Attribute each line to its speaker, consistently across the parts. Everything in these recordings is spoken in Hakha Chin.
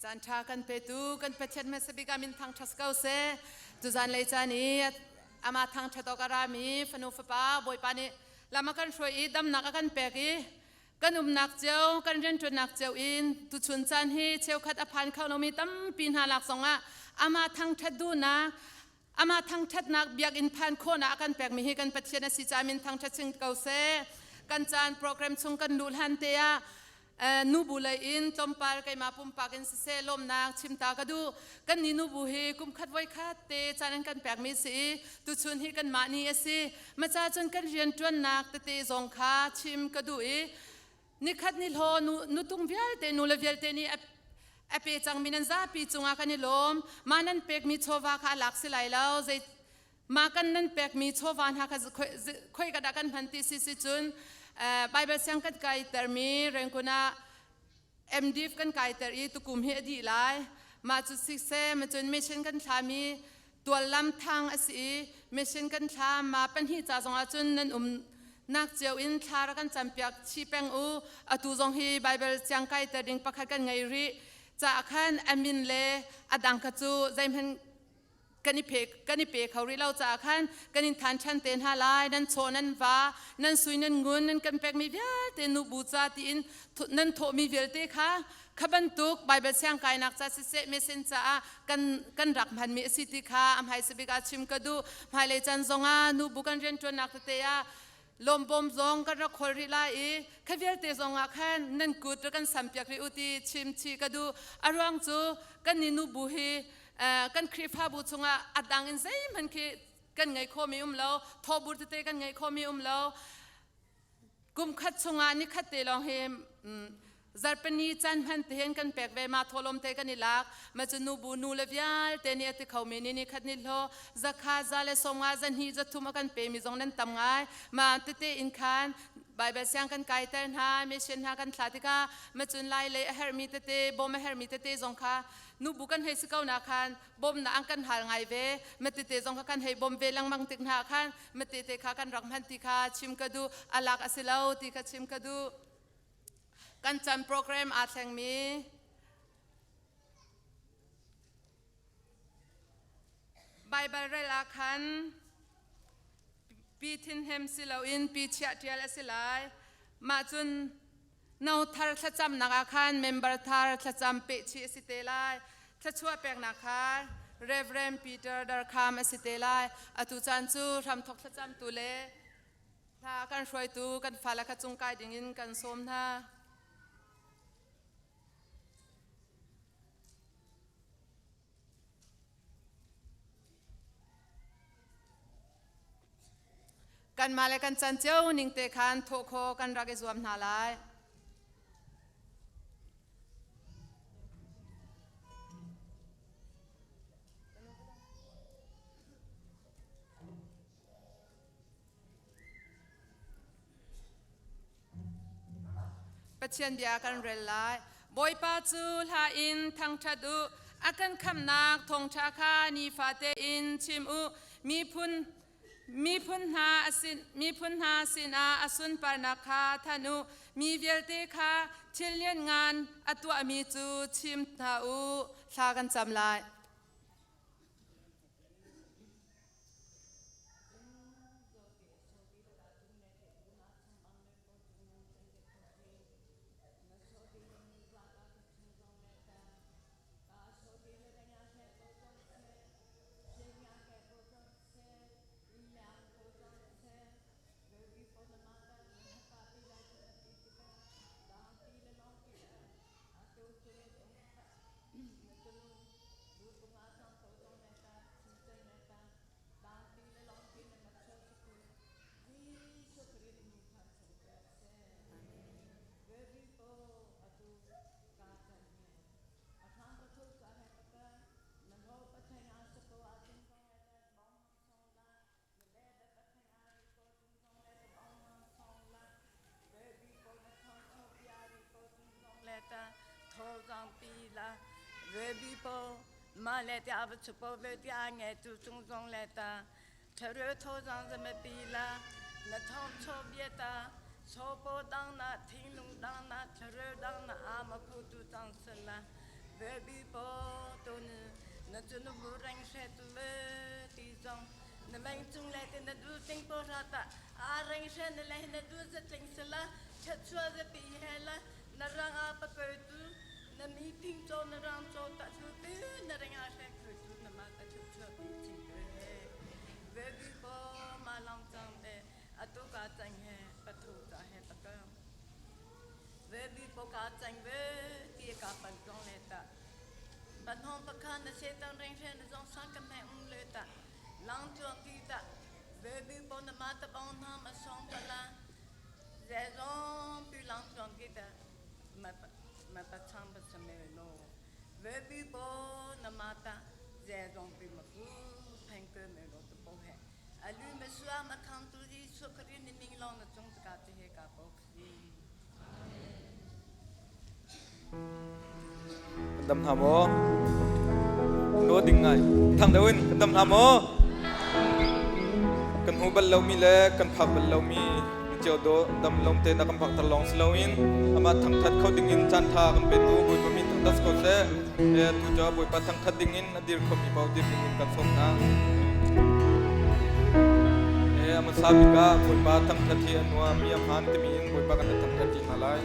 Speaker 1: Caan ṭha kan petu kan Pathian hmasa bik ah min thangṭhat ko seh. Tuzan lei caan i amah thangṭhat awk a rami fanu fapa Bawipa nih lam a kan hruai i damnak a kan pek i kan umnak cio kan rianṭuannak cio in tuchun caan hi cheukhat a phan kho lomi tampi hna lak zongah amah thangṭhat duhnak amah thangṭhatnak biakinn phan khawhnak a kan pekmi hi kan Pathian a si caah min thangṭhat ching ko seh. Kan caan program chung kan luh hlan te ah nubu lei in tlawmpal keimah pumpak in siseh lawmnak chimta ka duh. Kan ni nubu hi kumkhat voikhat te caan an kan pekmi si i tuchun hi kanmah ni a si. Maca cun kan rianṭuannak tete zong kha chim ka duh i nikhat ni hlaw nu nutung vialte nu le vialte nih a pe cangmi nan zapi cungah kan i lawm. Mah nan pekmi chawva kha a lak si lai lo. Zei mah kan nan pekmi chawva hna kha khoi ka dah kan hman ti si si cun Bible siang kan kaitermi Rengkun ah MDF kan kaiter i tukum hi a dih lai. Mah cu siseh ma cun mission kan thlami tual lam thang a si i mission kan thla ma pahnih ca zongah cun nan um nak cio in thla ra kan campiak chi peng u. Atu zong hi Bible siang kaiter ding pakhat kan ngei rih caah khan amin le adang kha cu zeihmanh kan i pe kho rih lo caah khan kan in than ṭhan te hna lai. Nan chaw nan va nan sui nan ngun nan kan pekmi vialte nubu ca tiin nan thawhmi vialte kha kha bantuk Bible siang kainak ca siseh mesen caah kan kan rak hmanmi a si ti kha a hmaisa bik ah chim ka duh. Hmailei caan zongah nubu kan rianṭuannak tete ah lawmbawm zong kan rak khawl rih lai i kha vialte zong ah khan nan kut kan sampiak rih u ti chim chih ka duh. A ruang cu kan ni nubu hi kan Khrihfabu chungah a dang in zeihmanh khi kan ngei khomi um lo, thawbur tete kan ngei khomi um lo. Kum khat chungah ni khat te lawng hi zarpani caan hman te hin kan pek ve. Ma tholom te kan i lak ma cu nu bu nu le vialte nih a ti khomi ni ni khat ni hlo zakha za le sawmnga zahnih zathum a kan pe mi zong nan tam ngai. Ma tete in khan Bible siang kan kaiter hna, mission hna kan thla tikah ma cun lai lei a herhmi tete, bawm a herhmi tete zong kha nubu kan hei si ko na khan bawmnak an kan hal ngai ve. Matete zong kha kan hei bawm ve lengmang tik hna khan matete kha kan rak hman ti kha chim ka duh. Alak a si lo ti kha chim ka duh. Kan chan program aa thlengmi Bible rel ah khan pi thin hem si loin pi chiah ṭial a si lai. Mah cun no thar thlacamnak ah khan member thar thlacam pehchih a si te lai. Thluachuah peknak kha Reverend Peter Darkham a si te lai. Atu caan cu hramthok thlacamtu le hla kan hruaitu kan fale kha cung kai dingin kan sawm hna. Kanmah le kan can cio ning te khan thawh kho kan rak i zuam hna lai. Pathian bia kan rel lai. Bawipa cu hla in thangṭhat u, a kan khamhnak thawngṭha kha nifate in chim u. Miphun miphun hna asin miphun hna sinah a sunparnak kha thanh u. Mi vialte kha thil lianngan a tuahmi cu chim hna u. Thla kan cam lai.
Speaker 2: Ve bi po to na chu na bu reng hre tu le ti zong na meng chung le te na du ting po ra ta a reng hre na le na du za tling sela chat chua za pi he la na rang a pa ko tu na mi ping cho na rang cho ta chu pi na reng a hre khoi tu na ma ta chu chua pi ching ko he ve bi po ma long chang te atu ka chang he pathu ta he pa ka ve bi po ka chang ve ti ka pan tong le ta ban hong pa kha na se tang reng hre na zong sang ka me um le ta lang chuang ti ta ve bi po na ma ta bong na ma song pa la ze zong pi lang chuang ti ta ma ma pa chang pa sa me no ve bi po na ma ta ze zong pi ma pu pheng ke me lo ta po he alu me sua ma khang tu ji su khri ni ning long na chung ka ti he ka po khri.
Speaker 3: Kan dam hna maw? Lo ding ngai. Thang deuh in kan dam hna maw? Kan hmu bal lomi le kan phak bal lomi cio do dam lom te na kan phak tar lawng si loin amah thangthat kho ding in caan tha kan petu Bawipa min thangthat ko seh. Tu ca Bawipa thangthat ding in a dir khomi paoh dir ding in kan sawm hna. Amasa bik ah Bawipa thangthat hi a nuam mi a hmaan timi in Bawipa kan thangthat ti hna lai.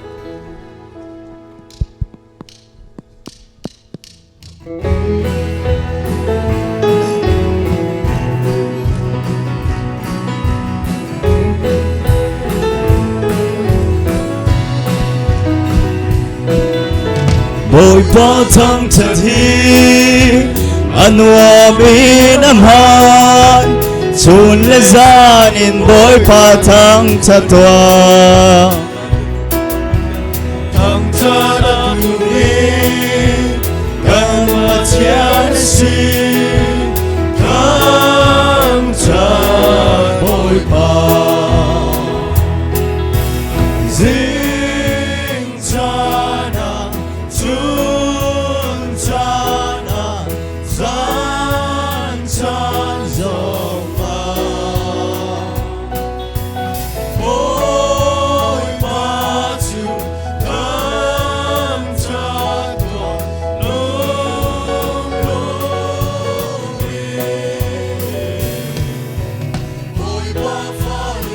Speaker 4: Bawipa thangṭhat hi a nuam in a hmaan, chun le zan in Bawipa thangṭhat tuah. Thangṭhat a duh i kan Pathian a si, thangṭhat Bawipa. Zing caan ah, chun caan ah, zan caan zong ah. Bawipa cu thangṭhat tuah lunglawm in. Bawipa fale.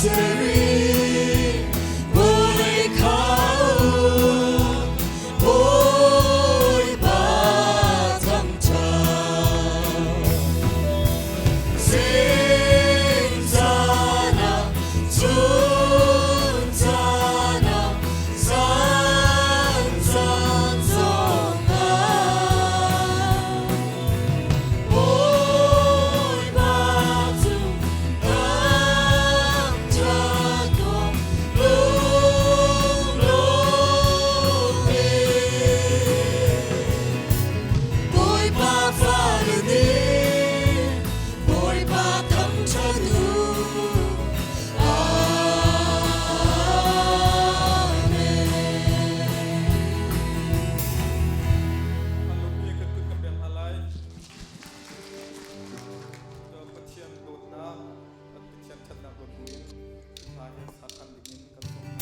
Speaker 4: seri Boleh kau Bawipa thangṭhat Zingzana chunzana zanzan zongah Bawipa cu thangṭhat awk lunglawm in. Bawipa fale nih Bawipa thangṭhat u. Amen.
Speaker 3: A lungpi kan kut kan beng hna lai. Pathian dawtnak, Pathian ṭhatnak ruat buin hla hi sa ṭhan dingin kan sawm hna.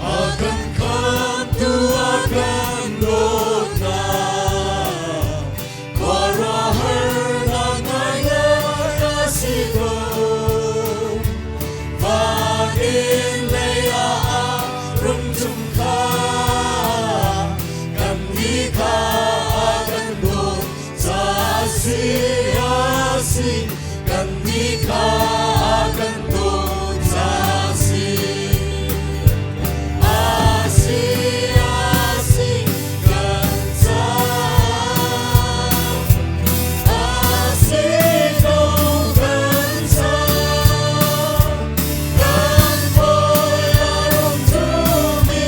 Speaker 4: A kan khamtu a kan dawtnak, khuaruahharnak ngaingai a si ko. Van in lei ah rum cung kha, kannih kha a kan dawt ca si a si, kannih kha a kan dawt ca si. Asi, asi, kan caah. Asi ko kan caah. Kan bawi a rung ṭumi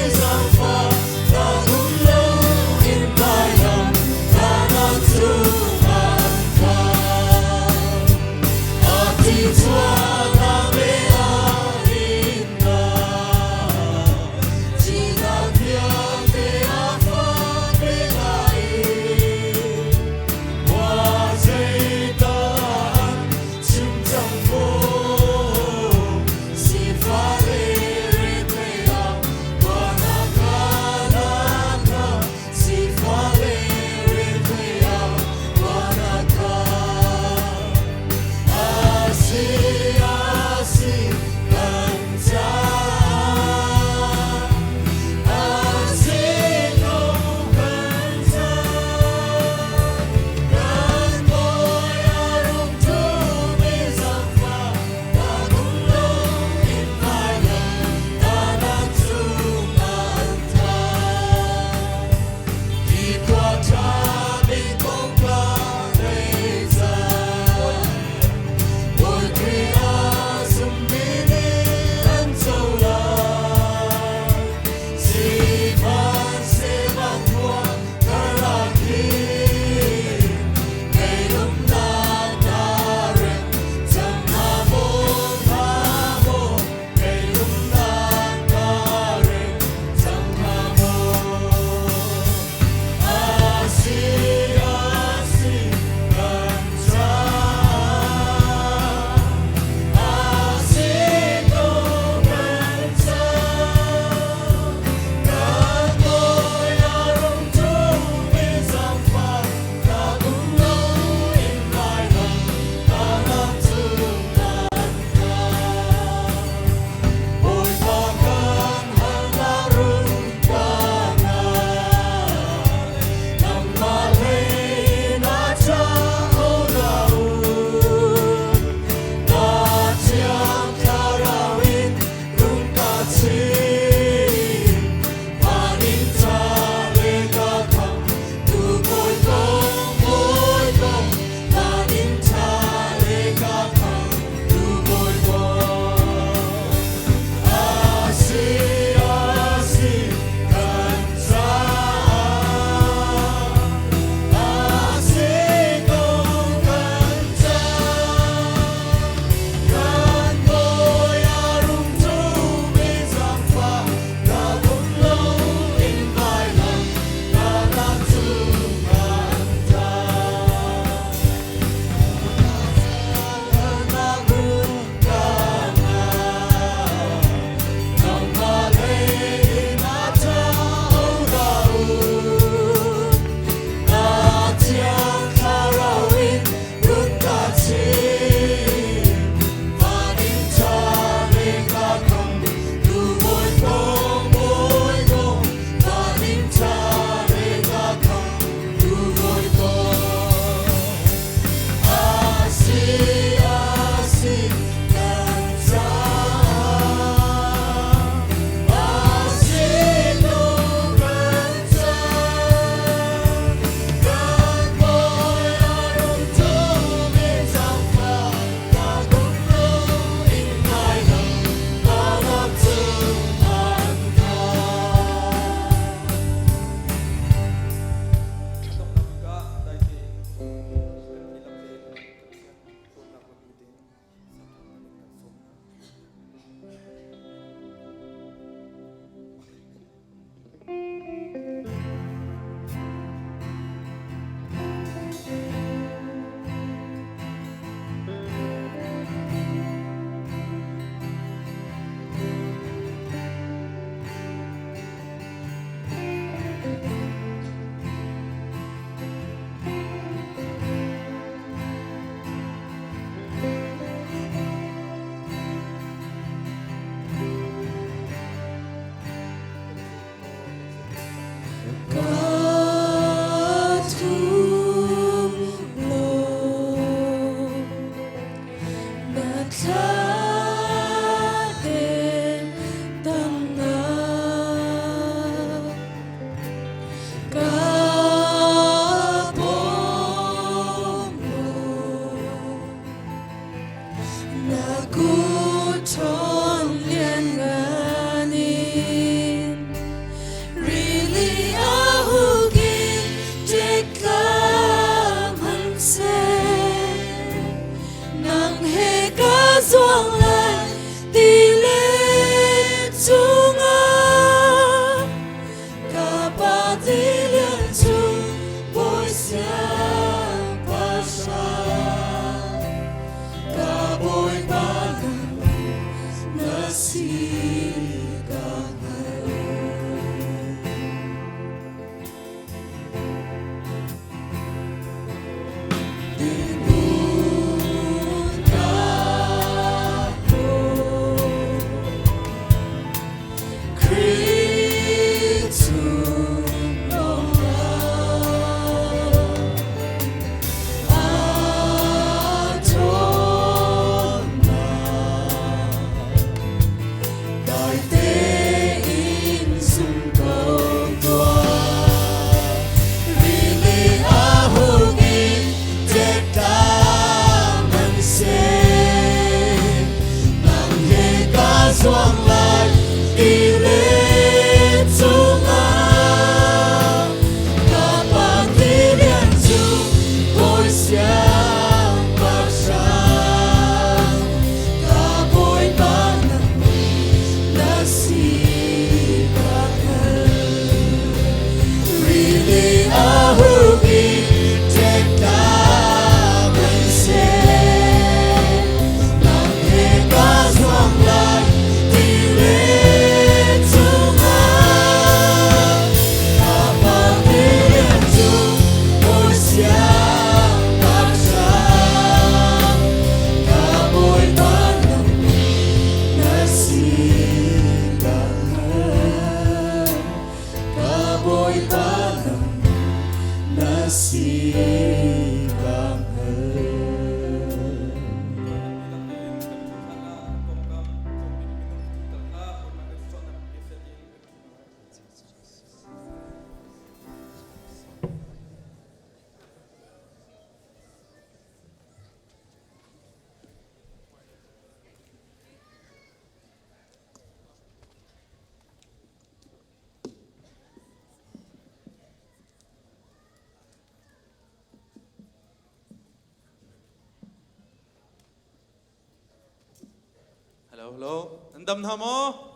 Speaker 5: Hello, hello. Nan dam hna maw?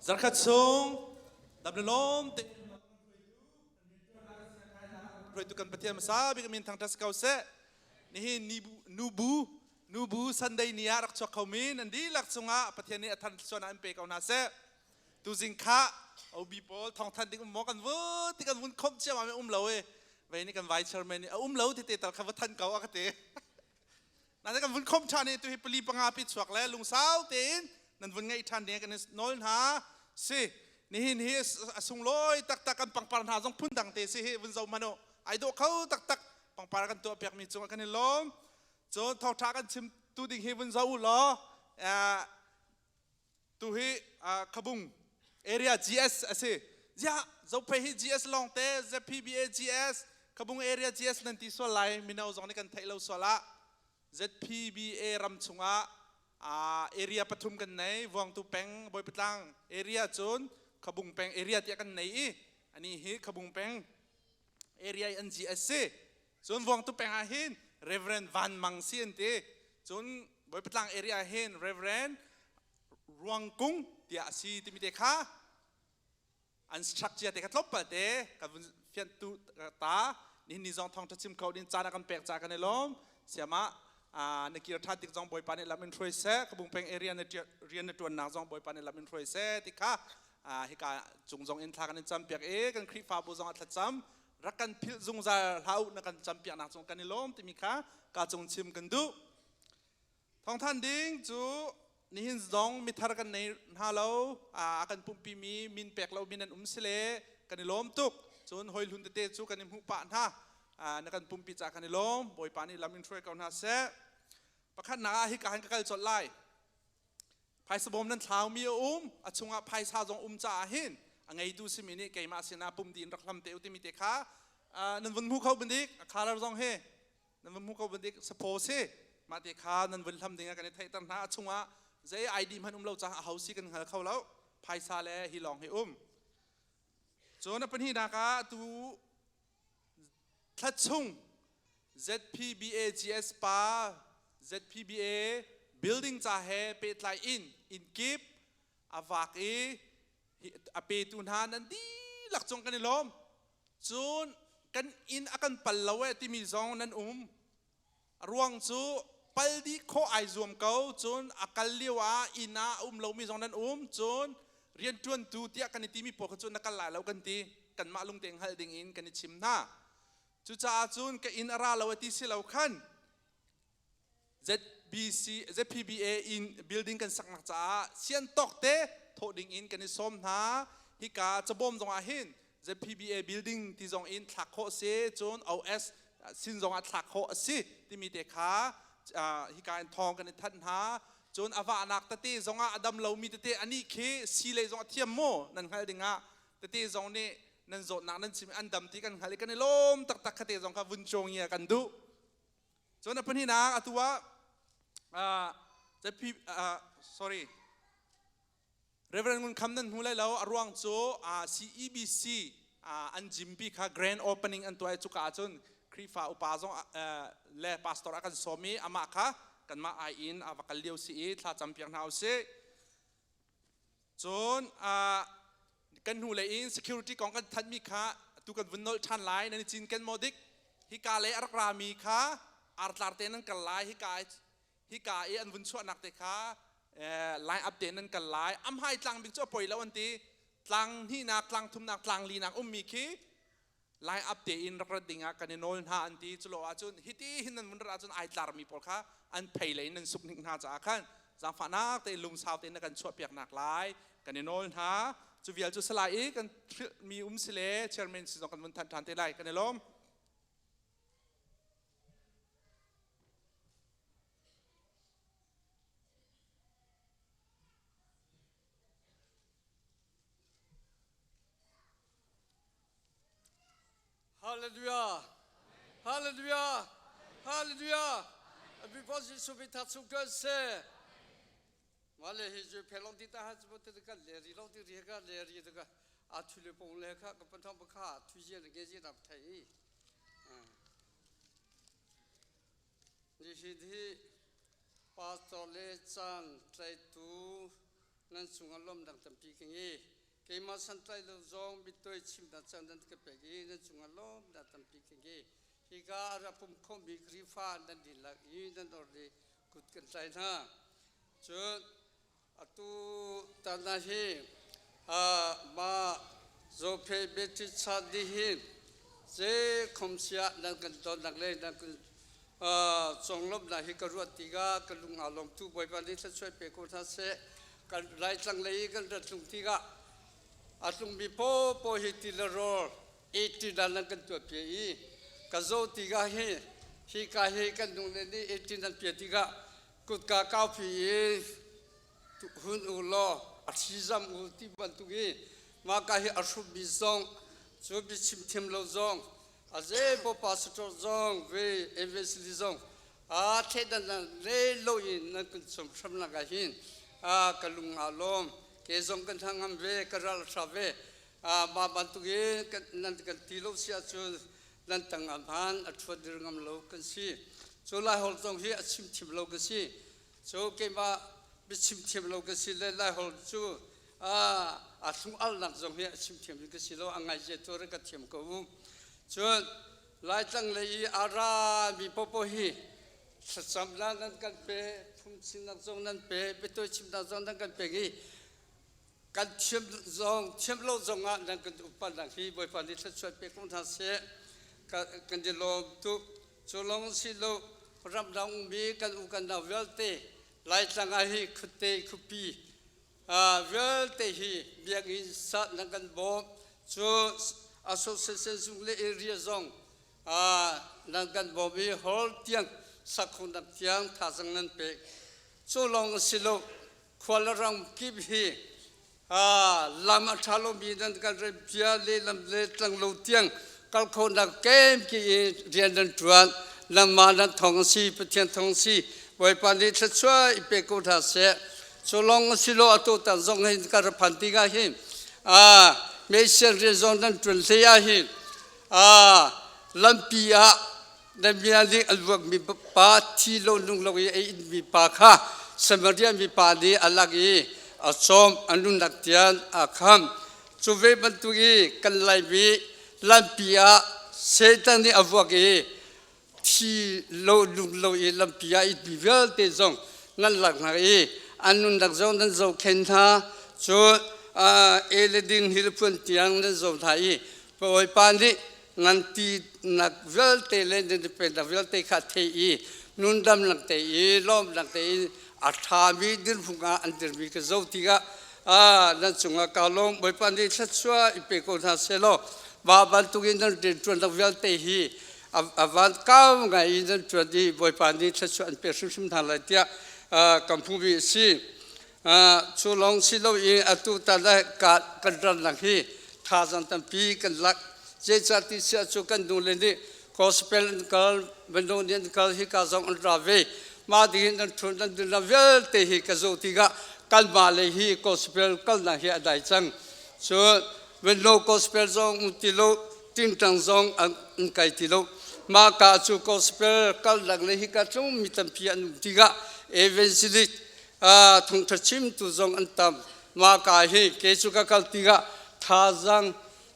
Speaker 5: Zarkhat chung dam le lawm te hruaitu kan Pathian hmasa bik min thangṭhat si ko seh. Nihin nubu nubu Sunday ni ah rak chuak kho mi nan dihlak cungah Pathian nih a than suan ah in pe ko hna seh. Tuzing kha OB pawl thawngthanh ding um maw kan vun ti kan vun khomh ciam ah um lo e. Vei nih kan vice chairman nih a um lo ti te tal kha va than ko a ka ti. Na kan vun khomh ṭhan i tu hi pali panga pi chuak le lungsau tein nan vun ngaih ṭhan ding kan nawl hna si. Nihin hi a sunglawi taktak kan pangpar hna zong phun dang te si hi vun zoh hmanh u. Ai dawh kho taktak pangpar kan tuah piakmi cungah kan i lawm. Cun thawngṭha kan chim tu ding hi vun zoh u law tu hi Khabung area GS a si. Ziah Zophei hi GS lawng te ZPBA GS Khabung area GS nan ti sual lai mino zong nih kan theih lo sual ah ZPBA ram chungah area pathum kan nei Vuangtu peng Bawipatlang area cun Khabung peng area tiah kan nei i ani hi Khabung peng area i an GS si. Cun Vuangtu peng ah hin Reverend Van Mang si an ti. Cun Bawipatlang area ah hin Reverend Ruang Kung tiah a si timi te kha an structure te kha tlawmpal te kan vun fianh tu ta nihin ni zong thawngtha chim kho din caan a kan pek ca kan i lawm siama na kir than tik zong Bawipa nih lam in hruai seh Kabung peng area na rian na tuannak zong Bawipa nih lam in hruai seh ti kha hika cung zong in thla kan in cam piak i kan Khrihfabu zong a thlacam rak kan philh zungzal hlah u na kan cam piaknak cung kan i lawm timi kha ka cung chim kan duh. Thawngthan ding cu nihin zong mithar kan nei hna lo. A kan pumpi mi min pek lo min an um si le kan i lawm tuk. Cun hoi hlun tete cu kan i hmuh pah hna. Na kan pumpi ca kan i lawm. Bawipa nih lam in hruai ko hna seh. Pakhatnak ah hika han ka kal colh lai. Phaisa bawm nan thlau mi a um. A chungah phaisa zong um caah hin a ngeitu simi nih keimah sinah pum din rak hlam te u timi te kha nan vun hmu kho bandik a color zong he nan va hmu ko bandik saphaw si mah te kha nan vun hlam ding ah kan i theihter hna. A chungah zei ID hmanh um lo caah a ho si kan hngal kho lo. Phaisa le hi lawng hi um. Cun a pahnihnak ah tu thla chung ZPBAGS pa ZPBA building ca he pehtlai in inn kip a vak i a petu hna nan dihlak cung kan i lawm. Cun kan inn a kan pal lo eh timi zong nan um. A ruang cu pal dih khawh ai zuam ko. Cun a kal lio ah inn ah a um lomi zong nan um. Cun rianṭuantu tiah kan i timi pawl kha cu na kal lai lo kan ti. Kanmah lungte hngalh ding in kan i chim hna. Cucaah cun ka inn a ra lo a ti si lo khan ZBC ZPBA inn building kan saknak caah sian tawk te thawh ding in kan i sawm hna. Hika cabawm zong ah hin ZPBA building ti zong in thlak khawh si, cun OS sin zong ah thlak khawh a si timi te kha hika in thawng kan i thanh hna. Cun a vahnak tete zong ah a dam lomi tete anih khi si lei zong a thiam maw nan hngalh ding ah tete zong nih nan zawtnak nan chim an dam ti kan hngalh i kan i lawm taktak khate zong kha vun cawngia kan duh. Cun a pahnihnak atu ah sorry Reverend Ngun Kham nan hmu lai lo. A ruang cu CEBC an gym kha grand opening an tuah i cuka ahcun Khrihfa upa zong le pastor a kan sawm i amah kha kanmah ai in a va kal lio si i thla cam piak hna usih. Cun kan hnu lei in security kong kan thanhmi kha tu kan vun nolh ṭhan lai. Nan i cinken maw dik? Hika lei a rak rami kha artlar te nan kal lai. Hika i an vun chuahnak te kha line up te nan kal lai. Amhai tlang bik cu a poi lo an ti. Tlang hnihnak, tlang thumnak, tlang linak ummi khi line up tein rak rat dingah kan i nawl hna an ti. Culo ahcun hiti hin nan vun rat ahcun ai tlarmi pawl kha an phei lei in nan suk hnik hna caah khan zaangfahnak tein lungsau tein na kan chuahpiaknak lai kan i nawl hna. Cu vial cu salai i kan mi um si le chairman si zong kan vun than ṭhan te lai. Kan i lawm.
Speaker 6: Hallelujah. Hallelujah. Hallelujah. Because Jesu bi that su ka se. Ma le hi ju phelong ti ta ha chu te ka le ri long ti ri ka le ri ka a thu le pong le kha ka pan thong kha thu je le ge je da thai. Ni hi thi Pastor le caan tlaitu nan cungah lawmnak tampi ka ngei. Keimah santlai lo zong bittoi chimnak caan nan ka pek i nan cungah lawmnak tampi ka ngei. Hika a rak pum khomi Khrihfa nan dihlak i nan orhlei kut kan tlai hna. Cun atu tan ah hi mah Zophei Baptist Church nih hin zei khomsia nan kan tonnak le nan kan conglawmhnak hi ka ruat tikah ka lung aa lawm tu Bawipa nih thluachuah pe ko hna seh. Kan Laitlang lei i kan rat tlung tikah a tlungmi paohpaoh hi ti le rawl 80 dan nan kan tuah piak i ka zoh tikah hi hika hi kan nung le nih 80 nan piah tikah kutka kaupi i hun u law a thli zam u ti bantuk i mah ka hi a hrupmi zong cu biachim thiam lo zong a zeipaw pastor zong ve evangelist zong a thleidan le lo in nan kan chom hramnak ah hin ka lung aa lawm. Ke zong kan hnangam ve, ka ral hra ve. Mah bantuk in nan kan ti lo si ahcun nan tang ah hmaan a ṭhuat dir ngam lo kan si. Cu Laiholh zong hi a chim thiam lo ka si. Cu keimah biachim thiam lo ka si le Laiholh cu a thlung alnak zong hi a chim thiam ka si lo, a ngaizia tu ka thiam ko u. Cun Laitlang lei i a rami popo hi thlacamnak nan kan pe, phungchimnak zong nan pe, biatawi chimnak zong nan kan pek i kan thiam zong thiam lo zong ah nan kan upatnak hi Bawipa nih thluachuah pe ko hna seh. Kan i lawm tuk. Cu lawng si lo, ramdang ummi kan u kan nau vialte Laitlang ah hi khuate khupi vialte hi biakinn sa nan kan bawm. Cu association zung le area zong nan kan bawm i hall tiang sakhunak tiang thazang nan pek. Cu lawng a si lo, khua le ram kip hi lam a ṭha lomi nan kan remhpia lehlam le tlanglo tiang kal khawhnak kemki i rian nan ṭuan. Nangmah nan thawng a si, Pathian thawng a si. Bawipa nih thluachuah i pe ko hna seh. Cu lawng a si lo, atu tan zong hin ka ra phan tikah hin Mesian rian zong nan ṭuan hlei ah hin lampi ah na bia nih an vuakmi pa thi lo nung lo i a inmi pa kha Samaria mipa nih a lak i a cawm, a nunnak tiang a kham. Cu ve bantuk i kan Laimi lampi ah Satan nih a vuak i thi lo nung lo i lampi ah itmi vialte zong nan lak hna i an nunnak zong nan zohkhenh hna. Cu eledin hilphuan tiang nan zoh hna i Bawipa nih ngan tinak vialte le nan i pennak vialte kha thei i nundamnak te i lawmnak te i a ṭhami dirhmun ah an dirmi ka zoh tikah nan cungah kaa lawm. Bawipa nih thluachuah i pe ko hna sehlaw mah bantukin nan rianṭuannak vialte hi a van kau ngai in nan ṭuan i Bawipa nih thluachuah an pek hrimhrim hna lai tiah kan hmuhmi a si. Cu lawng si loin atu tan ah kan rannak hi thazaang tampi kan lak. Zeicah ti siah cu kan nule nih gospel an kal, minung nih an kal, hika zong an ra ve. Mah dingin an ṭhun an dunnak vialte hi ka zoh tikah kanmah lei hi gospel kalnak hi a dai cang. Cun minung gospel zong um ti lo, tingtang zong an kai ti lo. Mah ka cu gospel kalnak le hika tlung mi tampi an um tikah evangelist thawngṭha chimtu zong an tam. Mah ka hi kei cu ka kal tikah thazaang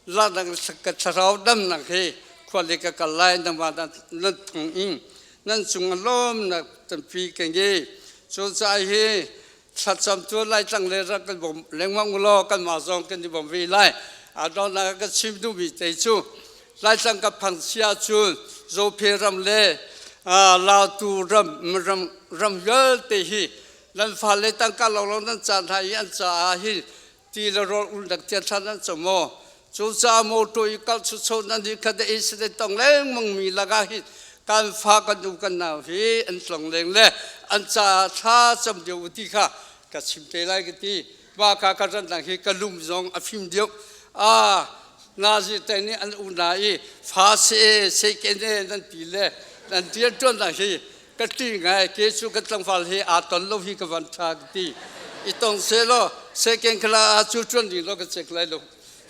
Speaker 6: laknak ka thlarau damnak he khua le ka kal lai. Nangmah nan thong in nan cung lawmnak tampi ka ngei. Cucaah hi thlacam cu Laitlang le rak kan bawm lengmang u law kanmah zong kan i bawm ve lai. A donghnak ka chim duhmi te cu Laitlang ka phang si ahcun Zophei ram le Lautu ram ram ram vialte hi nan fale tangka lawnglawng nan caan hna i an caah hin ti le rawl ulnak tiang thlan an co maw? Cucaah motor i kal chucho nan hi khat accident tong lengmang mi lakah hin kan fa kan u kan nau hi an tlong leng le an caah thla cam deuh u ti kha ka chim te lai ka ti. Mah ka ka rannak hi ka lung zong a fim deuh. Ah, Nazi te nih an u na i fa se se ke ne nan ti le nan tian tuan hi ka ṭi ngai. Ke cu ka tlangval hi aa ton lo hi ka van ṭha ka ti. I tong se law second class ah cu ṭuan ding lo ka chek lai lo.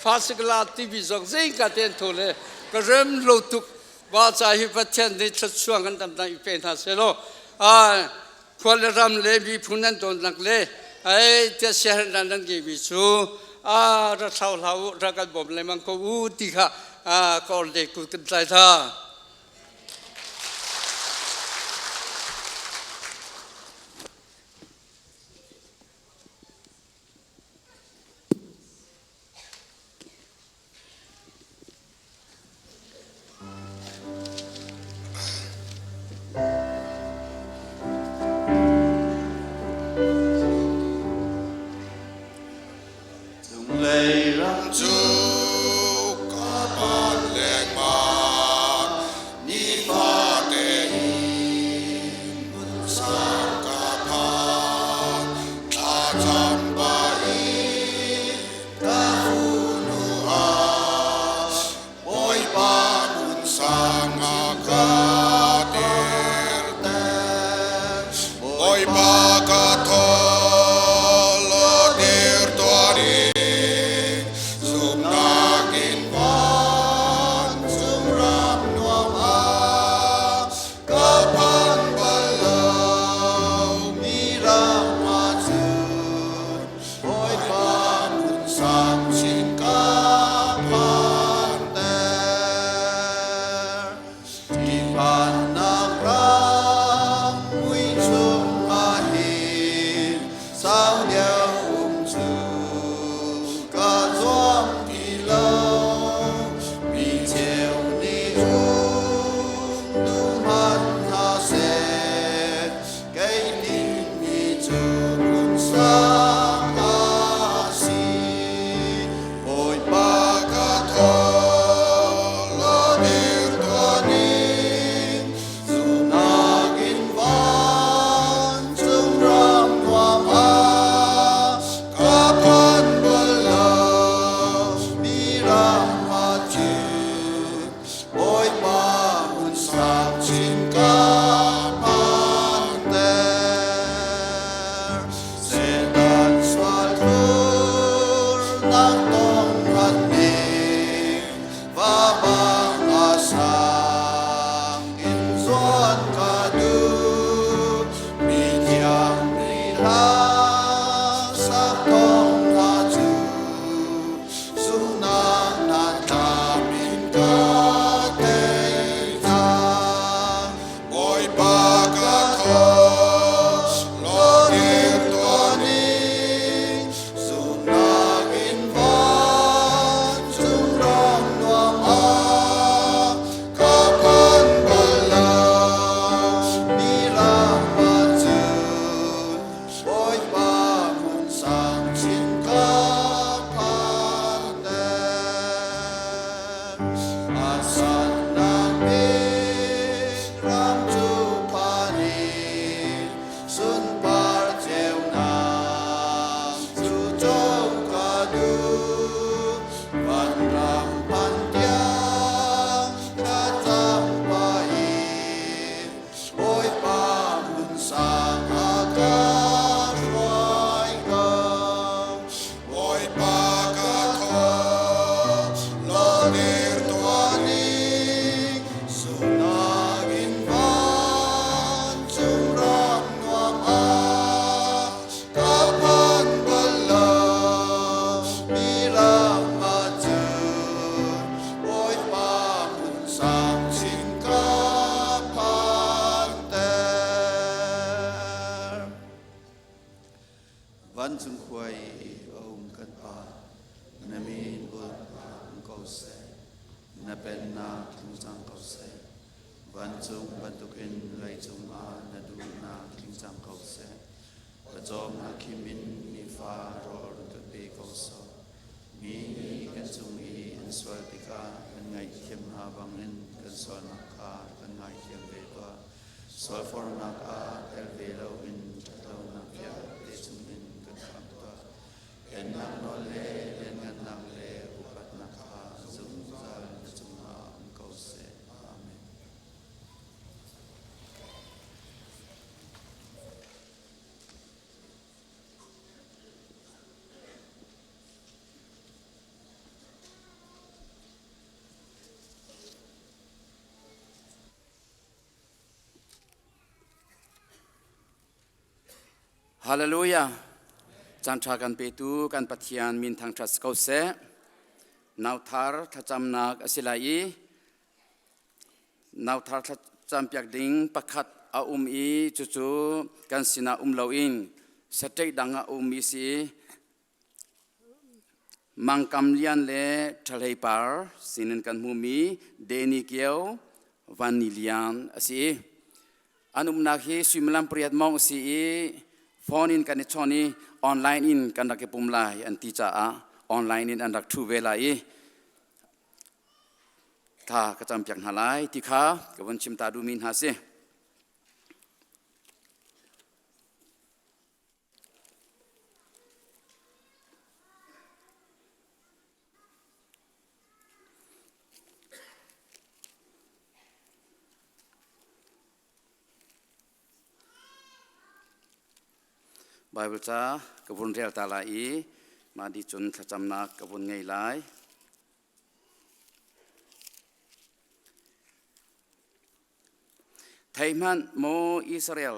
Speaker 6: First class TV zong zingka ten tho le ka rem lo tuk. Wa ca hi Pathian nih thluachuah kan dam i pe hna se law. Khua le ram le miphun nan dawtnak le ai tiah siaherhnak nan ngeimi cu a ra thlau hlah u, ra kan bawm lengmang ko u ti kha ka orhlei kut kan tlai hna.
Speaker 4: Cunglei ram cu ka phan lengmang, nifate in hmunsang ka phan, thlacam pah in Ka funu ah Bawipa hmunsang a ka dirter. Bawipa ka thaw law dir tuah ding, zumhnak in vancung ram nuam ah ka phan bal lo mi ram ahcun Bawipa hmunsang sin ka phanter. Ṭihphannak ram mui chungah hin sau deuh um cu ka zuam ti lo. Mi cheu nih um duh hmanh hna seh, Kei dingmi cu hmunsang a si. Bawipa ka thaw law dir tuah ning, zumhnak in vancung ram nuam ah ka phan bal lo mi ram ah cun Bawipa hmunsang chin ka phanter. Satan sual thurnak tong hrat ning, va bang a sang in zuan ka duh. Mi thiang mi hla sak thawng hna cu, Zumhnak na tlam in ka tei cang. Bawipa ka thaw, law dir tuah ning. Zumhnak in vancung ram nuam ah ka phan bal lo. Mi ram ahcun Bawipa hmun sang chin ka phanter. A sannak bik ram cu phan in sunpar ceunak cu co ka duh. Vanram phan tiang thlacam pah in Bawipa hmun sang a ka hruai ko. Bawipa ka thaw, law dir tuah ning, zumhnak in vancung ram nuam ah ka phan bal lo. Mi ram ahcun Bawipa hmun sang chin ka phanter. Vancung khua i a um kan Pa, na min ulhnak um ko seh, na pennak tling cang ko seh. Vancung bantukin leicung ah na duhnak tling cang ko seh. Pawcawm na khim in nifa rawl kan pe ko sawh. Mi nih kan cung i an sual tikah kan ngaihthiam hna bangin kan sualnak kha kan ngaithiam ve tuah. Sualfornak ah tel ve loin ṭhatlonak vialte chungin kan khamh tuah. Pennak nawl le lianngannak le upatnak kha zungzal na cungah um ko seh. Amen.
Speaker 7: Hallelujah. Caan ṭha kan petu kan Pathian min thangṭhat si ko seh. Nauthar thlacamnak a si lai i nauthar thlacampiak ding pakhat a um i cucu kan sinah um loin state dang ah a ummi si. Mangkam Lian le Ṭhahlei Par sinin kan hmumi Danny Kio Van Ni Lian a si. An umnak hi suimilam pariat mawng a si i phone in kan i chawn i online in kan rak i pum lai an ti caah online in an rak ṭhu ve lai i thla ka campiak hna lai ti kha ka vun chim ta duhmi hna si. Baibal ca ka vun rel ta lai i mah dih cun thlacamnak ka vun ngei lai. Thei hmanh, maw Israel,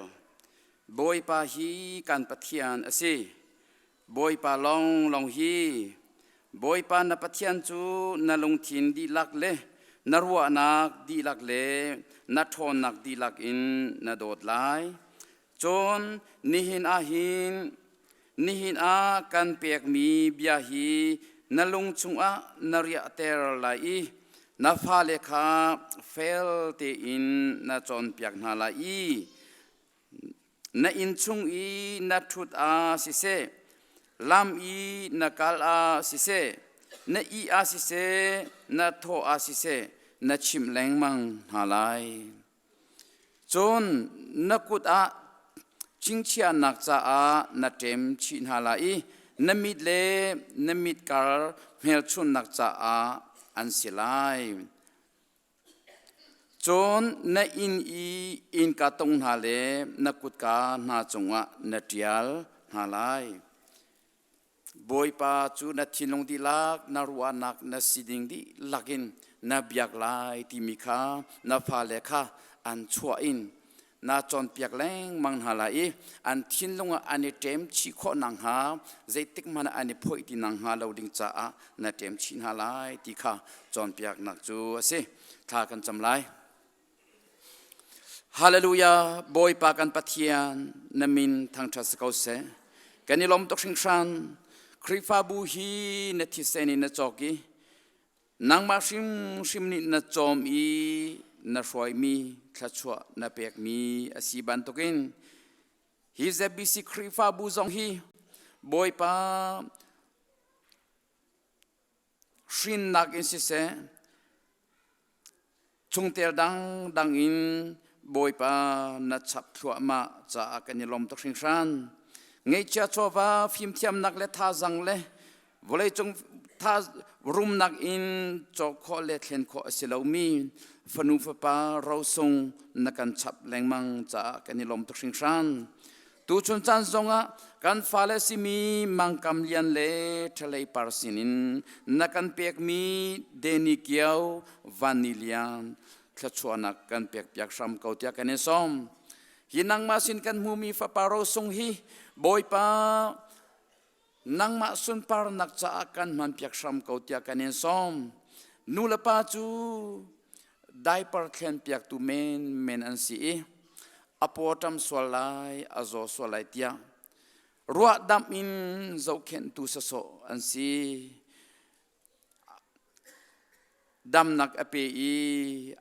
Speaker 7: Bawipa hi kan Pathian a si. Bawipa lawnglawng hi. Bawipa na Pathian cu na lungthin dihlak le na ruahnak dihlak le na ṭhawnnak dihlak in na dawt lai. Cun nihin ah hin nihin ah kan pekmi bia hi na lung chungah na riahter lai i na fale kha fel tein na cawnpiak hna lai i na inn chung i na ṭhut ah siseh, lam i na kal ah siseh, na ih ah siseh, na thawh ah siseh, na chimh lengmang hna lai. Cun na kut ah chingchiahnak caah na ṭem chih hna lai i na mit le na mit kar hmelchunhnak caah an si lai. Cun na inn i innka tung hna le na kutka hna cungah na ṭial hna lai. Bawipa cu na thinlung dihlak, na ruahnak, na sining dihlak in na biak lai timi kha na fale kha an chuah in na cawnpiak lengmang hna lai i an thinlung ah an i ṭem chih khawh nakhnga zeitik hmanh ah an i phoih ti nakhnga lo ding caah na ṭem chih hna lai ti kha cawnpiaknak cu a si. Thla kan cam lai. Hallelujah, Bawipa kan Pathian, na min thangṭhat si ko seh. Kan i lawm tuk hringhran. Khrihfabu hi na thisen in na cawk i nangmah hrimhrim nih na cawm i na hruaimi thluachuah na pekmi a si bantukin hi ZBC Khrihfabu zong hi Bawipa hrinnak in siseh chungtel dangdang in Bawipa na chap thluahmah caah kan i lawm tuk hringhran. Ngeihchia chawva fimthiamnak le thazang le vawleicung tha rumnak in cawk khawh le thlen khawh a si lomi fanu fapa rosung na kan chap lengmang caah kan i lawm tuk hringhran. Tuchun caan zongah kan fale simi Mangkam Lian le Ṭhalei Par sinin na kan pekmi Deni Kio Van Ni Lian thluachuahnak kan pekpiak hram ko tiah kan in sawm. Hi nangmah sin kan hmumi fapa rosung hi Bawipa nangmah sunparnak caah kan hmanpiak hram ko tiah kan in sawm. Nu le pa cu diaper thlenpiaktu menmen an si i a pawṭam sual lai, a zaw sual lai tiah ruahdamh in zohkhenhtu sawsawh an si. Damnak a pe i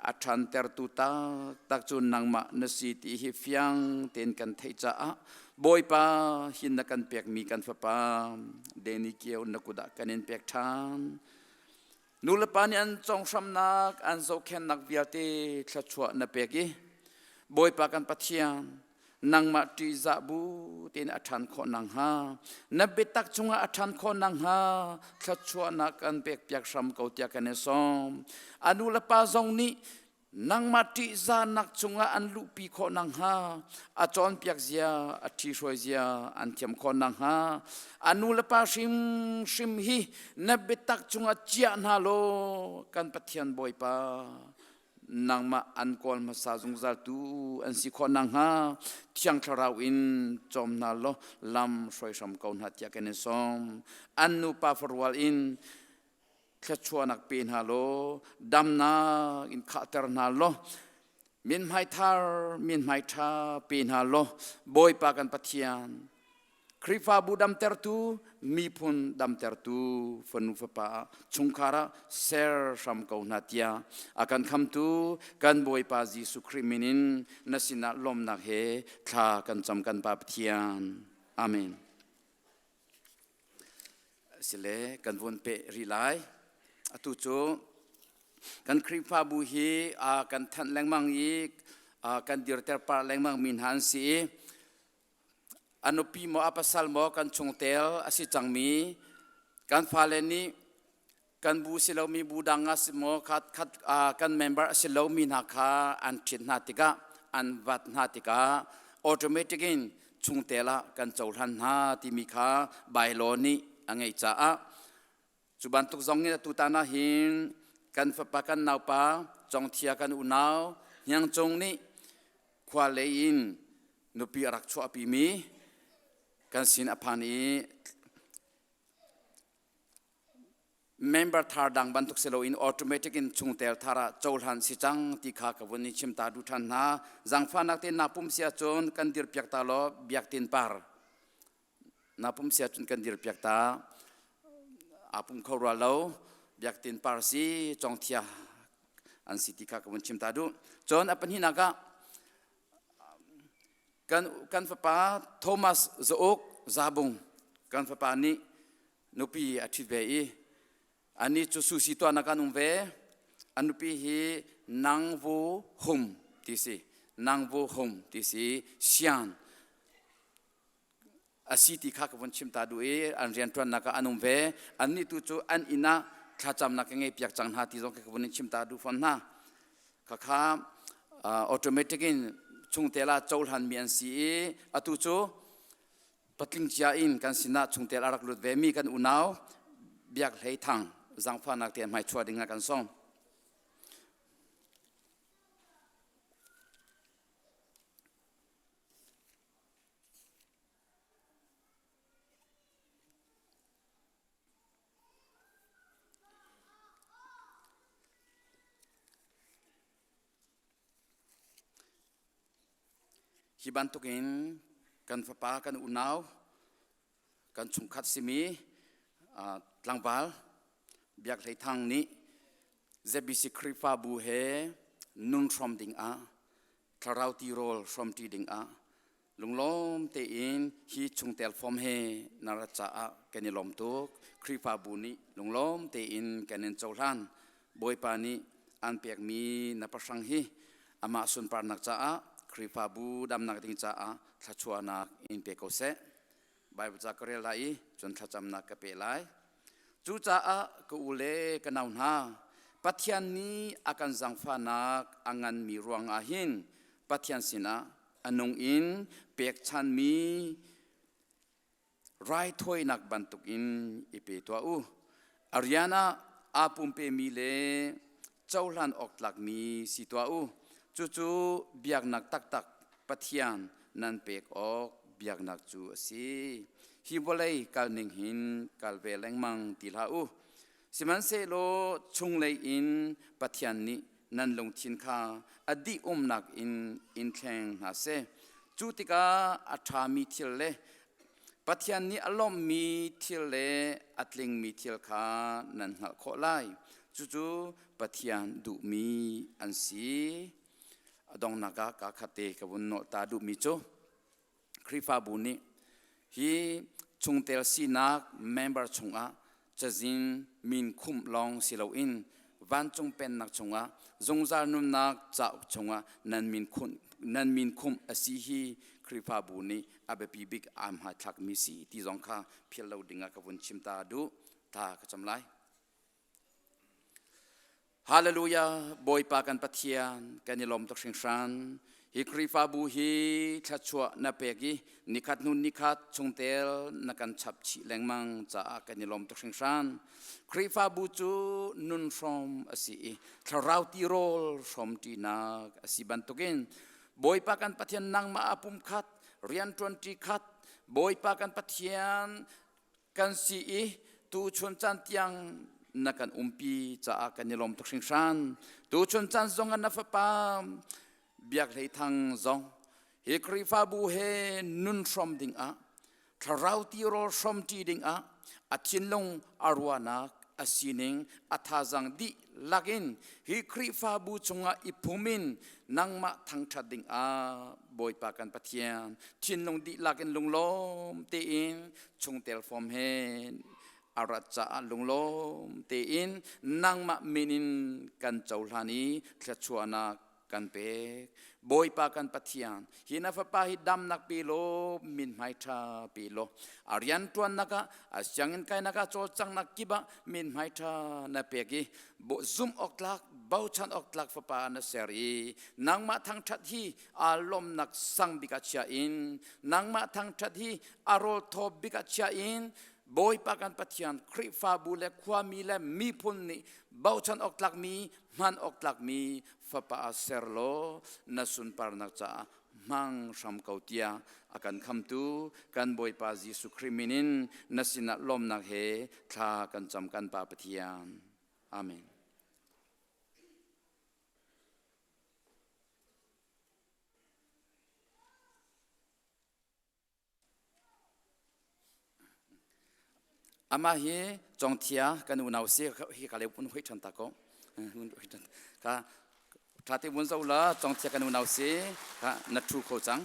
Speaker 7: a ṭhantertu taktak cu nangmah na si ti hi fiang tein kan theih caah Bawipa hi na kan pekmi kan fapa Danny Kio na kut ah kan in pek ṭhan. Nulepa nih an conghramnak, an zohkhenhnak vialte thluachuah na pek i Bawipa kan Pathian, nangmah ṭihzah bu tein a ṭhan khawh nakhnga, na biatak chungah a ṭhan khawh nakhnga thluachuahnak kan pekpiak hram ko tiah kan i sawm. A nu le pa zong nih nangmah ṭihzahnak chungah an luhpi khawh nakhnga, a cawnpiak zia, a ṭhihruai zia an thiam khawh nakhnga, a nu le pa hrimhrim hi na biatak chungah chiah hna law kan Pathian Bawipa. Nangmah an kawl hmasa zungzal tu an si khawh nakhnga Thiang Thlarau in cawm hna law lam hruai hram ko hna tiah kan in sawm. An nupa farual in thluachuahnak pe hna law damnak in khahter hna law minhmai thar minhmai ṭha pe hna law Bawipa kan Pathian Khrihfabu damtertu miphun damtertu fanu fapa chungkhar ah ser hram ko hna tiah a kan khamtu kan Bawipa Jesuh Khrih min in na sinah lawmnak he thla kan cam kan Pa Pathian. Amen. Sile kan vun peh rih lai. Atu cu kan Khrihfabu hi kan thanh lengmang i kan dirter par lengmang mi hna an si i A nupi maw a pasal maw kan chungtel a si cangmi kan fale nih kan bu si lomi bu dang ah si maw khat khat kan member a si lomi hna kha an ṭhit hna tikah an vat hna tikah automatic in chungtel ah kan cohlan hna timi kha bylaw nih a ngeih caah Cu bantuk zong in atu tan ah hin kan fapa kan naupa Congthia kan unau Hniang Cung nih khua lei in nupi a rak chuahpimi kan sin a phan i member thar dang bantuk si loin automatic in chungtel thar ah cohlan si cang ti kha ka vun i chim ta duh ṭhan hna. Zangfahnak tein naa pum si ahcun kan dirpiak ta law biaktin par Na pum sia cun kan dir piak ta. Aa pum kho rua lo. Biaktin par si congthia an si ti kha ka vun chim ta duh. Cun a pahnihnak ah kan kan fapa Thomas Zauk Zabung kan fapa nih nupi a ṭhit ve i Anih cu susi tuahnak an um ve. An nupi hi Nang Vu Hum ti si. Nang Vu Hum ti si. Sian a si ti kha ka vun chim ta duh i an rianṭuannak ah an um ve. Annih tu cu an inn ah thlacamnak ka ngei piak cang hna ti zong ka vun in chim ta duh fawn hna. Khakha automatic in chungtel ah cohlanmi an si i atu cu patling cia in kan sinah chungtel a rak lut ve mi kan unau Biak Hlei Thang zaangfahnak te hmai chuah ding ah kan sawm. Hi bantukin kan fapa kan unau kan chungkhat simi tlangval Biak Hlei Thang nih ZBC Khrihfabu he nun hrawm ding ah thlarau tirawl hrawmṭi ding ah lunglawm tein hi chungtel form he na rat caah kan i lawm tuk. Khrihfabu nih lunglawm tein kan in cohlan. Bawipa nih an pekmi na pahrang hi amah sunparnak caah Khrihfabu damnak ding caah thluachuahnak in pe ko seh. Bible ca ka rel lai i cun thlacamnak ka pe lai. Cucaah ka u le ka nau hna, Pathian nih a kan zaangfahnak a nganmi ruangah hin Pathian sinah a nung in pekchanmi raithawinak bantukin i pe tuah u. A rian ah aa pumpemi le cohlan awk tlakmi si tuah u. Cucu biaknak taktak Pathian nan pek awk biaknak cu a si. Hi vawlei kalning hin kal ve lengmang ti hlah u. Sihmanhsehlaw chunglei in Pathian nih nan lungthin kha a dih umnak in in thleng hna seh. Cu tikah a ṭhami thil le Pathian nih a lawmhmi thil le a tlingmi thil kha nan hngalh khawh lai. Cucu Pathian duhmi an si. A donghnak ah kaa khat te ka vun nolh ta duhmi cu Khrihfabu nih hi chungtel sinak member chungah cazin min khumh lawng si loin vancung pennak chungah zungzal nunnak cauk chungah nan min khumh nan min khumh a si hi Khrihfabu nih a biapi bik aa hmaithlakmi si ti zong kha philh lo dingah ka vun chim ta duh ta ka cam lai. Hallelujah Bawipa kan Pathian kan i lawm tuk hringhran. Hi Khrihfabu hi thluachuah na pek i nikhat hnu nikhat chungtel na kan chap chih lengmang caah kan i lawm tuk hringhran. Khrihfabu cu nun hrawm a si i thlarau tirawl hrawmṭinak a si bantukin Bawipa kan Pathian nangmah a pumkhat rianṭuanṭi khat Bawipa kan Pathian kan si i tuchun caan tiang na kan umpi caah kan i lawm tuk hringhran. Tuchun caan zong ah na fapa Biak Hlei Thang zong hi Khrihfabu he nun hrawm dingah thlarau tirawl hrawmṭi dingah a thinlung a ruahnak a sining a thazang dihlak in hi Khrihfabu chungah i phum in nangmah thangṭhat dingah Bawipa kan Pathian thinlung dihlak in lunglawm tein chungtel fom he a rat caah lunglawm tein nangmah min in kan cohlan i thluachuahnak kan pek. Bawipa kan Pathian, hi na fapa hi damnak pe law, mithmai ṭha pe law, a rianṭuannak ah, a sianginn kainak ah, cawlcanghnak kip ah mithmai ṭha na pek i zumh awk tlak, bochan awk tlak fapa na ser i nangmah thangṭhat hi aa lawmnak sang bik ah chia in, nangmah thangṭhat hi a rawl thaw bik ah chia in, Bawipa kan Pathian Khrihfabu le khuami le miphun nih bochan awk tlakmi hman awk tlakmi fapa ah ser law na sunparnak caah hmang hram ko tiah a kan khamtu kan Bawipa Jesuh Khrih min in na sinah lawmnak he thla kan cam kan Pa Pathian. Amen. Amah hi Congthia kan unau si hi ka le pun hoi ṭhan ta ko. Ka ṭha te vun zo la Congthia kan unau si ka na ṭhu kho cang.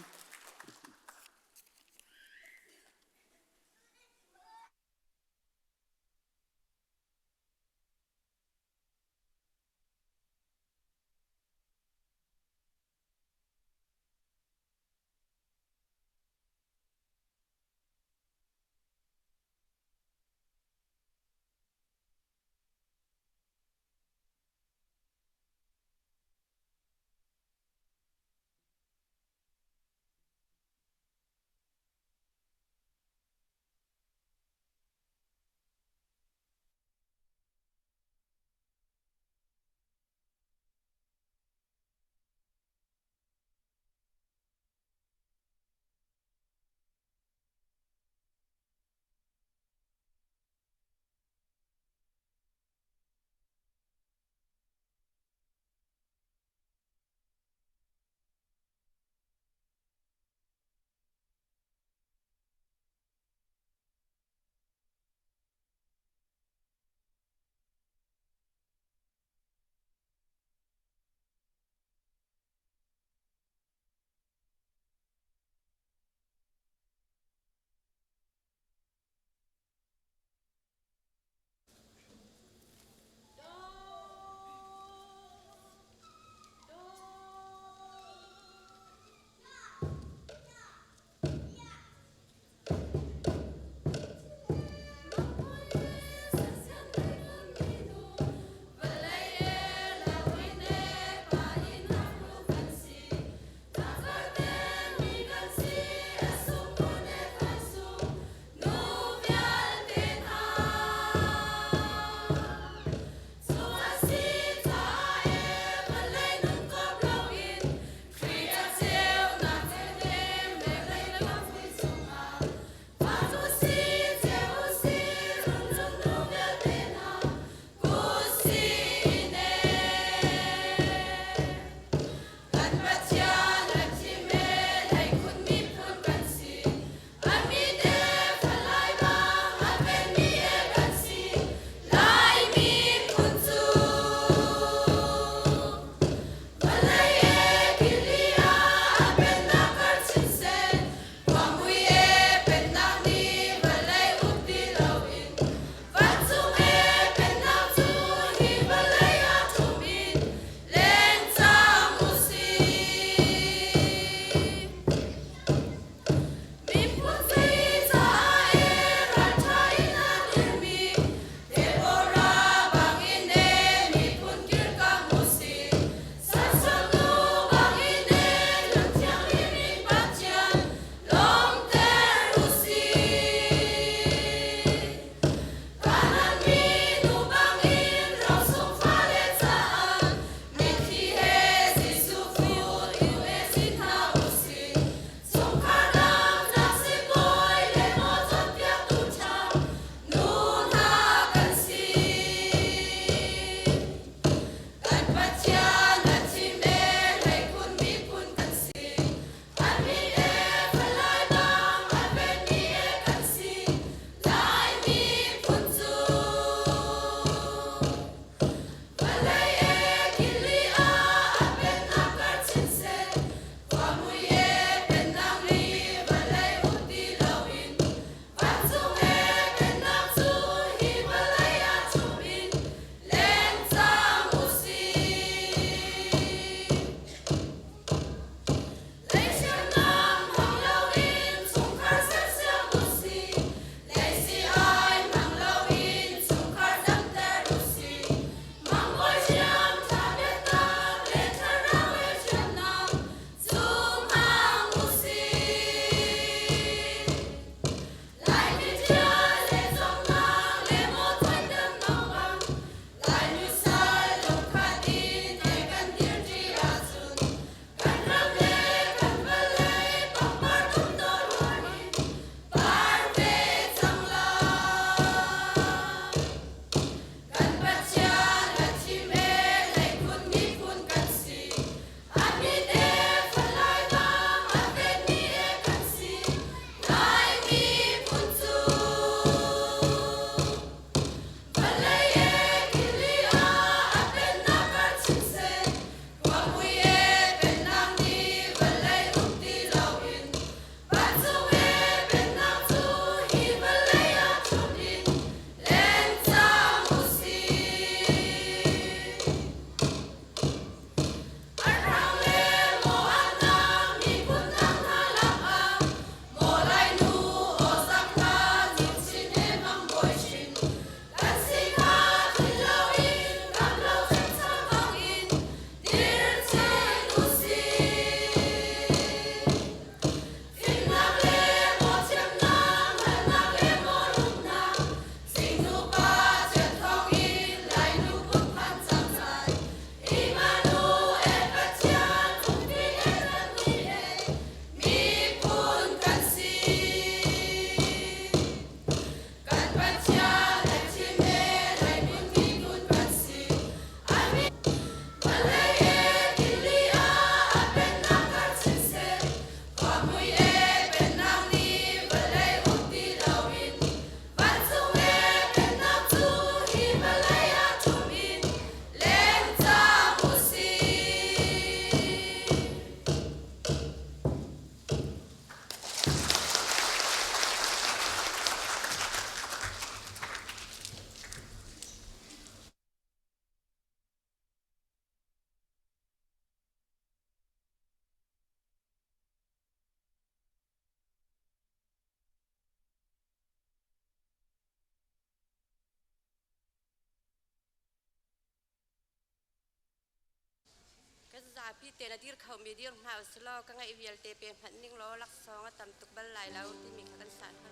Speaker 8: Zapi te na dir khomi dir hna usilaw ka ngeih vialte pe hmanh ning law laksawng a tam tuk bal lai lo timi kha kan sa hna.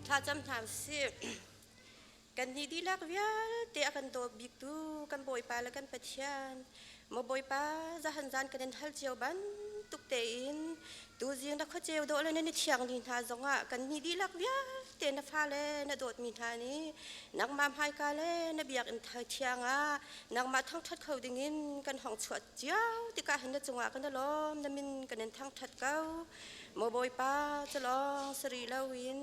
Speaker 8: Thlacam hna usih. Kan nih dihlak vialte a kan dawt biktu kan Bawipa le kan Pathian, maw Bawipa, zahan zan kan in hal cio bantuk tein tuzing na khuaceu dawh le na ni thiang ni hna zongah kan nih dihlak vialte na fale na dawtmi hna nih nangmah hmaika le na biakinn thiang ah nangmah thangṭhat kho dingin kan hong chuah cio tikah hin na cungah kan i lawm, na min kan in thangṭhat ko. Maw Bawipa, culawng si rih loin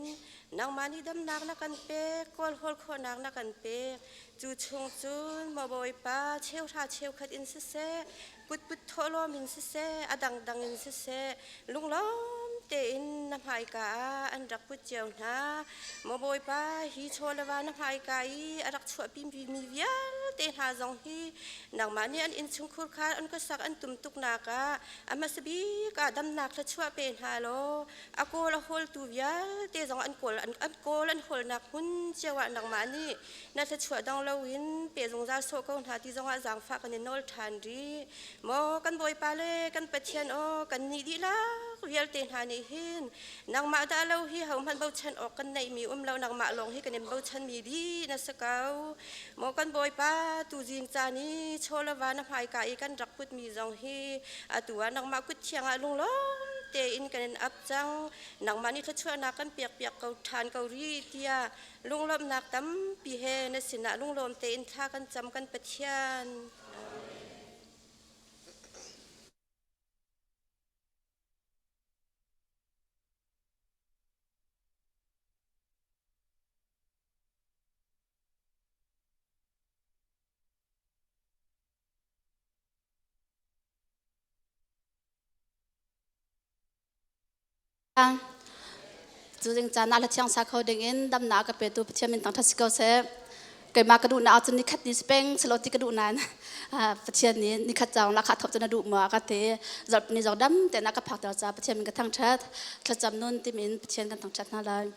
Speaker 8: nangmah nih damnak na kan pek, kawlhawl khawhnak na kan pek. Cu chung cun maw Bawipa, cheuhra cheukhat in siseh, kutput thawhlawm in siseh, a dangdang in siseh, lunglawm tein na hmaika ah an rak put cio hna. Maw Bawipa, hi chaw le va na hmaika i a rak chuahpi mi vialte hna zong hi nangmah nih an innchungkhur kha an khuasak an tum tuknak ah a hmasa bik ah damnak thluachuah pe hna law a kawl a hawltu vialte zong an kawl an kawl an hawlnak hmun cio ah nangmah nih na thluachuah dong loin pe zungzal sawh ko hna ti zongah zaangfah kan i nawl ṭhan rih. Maw kan Bawipa le kan Pathian aw, kan nih dihlak vialte hna nih hin nangmah dah lo hi hohmanh bochan awk kan neihmi um lo, nangmah lawng hi kan in bochanmi dih na si ko. Maw kan Bawipa, tuzing caan i chaw le va na hmaika i kan rak putmi zong hi atu ah nangmah kut thiang ah lunglawm tein kan in ap cang. Nangmah nih thluachuahnak kan piakpiak ko ṭhan ko rih tiah lunglawmhnak tampi he na sinah lunglawm tein thla kan cam kan Pathian.
Speaker 9: Cu ding caan ah hlathiang sa kho ding in damnak a ka petu Pathian min thangṭhat si ko seh. Keimah ka duhnak ahcun nikhat ni si peng selaw ti ka duh nain Pathian nih nikhat caung la kha thop cu na duh maw a ka ti. Zarhpini zong dam tein a ka phakter caah Pathian min ka thangṭhat. Thlacam nun timin Pathian kan thangṭhat hna lai.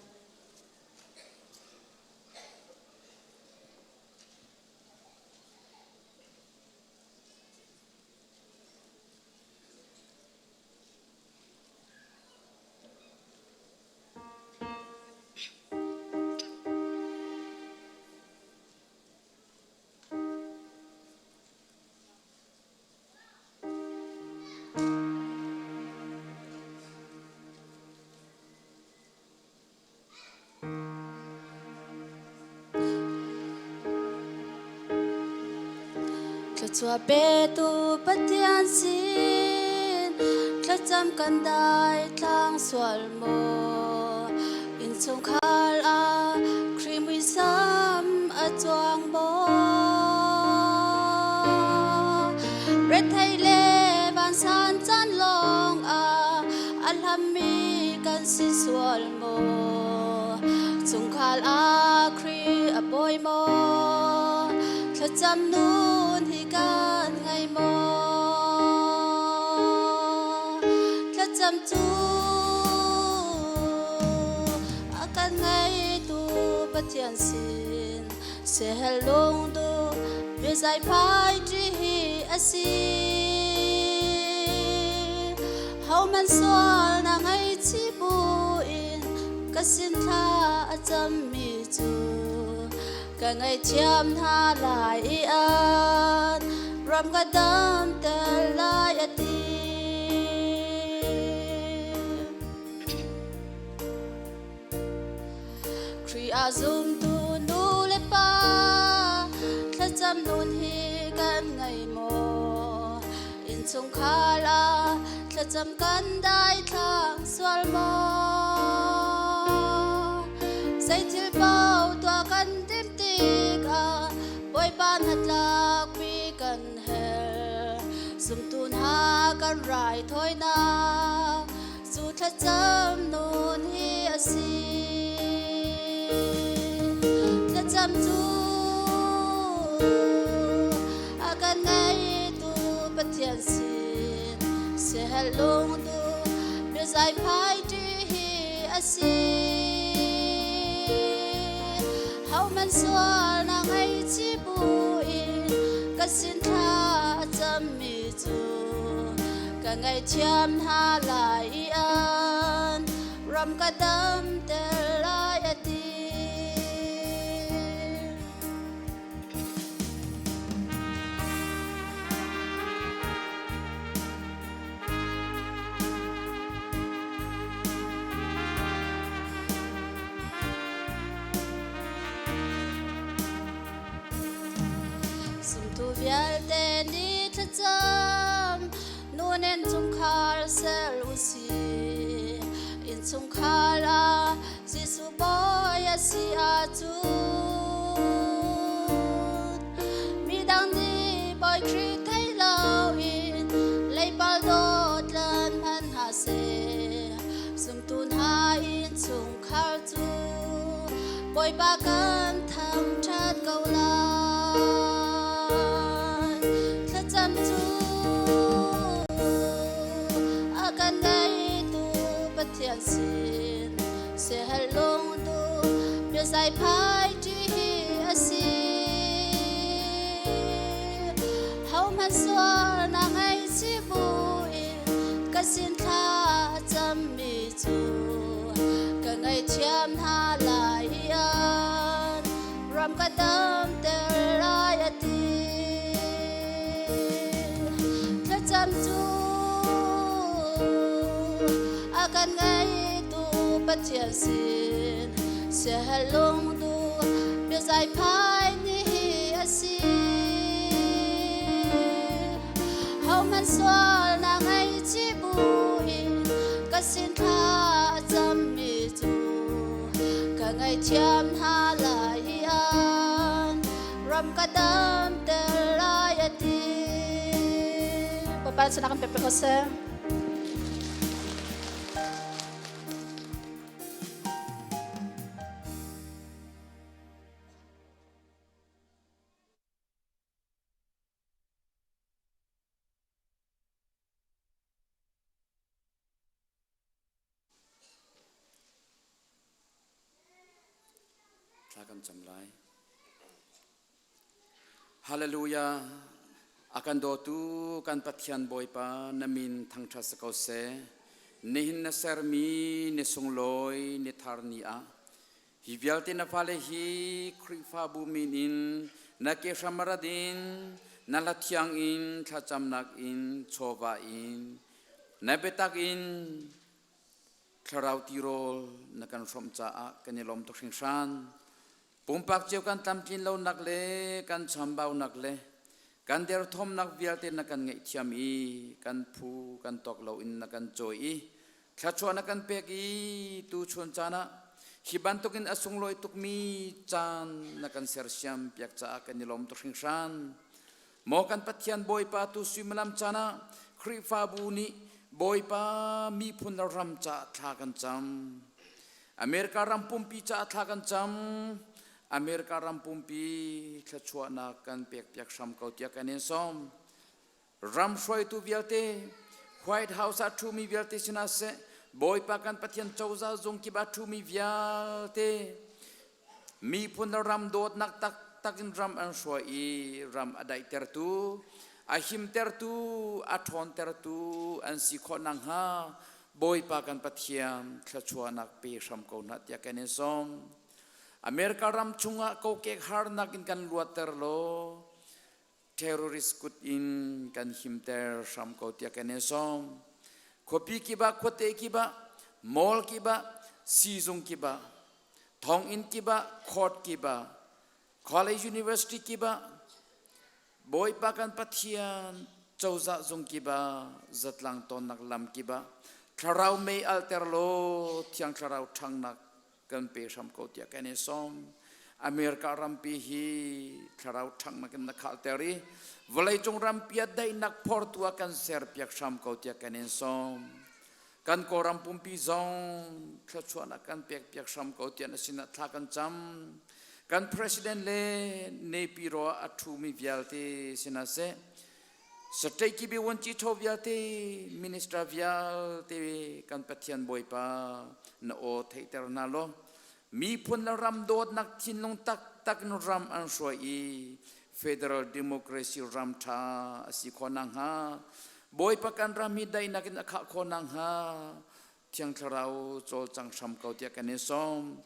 Speaker 9: Thluachuah petu Pathian sin thlacam kan dai tlang sual maw innchungkhar ah Khrih muisam a cuang maw rethei le vansan caan lawng ah a hlammi kan si sual maw chungkhar ah Khrih a bawi maw thlacam nun hi kan ngei maw thlacam cu a kan ngeitu Pathian sin sehel lungduh biazai phai ṭi hi a si Hohmanh sual na ngaihchih buin ka sin thla a cammi cu ka ngaihthiam hna lai i an ram ka damter lai a ti. Khrih ah zumtu nu le pa thlacam nun hi kan ngei maw? Innchungkhar ah thlacam kan daithlang sual maw? Zeithil paoh tuah kan timh tikah Bawipa hnatlakpi kan herh. Zumtu hna Kan raithawinak cu thlacam nun hi a si. Thlacam cu a kan ngeitu Pathian sin siaherh lungduh biazai phai ṭi hi a si. Hohmanh sualnak ngaihchih buin ka sin thla a cammi cu ka ngaihthiam hna lai i an ram ka damter lai a ti. Zumtu vialte nih thlacam nunen chungkhar ser usih. Innchungkhar ah Jesuh Bawi a si ahcun midang nih Bawi Khrih thei loin leipal dawt lan hmanh hna seh. Zumtu hna innchungkhar cu Bawipa kan thangṭhat ko lai. Thlacam cu a kan ngeitu Pathian sin siaherh lungduh biazai phai ṭi hi a si. Hohmanh sualnak ngaihchih buin ka sin thla a cammi cu ka ngaihthiam hna lai i an ram ka damter lai a ti. Thlacam cu a kan ngeitu Pathian sin siaherh lungduh biazai phai ni hi a si. Hohmanh sualnak ngaihchih buin ka sin thla a cammi cu ka ngaihthiam hna lai i an ram ka damter lai a ti. Bawipa sinah kan pe ko seh.
Speaker 7: Thla kan cam lai. Hallelujah. A kan dawtu kan Pathian Bawipa na min thangṭhat si ko seh. Nihin na sermi ni sunglawi ni thar ni ah Hi vialte na fale hi Khrihfabu min in na ke hram rat in na hla thiang in thlacamnak in chawva in na biatak in thlarau tirawl na kan hrawmh caah kan i lawm tuk hringhran. Pumpak cio kan tlamtlin lonak le kan chambaunak le kan derthawmnak vialte na kan ngaihthiam i kan phu kan tawk loin na kan cawi i Thluachuah na kan pek i tuchun caan ah hi bantukin a sunglawi tukmi caan na kan sersiam piak caah kan i lawm tuk hringhran. Maw kan Pathian Bawipa tu suimilam caan ah Khrihfabu nih Bawipa miphun le ram caah thla kan cam. America ram pumpi caah thla kan cam. America ram pumpi thluachuahnak kan pek piak hram ko tiah kan in sawm. Ram hruaitu vialte, White House ah ṭhumi vialte sinah seh, Bawipa kan Pathian cozah zung kip ah ṭhumi vialte, miphun le ram dawtnak taktak in ram an hruai i ram a daihtertu, a himtertu, a ṭhawntertu an si khawh nakhnga Bawipa kan Pathian thluachuahnak pe hram ko hna tiah kan in sawm. America ram chungah kokek harnak in kan luatter law, terrorist kut in kan himter hram ko tiah kan in sawm. Khuapi kip ah, khuate kip ah, mall kip ah, siizung kip ah, thonginn kip ah, court kip ah, college university kip ah, Bawipa kan Pathian cozah zung kip ah, zatlang tonnak lam kip ah, thlarau mei alter law thiang thlarau ṭhangnak kan pe hram ko tiah kan in sawm. America rampi hi thlarau ṭhanghnak in na khalter i vawleicung rampi ah daihnak phortu ah kan serpiak hram ko tiah kan in sawm. Kan Kawlram pumpi zong thluachuahnak kan pekpiak hram ko tiah na sinah thla kan cam. Kan president le Naypyidaw ah a ṭhumi vialte sinah seh, State kibi wanci tho vialte minister vialte kan Pathian Bawipa na aw theihter hna law miphun le ram dawtnak thinlung taktak in ram an hruai i federal democracy ram ṭha a si khawh nakhnga Bawipa kan ram hi daihnak in a khah khawh nakhnga Thiang Thlarau cawlcang hram ko tiah kan in sawm.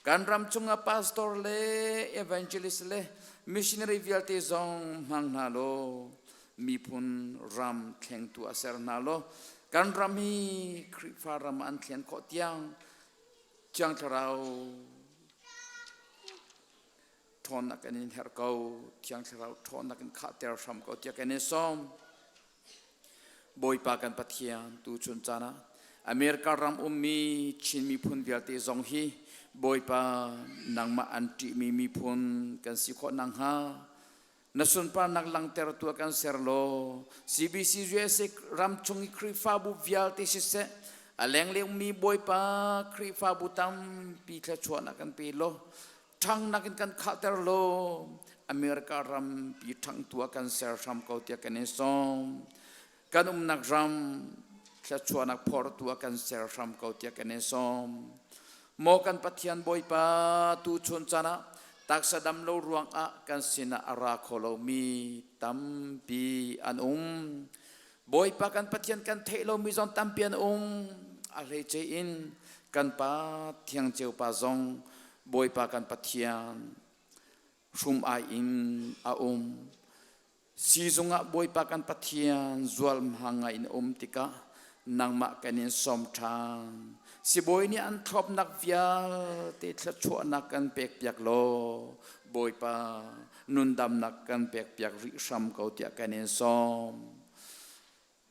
Speaker 7: Kan ram chungah pastor le evangelist le missionary vialte zong hmang hna law miphun ram thlengtu a ser hna law kan ram hi Khrihfa ram an thlen khawh tiang Thiang Thlarau ṭhawnnak kan in herh ko. Thiang Thlarau ṭhawnnak in khahter hram ko tiah kan in sawm. Bawipa kan Pathian tuchun caan ah America ram ummi Chin miphun vialte zong hi Bawipa nangmah an ṭihmi miphun kan si khawh nakhnga na sunparnak langhter tu kan ser law CBC USA ram chung i Khrihfabu vialte siseh a lenglei ummi Bawipa Khrihfabu tampi thluachuahnak kan pe law ṭhangnak in kan khahter law America rampi ṭhangtu ah kan ser hram ko tiah kan in sawm. Kan umnak ram thluachuahnak phortu ah kan ser hram ko tiah kan in sawm. Maw kan Pathian Bawipa tu chun caan ah taksa dam lo ruangah kan sinah a ra kho lomi tampi an um. Bawipa kan Pathian kan theih lomi zong tampi an um. A hleice in kan Pa Thiang Ceu Pa zong Bawipa kan Pathian hrum ai in a um. Sizung ah Bawipa kan Pathian zual hma in um tikah nangmah kan in sawm ṭhan. Sibawi nih an thlopnak vialte thluachuahnak kan pekpiak law Bawipa nundamnak kan pekpiak rih hram ko tiah kan in sawm.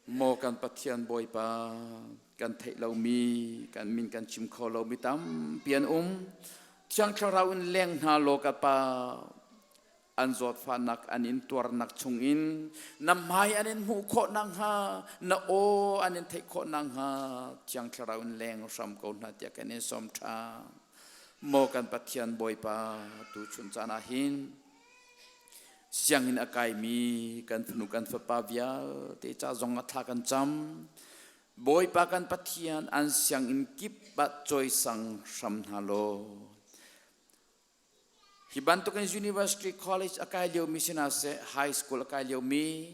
Speaker 7: Maw kan Pathian Bawipa, kan theih lomi, kan min kan chim kho lomi tampi an um. Thiang Thlarau in leng hna law ka Pa, an zawtfahnak an in tuarnak chungin na hmai an in hmuh khawh nakhnga, na aw an in theih khawh nakhnga Thiang Thlarau in leng hram ko hna tiah kan in sawm ṭhan. Maw kan Pathian Bawipa, tuchun caan ah hin Sianginn a kaimi kan fanu kan fapa vialte ca zong ah thla kan cam. Bawipa kan Pathian an sianginn kip ah cawisang hram hna law. Hi bantukin university college a kai liomi si hna seh, high school a kai liomi,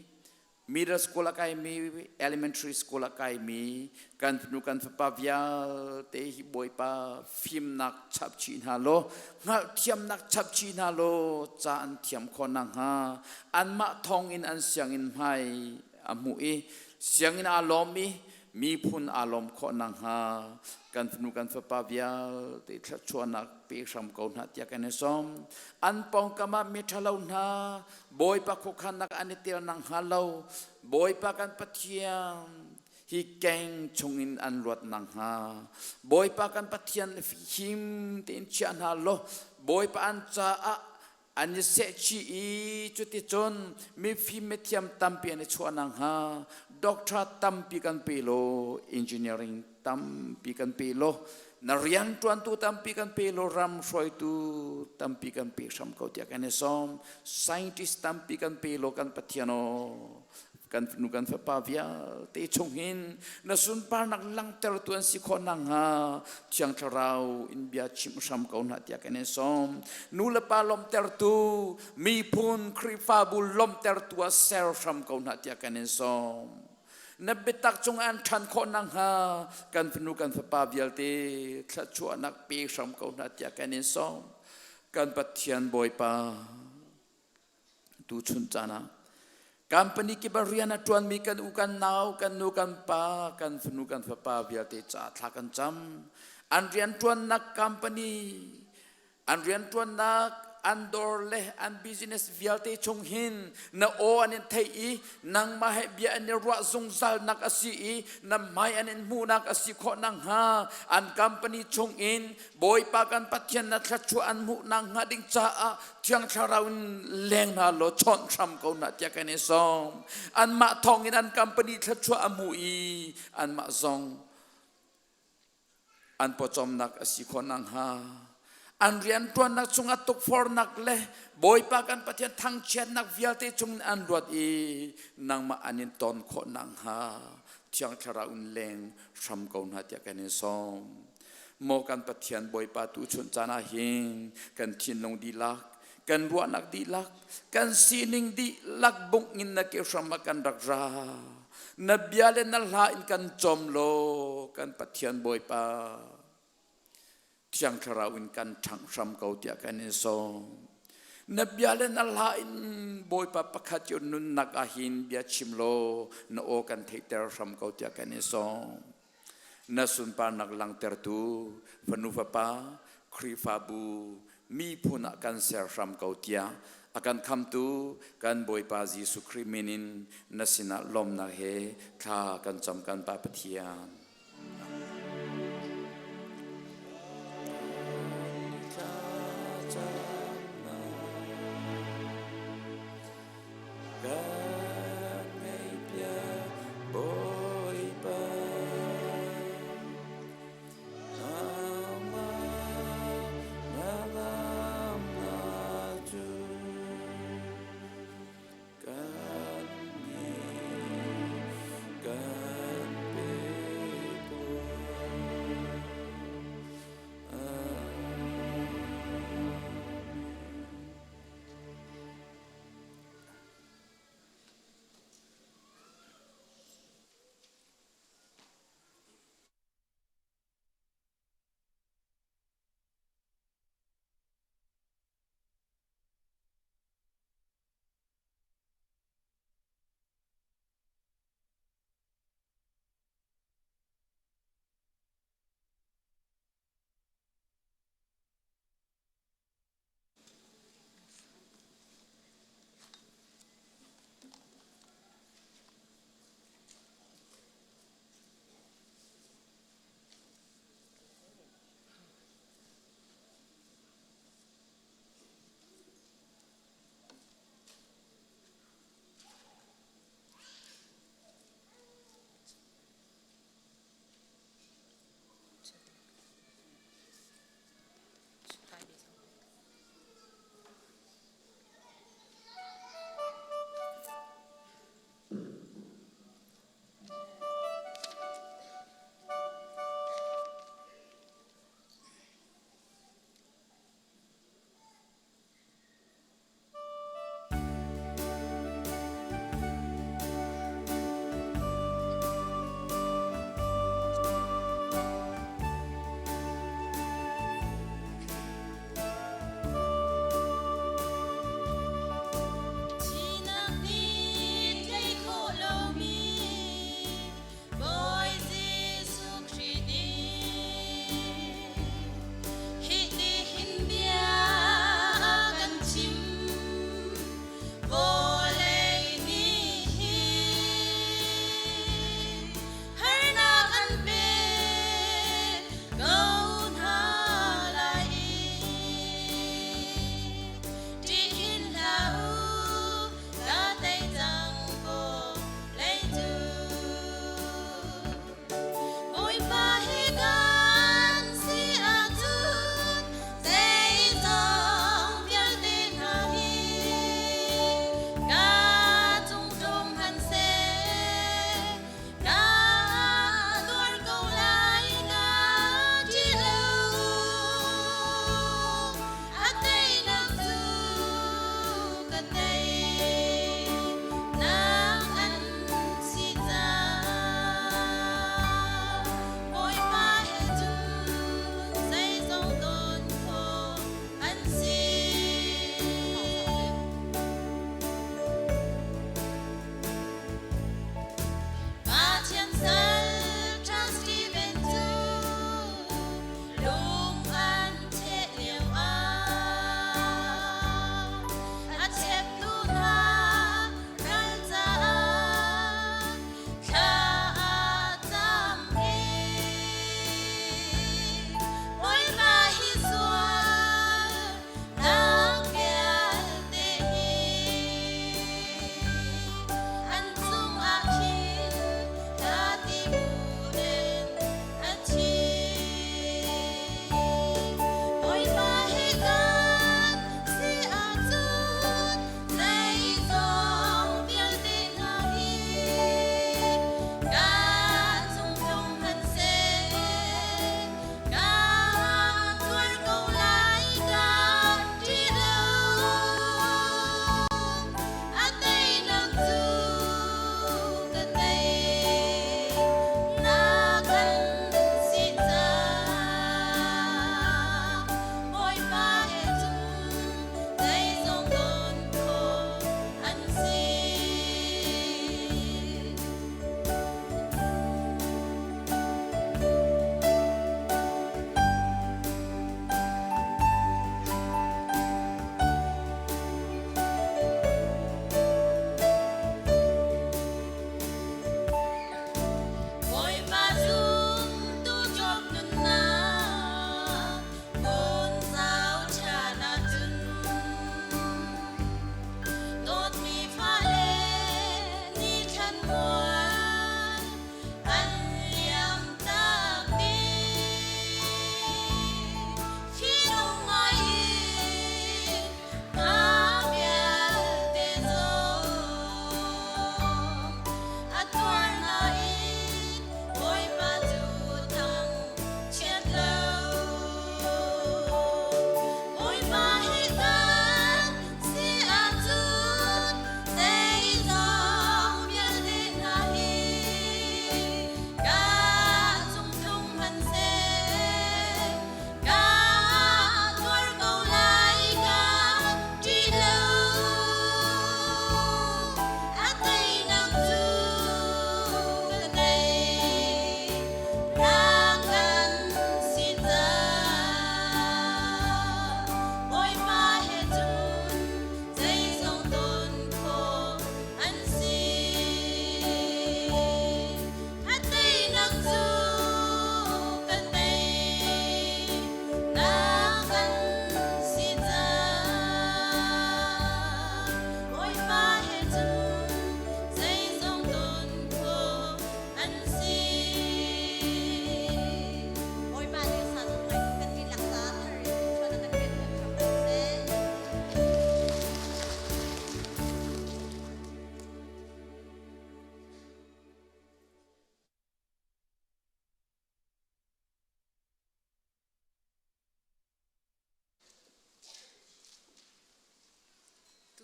Speaker 7: middle school a kaimi, elementary school a kaimi, kan fanu kan fapa vialte hi Bawipa fimnak chap chih hna law, hngalhthiamnak chap chih hna law, ca an thiam khawh nakhnga anmah thawng in an sianginn hmai a hmuh i sianginn aa lawm i miphun aa lawm khawh nakhnga kan fanu kan fapa vialte thluachuahnak pe hram ko hna tiah kan i sawm. An pawngkam ah mi ṭhalo hna Bawipa khuakhannak an i tel nakhnga lo Bawipa kan Pathian hi keng chungin an luat nakhnga Bawipa kan Pathian him tein chia hna law Bawipa an caah an i sehchih i cuticun mifim mithiam tampi an i chuah nakhnga doctor tampi kan pe law engineering tampi kan pe law na rian ṭuantu tampi kan pe law ram hruaitu tampi kan pe hram ko tiah kan i sawm scientist tampi kan pe law kan Pathian aw kan nu kan fapa vialte chung hin na sunparnak langhtertu an si khawh nakhnga Thiang Thlarau in bia chimh hram ko hna tiah kan in sawm nu le pa lawmhtertu miphun Khrihfabu lawmhtertu ah ser hram ko hna tiah kan in sawm na biatak cung an ṭhan khawh nakhnga kan fanu kan fapa vialte thluachuahnak pe hram ko hna tiah kan in sawm kan Pathian Bawipa tuchun caan ah company kip ah rian a ṭuanmi kan u kan nau kan nu kan pa kan fanu kan fapa vialte ca thla kan cam an rian ṭuannak company an rian ṭuannak.
Speaker 10: an dawr le an business vialte chung hin na aw an in theih i nangmah he bia an i ruah zungzal nak a si i na hmai an in hmuhnak a si khawh nakhnga an company chung in Bawipa kan Pathian na thluachuah an hmuh nakhnga ding caah Thiang Thlarau in leng hna law chawnh hram ko hna tiah kan i sawm. Anmah thawng in an company thluachuah a hmu i anmah zong an pawcawmnak a si khawh nakhnga an rianṭuannak chungah tukforhnak le Bawipa kan Pathian thangchiatnak vialte chungin an ruat i nangmah an in ton khawh nakhnga Thiang Thlarau in leng hram ko hna tiah kan in sawm. Maw kan Pathian Bawipa tuchun caan ah hin kan thinlung dihlak, kan ruahnak dihlak, kan sining dihlak bungh in na ke hram ah kan rak ra. Na bia le na hla in kan cawm law kan Pathian Bawipa Thiang Thlarau in kan ṭhangh hram ko tiah kan in sawm. Na bia le na hla in Bawipa pakhat cio nunnak ah hin bia chim law na aw kan theihter hram ko tiah kan in sawm. Na sunparnak langhtertu fanu fapa Khrihfabu miphun ah kan ser hram ko tiah a kan khamtu kan Bawipa Jesuh Khrih min in na sinah lawmnak he thla kan cam kan Pa Pathian. Kan ngaihpiak Bawipa nangmah na lamnak cu kan nih kan pek.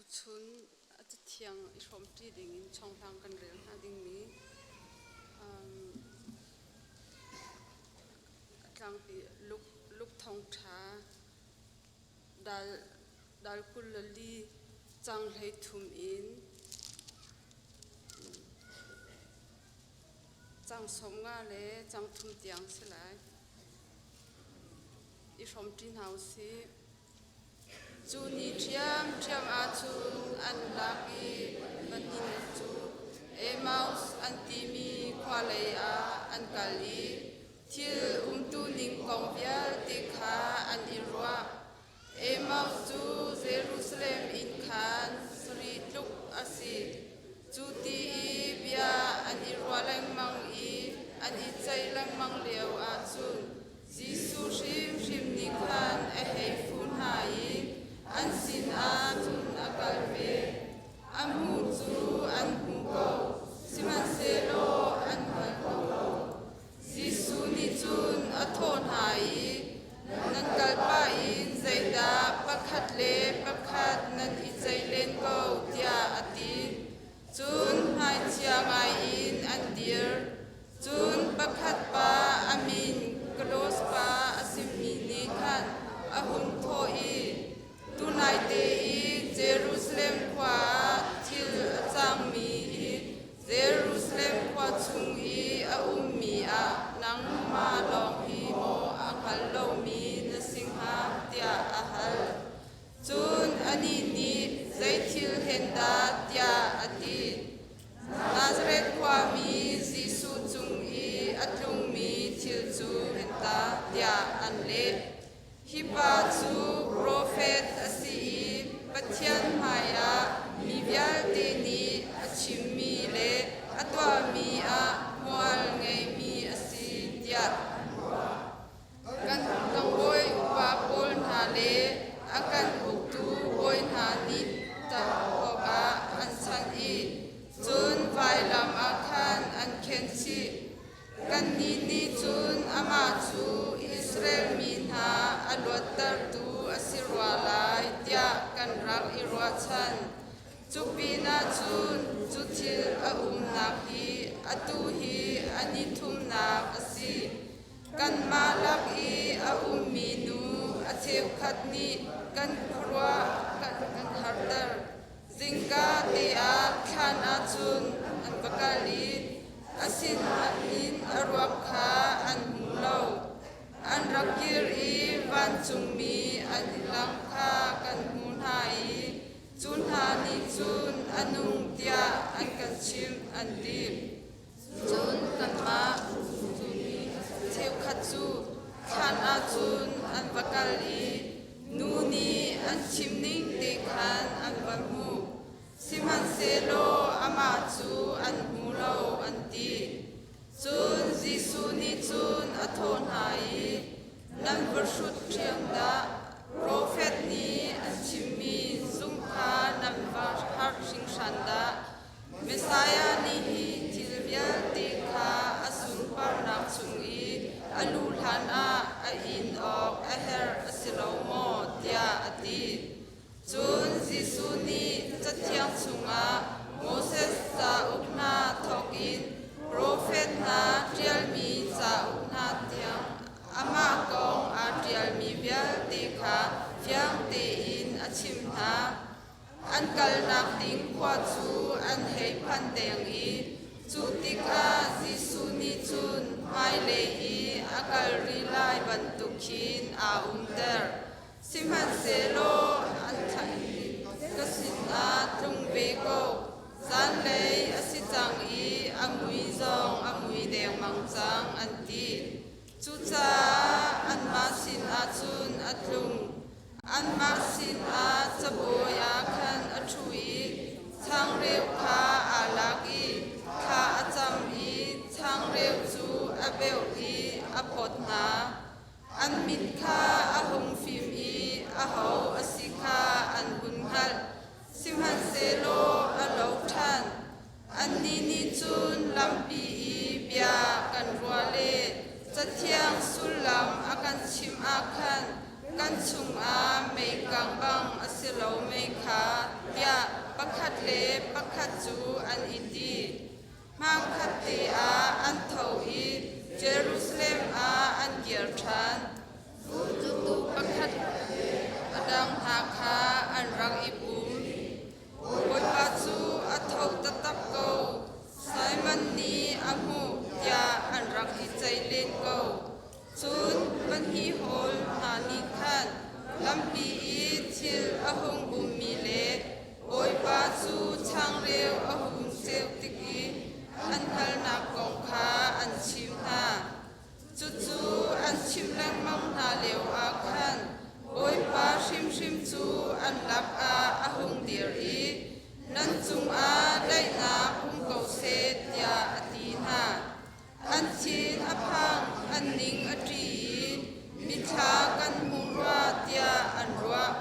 Speaker 11: Tuchun a cathiang i hrawmṭi dingin chawnghlang kan rel hnga dingmi a tlangpi Luke thawngṭha dal 24 cang 33 in cang 50 le cang thum tiang si lai. I hrawmṭi hna u sih. Cu ni ṭhiamṭhiam ahcun an lak i pahnih cu Emmaus an timi khua lei ah an kal i thil umtuning kong vialte kha an i ruah. Emmaus cu Jerusalem inn khan sarih tluk a si. Cu ti i bia an i ruah lengmang i an i ceih lengmang lio ahcun Jesuh hrimhrim nih khan a hei fuh hna i an sinah cun a kal ve. A hmuh cu an hmu ko, sihmanhsehlaw an hngal kho lo. Jesuh nih cun a thawh hna i, Nan kalpah in zeidah pakhat le pakhat nan i ceih len ko, tiah a ti. Cun hmaichia ngaiin an dir. Cun pakhat pa a min Klopas pa a simi nih khan a hun thawh i, Tunaite i Jerusalem khua ah thil a cangmi hi Jerusalem khua chung i a ummi ah nangmah lawng hi maw a hngal lomi na si hnga? tiah a hal. Cun anih nih, Zei thil hen dah? tiah a ti. Nazareth khuami Jesuh cung i a tlungmi thil cu henta tiah an leh. Hi pa cu profet a si i Pathian hmaiah mi vialte nih a chimmi le a tuahmi ah hmual ngeimi a si tiah an ruah. Kan tlangbawi upa pawl hna le a kan uktu bawi hna nih ṭah awkah an chanh i cun vailam ah khan an khenchih. Kannih nih cun amah cu Israel mi hna a luattertu a si rua lai tiah kan rak i ruahchan. Cu pinah cun cu thil a umnak hi atu hi a ni thumnak a si. Kanmah lak i a ummi nu a cheukhat nih kan khuaruah kan harter. Zingka te ah thlan ahcun an va kal i a sinin a ruak kha an hmu lo. An rak kir i vancungmi an i lang kha kan hmu hna i cu hna nih cun a nung tiah an kan chimh an ti. Cun kanmah cheukhat cu thlan ahcun an va kal i nu nih an chim ning te khan an va hmuh. Sihmanhsehlaw amah cu an hmu lo, an ti. Cun Jesuh nih cun a thawh hna i, Nan va hrut ṭhiam dah! Profet nih an chimmi zung kha nan va harh hringhran dah! Messiah nih hi thil vialte kha a sunparnak chung i a luh hlanah a in awk a herh a si lo maw? tiah a ti. Cun Jesuh nih Cathiang chungah Moses cauk hna thawkin profet hna ṭialmi cauk hna tiang amah kong aa ṭialmi vialte kha fiang tein a chimh hna. An kalnak ding khua cu an hei phan deng i cu tikah Jesuh nih cun hmailei i a kal rih lai bantuk khin aa umter. Sihmanhsehlaw an ka sinah tlung ve ko. Zanlei a si cang i a mui zong a mui dengmang cang, an ti. Cucaah anmah sinah cun a tlung. Anmah sinah cabuai ah khan a ṭhu i changreu kha aa lak i thla a cam i changreu cu a beuh i a phawt hna. An mit kha a hung fim i aho a si kha an hun hngalh. Sihmanhsehlaw a lo ṭhan. Annih nih cun lampi i bia kan ruah le Cathiang sullam a kan chimh ah khan kan chungah meikang bang a si lo mei kha tiah. pakhat cu an i ti. Hmangkhat te ah an tho i Jerusalem ah an kir ṭhan. Zultu pakhat a dang hna kha an rak i pum. Bawipa cu a tho taktak ko, Simon nih a hmuh tiah an rak i ceih len ko. Cun pahnih hawl hna nih khan lampi i thil a hung ummi le Bawipa cu changreu a hun ceu tik i an hngalhnak kong kha an chim hna. Cucu an chimh lengmang hna lioah khan Bawipa hrimhrim cu an lakah a hung dir i, Nan cungah daihnak um ko seh, tiah a ti hna. An thin a phang, an ning a ṭi i mithla kan hmu rua tiah an ruah.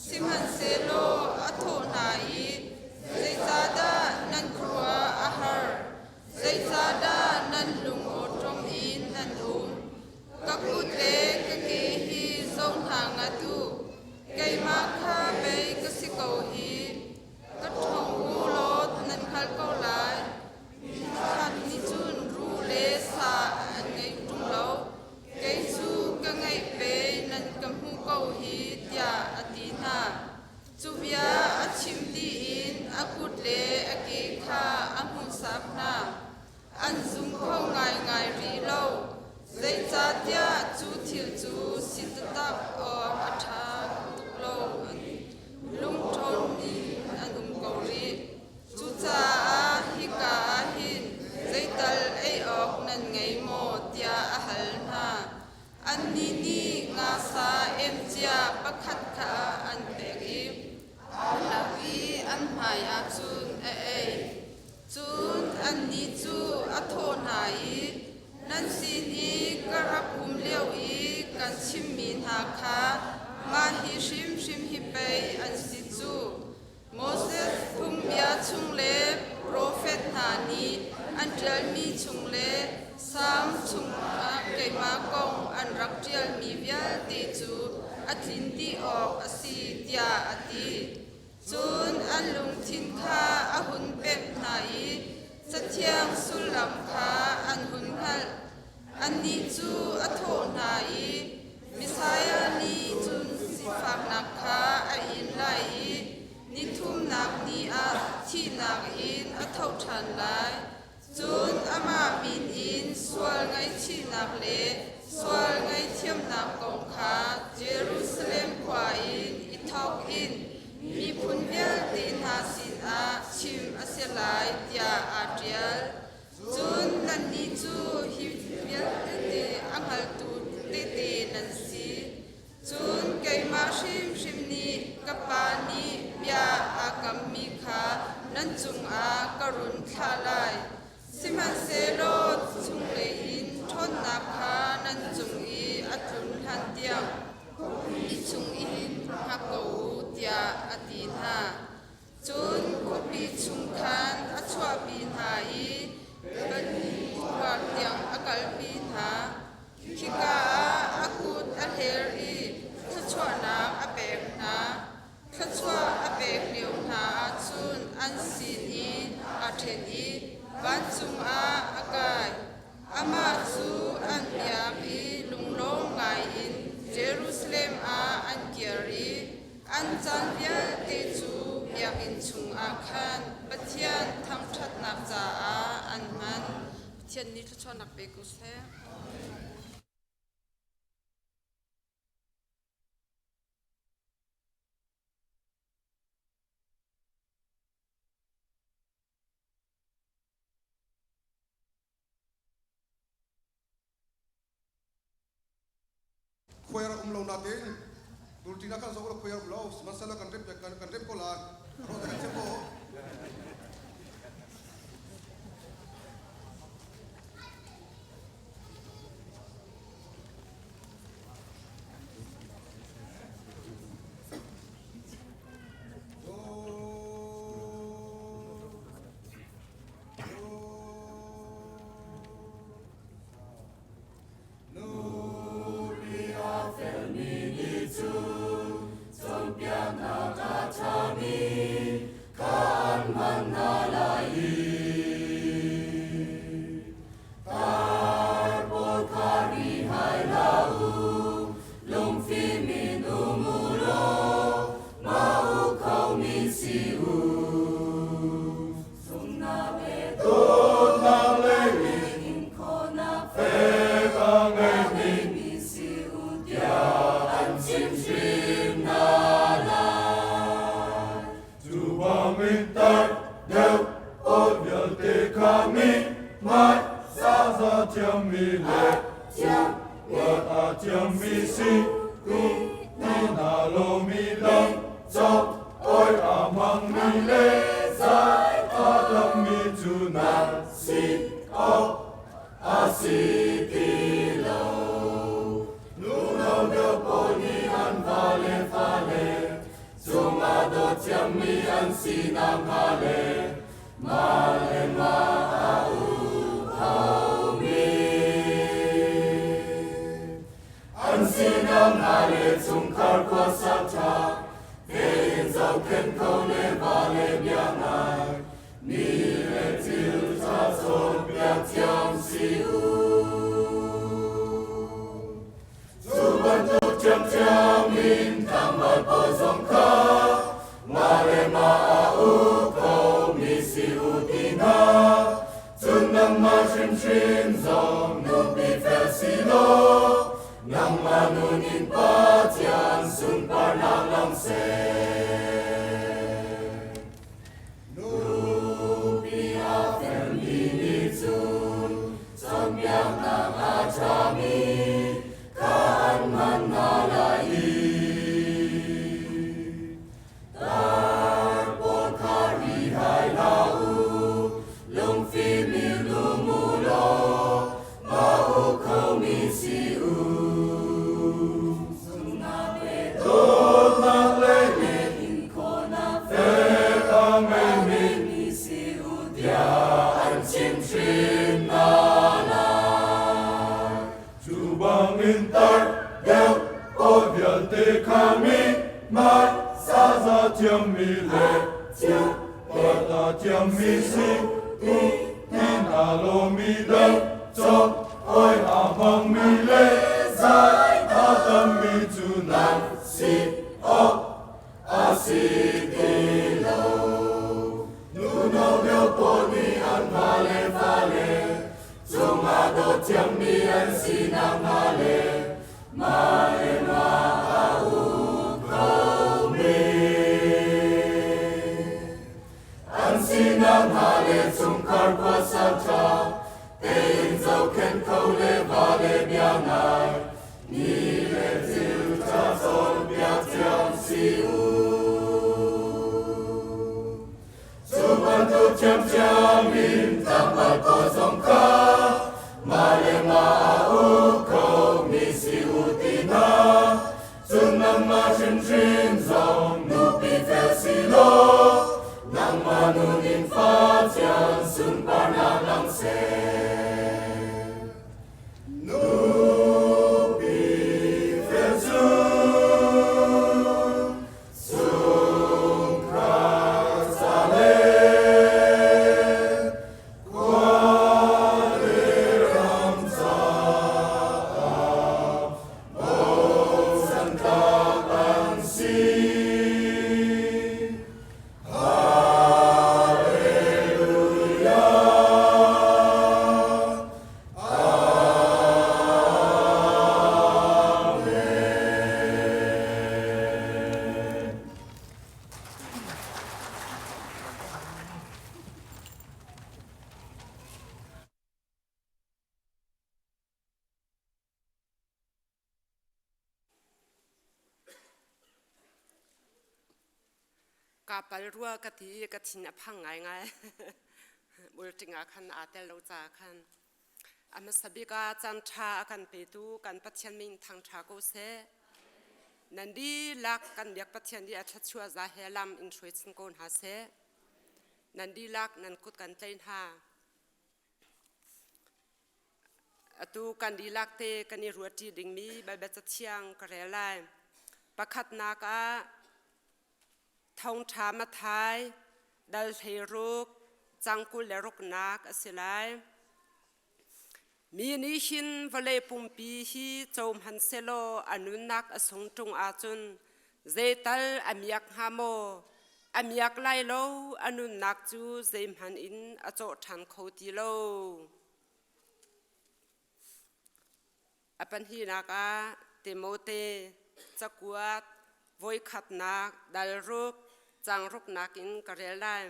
Speaker 11: Sihmanhsehlaw a thawh hna i, Zeicahdah nan khuaruah a har? Zeicahdah nan lung awṭawm in nan um? Ka kut le ka ke hi zo hna ngat u. Keimah kha pei ka si ko hi. Ka ṭhawng u law nan hngalh ko lai. Khat nih cun ru le sa an ngei ṭung lo. Kei cu ka ngeih pei nan ka hmuh ko hi, tiah a ti hna. Cu bia a chim dih in a kut le a ke kha a hmuhsak hna. An zum kho ngaingai rih lo, zeicahtiah cu thil cu si taktak awk a ṭha tuk lo. An lungṭhawn in an um ko rih. Cucaah hika ah hin zeital ei awk nan ngei maw tiah a hal hna. Annih nih nga sa emcia pakhat kha an pek i a lak i an hmaiah cun a ei. Cun annih cu a thawh hna i, Nan sin i ka rak um lio i kan chimmi hna kha mah hi hrimhrim hi pei an si cu. Moses phungbia chung le profet hna nih an ṭialmi chung le Salm chungah keimah kong an rak ṭialmi vialte cu a tlin dih awk a si, tiah a ti. Cun an lungthin kha a hun pemh hna i Cathiang sullam kha an hun hngalh. Annih cu a thawh hna i, Messiah nih cun sifaknak kha a in lai i nithumnak ni ah thihnak in a tho ṭhan lai. Cun amah min in sual ngaihchihnak le sual ngaihthiamnak kong kha Jerusalem khua in i thawk in miphun vialte hna sinah chim a si lai, tiah aa ṭial. Cun nannih cu hi vialte a hngaltu tehte nan si. Cun keimah hrimhrim nih ka Pa nih bia aa kammi kha nan cungah ka run thlah lai. Sihmanhsehlaw chunglei in ṭhawnnak kha nan cung i a tlun hlantiang i chungin hngak ko u, tiah a ti hna. Cun khuapi chung khan a chuahpi hna i khuar tiang a kalpi hna. Khika ah a kut a hler i thluachuahnak a pek hna. Thluachuah a pek lio hna ah cun an sin i aa ṭhen i vancung ah a kai. Amah cu an biak i lunglawm ngaiin Jerusalem ah an kir i An caan vialte cu biakinn chungah khan Pathian thangṭhatnak caah an hman. Pathian nih thluachuahnak pe ko seh.
Speaker 12: Khuai um lo natin dulṭi na kan zoh lo khuai um lo sihmanhsehlaw kan rem kan rem ko lai ro kan chem ko.
Speaker 13: Nupi a felmi nih cun cawnpiaknak a ṭhami kha an hman. pawl vialte kha mi hmai sa thiammi le uat a thiammi si u ti hna law mi dang cawk oi a hmangmi le zai a tammi cu nan si awk a si ti lo. Nu deuh pawl nih an vale fale cungah dawt thiammi an si nakhnga le mah le mah a uk khomi an si nakhnga le chungkhar khuasak ṭha tein zohkhenh kho le vale bia ngai mi le thil ṭha cawnpiak thiam si u. Cu bantuk ṭhiamṭhiam in tlangval pawl zong kha mah le mah a uk khomi si u ti hna. Cun nangmah hrimhrim zong nupi fel si law nangmah nun in Pathian sunparnak lang seh. Nupi a felmi nih cun cawnpiaknak a ṭhami kha an hman hna lai i tar pawl kha ri hai hlah u, lungfim in um u law mah uk khomi si u. Dawtnak le fek a ngeimi tiah an chimhhrin hna lai. Cu bangin tar deuh pawl vialte kha mi hmai saza thiammi le upat a thiammi si u ti hna law mi dang cawk oi a hmangmi le zai a tammi cu nan si awk a si ti lo. Nu no deuh pawl nih an vale fale cungah dawt thiammi an si nakhnga le mah le mah a uk khomi an si nakhnga le chungkhar khuasa ṭha tein zohkhenh kho le vale bia ngai mi le thil ṭha cawnpiak thiam si u. Cu bantuk ṭhiamṭhiam in tlangval pawl zong kha mah le mah a uk khomi si u ti hna. Cun nangmah hrimhrim zong nupi fel si law nangmah nun in Pathian sunparnak lang seh. Nupi fel cu chungkhar ca le khua le ram caah bochan tlak an si. Hallelujah. Amen.
Speaker 14: Ka pal rua ka ti i ka thin a phang ngaingai. Bulṭing ah khan aa tel lo caah khan. A hmasa bik ah caan ṭha a kan petu kan Pathian min thangṭha ko seh. Nan dihlak kan biak Pathian nih a thluachuah za he lam in hruai chin ko hna seh. Nan dihlak nan kut kan tlai hna. Atu kan dihlak te kan i ruahṭi dingmi Baibal Cathiang ka rel lai. Pakhatnak ah Thawngṭha Matthai dal 16 cang 26nak a si lai. Mi nih hin vawlei pumpi hi co hmanh sehlaw a nunnak a sung ṭung ahcun zeital a miak hnga maw? A miak lai lo, a nunnak cu zeihmanh in a cawh ṭhan kho ti lo. A pahnihnak ah Timote cakuat voikhatnak dal ruk cang ruknak in ka rel lai.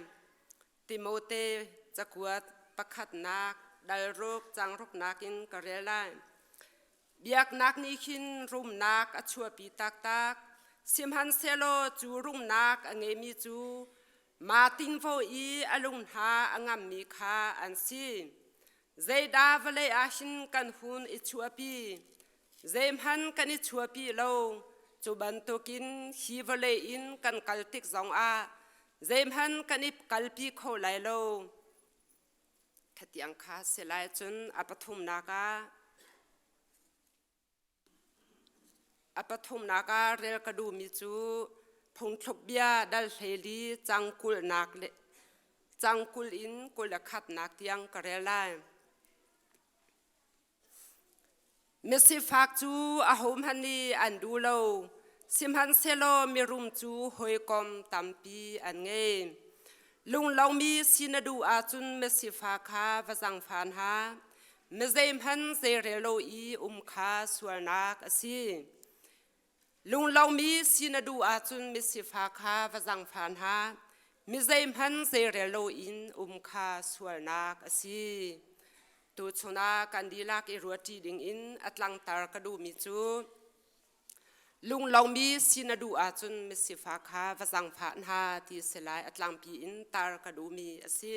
Speaker 14: Timote cakuat pakhatnak dal ruk cang ruknak in ka rel lai. Biaknak nih khin rumnak a chuahpi taktak. Sihmanhsehlaw cu rumnak a ngeimi cu ma tingvo i a lung hna a ngammi kha an si. Zeidah vawlei ah hin kan hun i chuahpi? Zeihmanh kan i chuahpi lo. Cu bantukin hi vawlei in kan kal tik zongah zeihmanh kan i kalpi kho lai lo. Khatiang kha si lai cun a pathumnak ah a pathumnak ah rel ka duhmi cu phungthluk bia dal hleili cang kulnak le cang 20 in 21nak tiang ka rel lai. Misifak cu ahohmanh nih an duh lo, sihmanhsehlaw mirum cu hawikom tampi an ngei. Lunglomi si na duh ahcun misifak kha va zangfan hna. Mi zeihmanh zeirel lo i um kha sualnak a si. Lunglomi si na duh ahcun misifak kha va zangfan hna. Mi zeihmanh zeirel loin um kha sualnak a si. Tuchun ah kan dihlak i ruahṭi dingin a tlangtar ka duhmi cu lunglomi si na duh ahcun misifak kha va zangfah hna ti si lai a tlangpi in tar ka duhmi a si.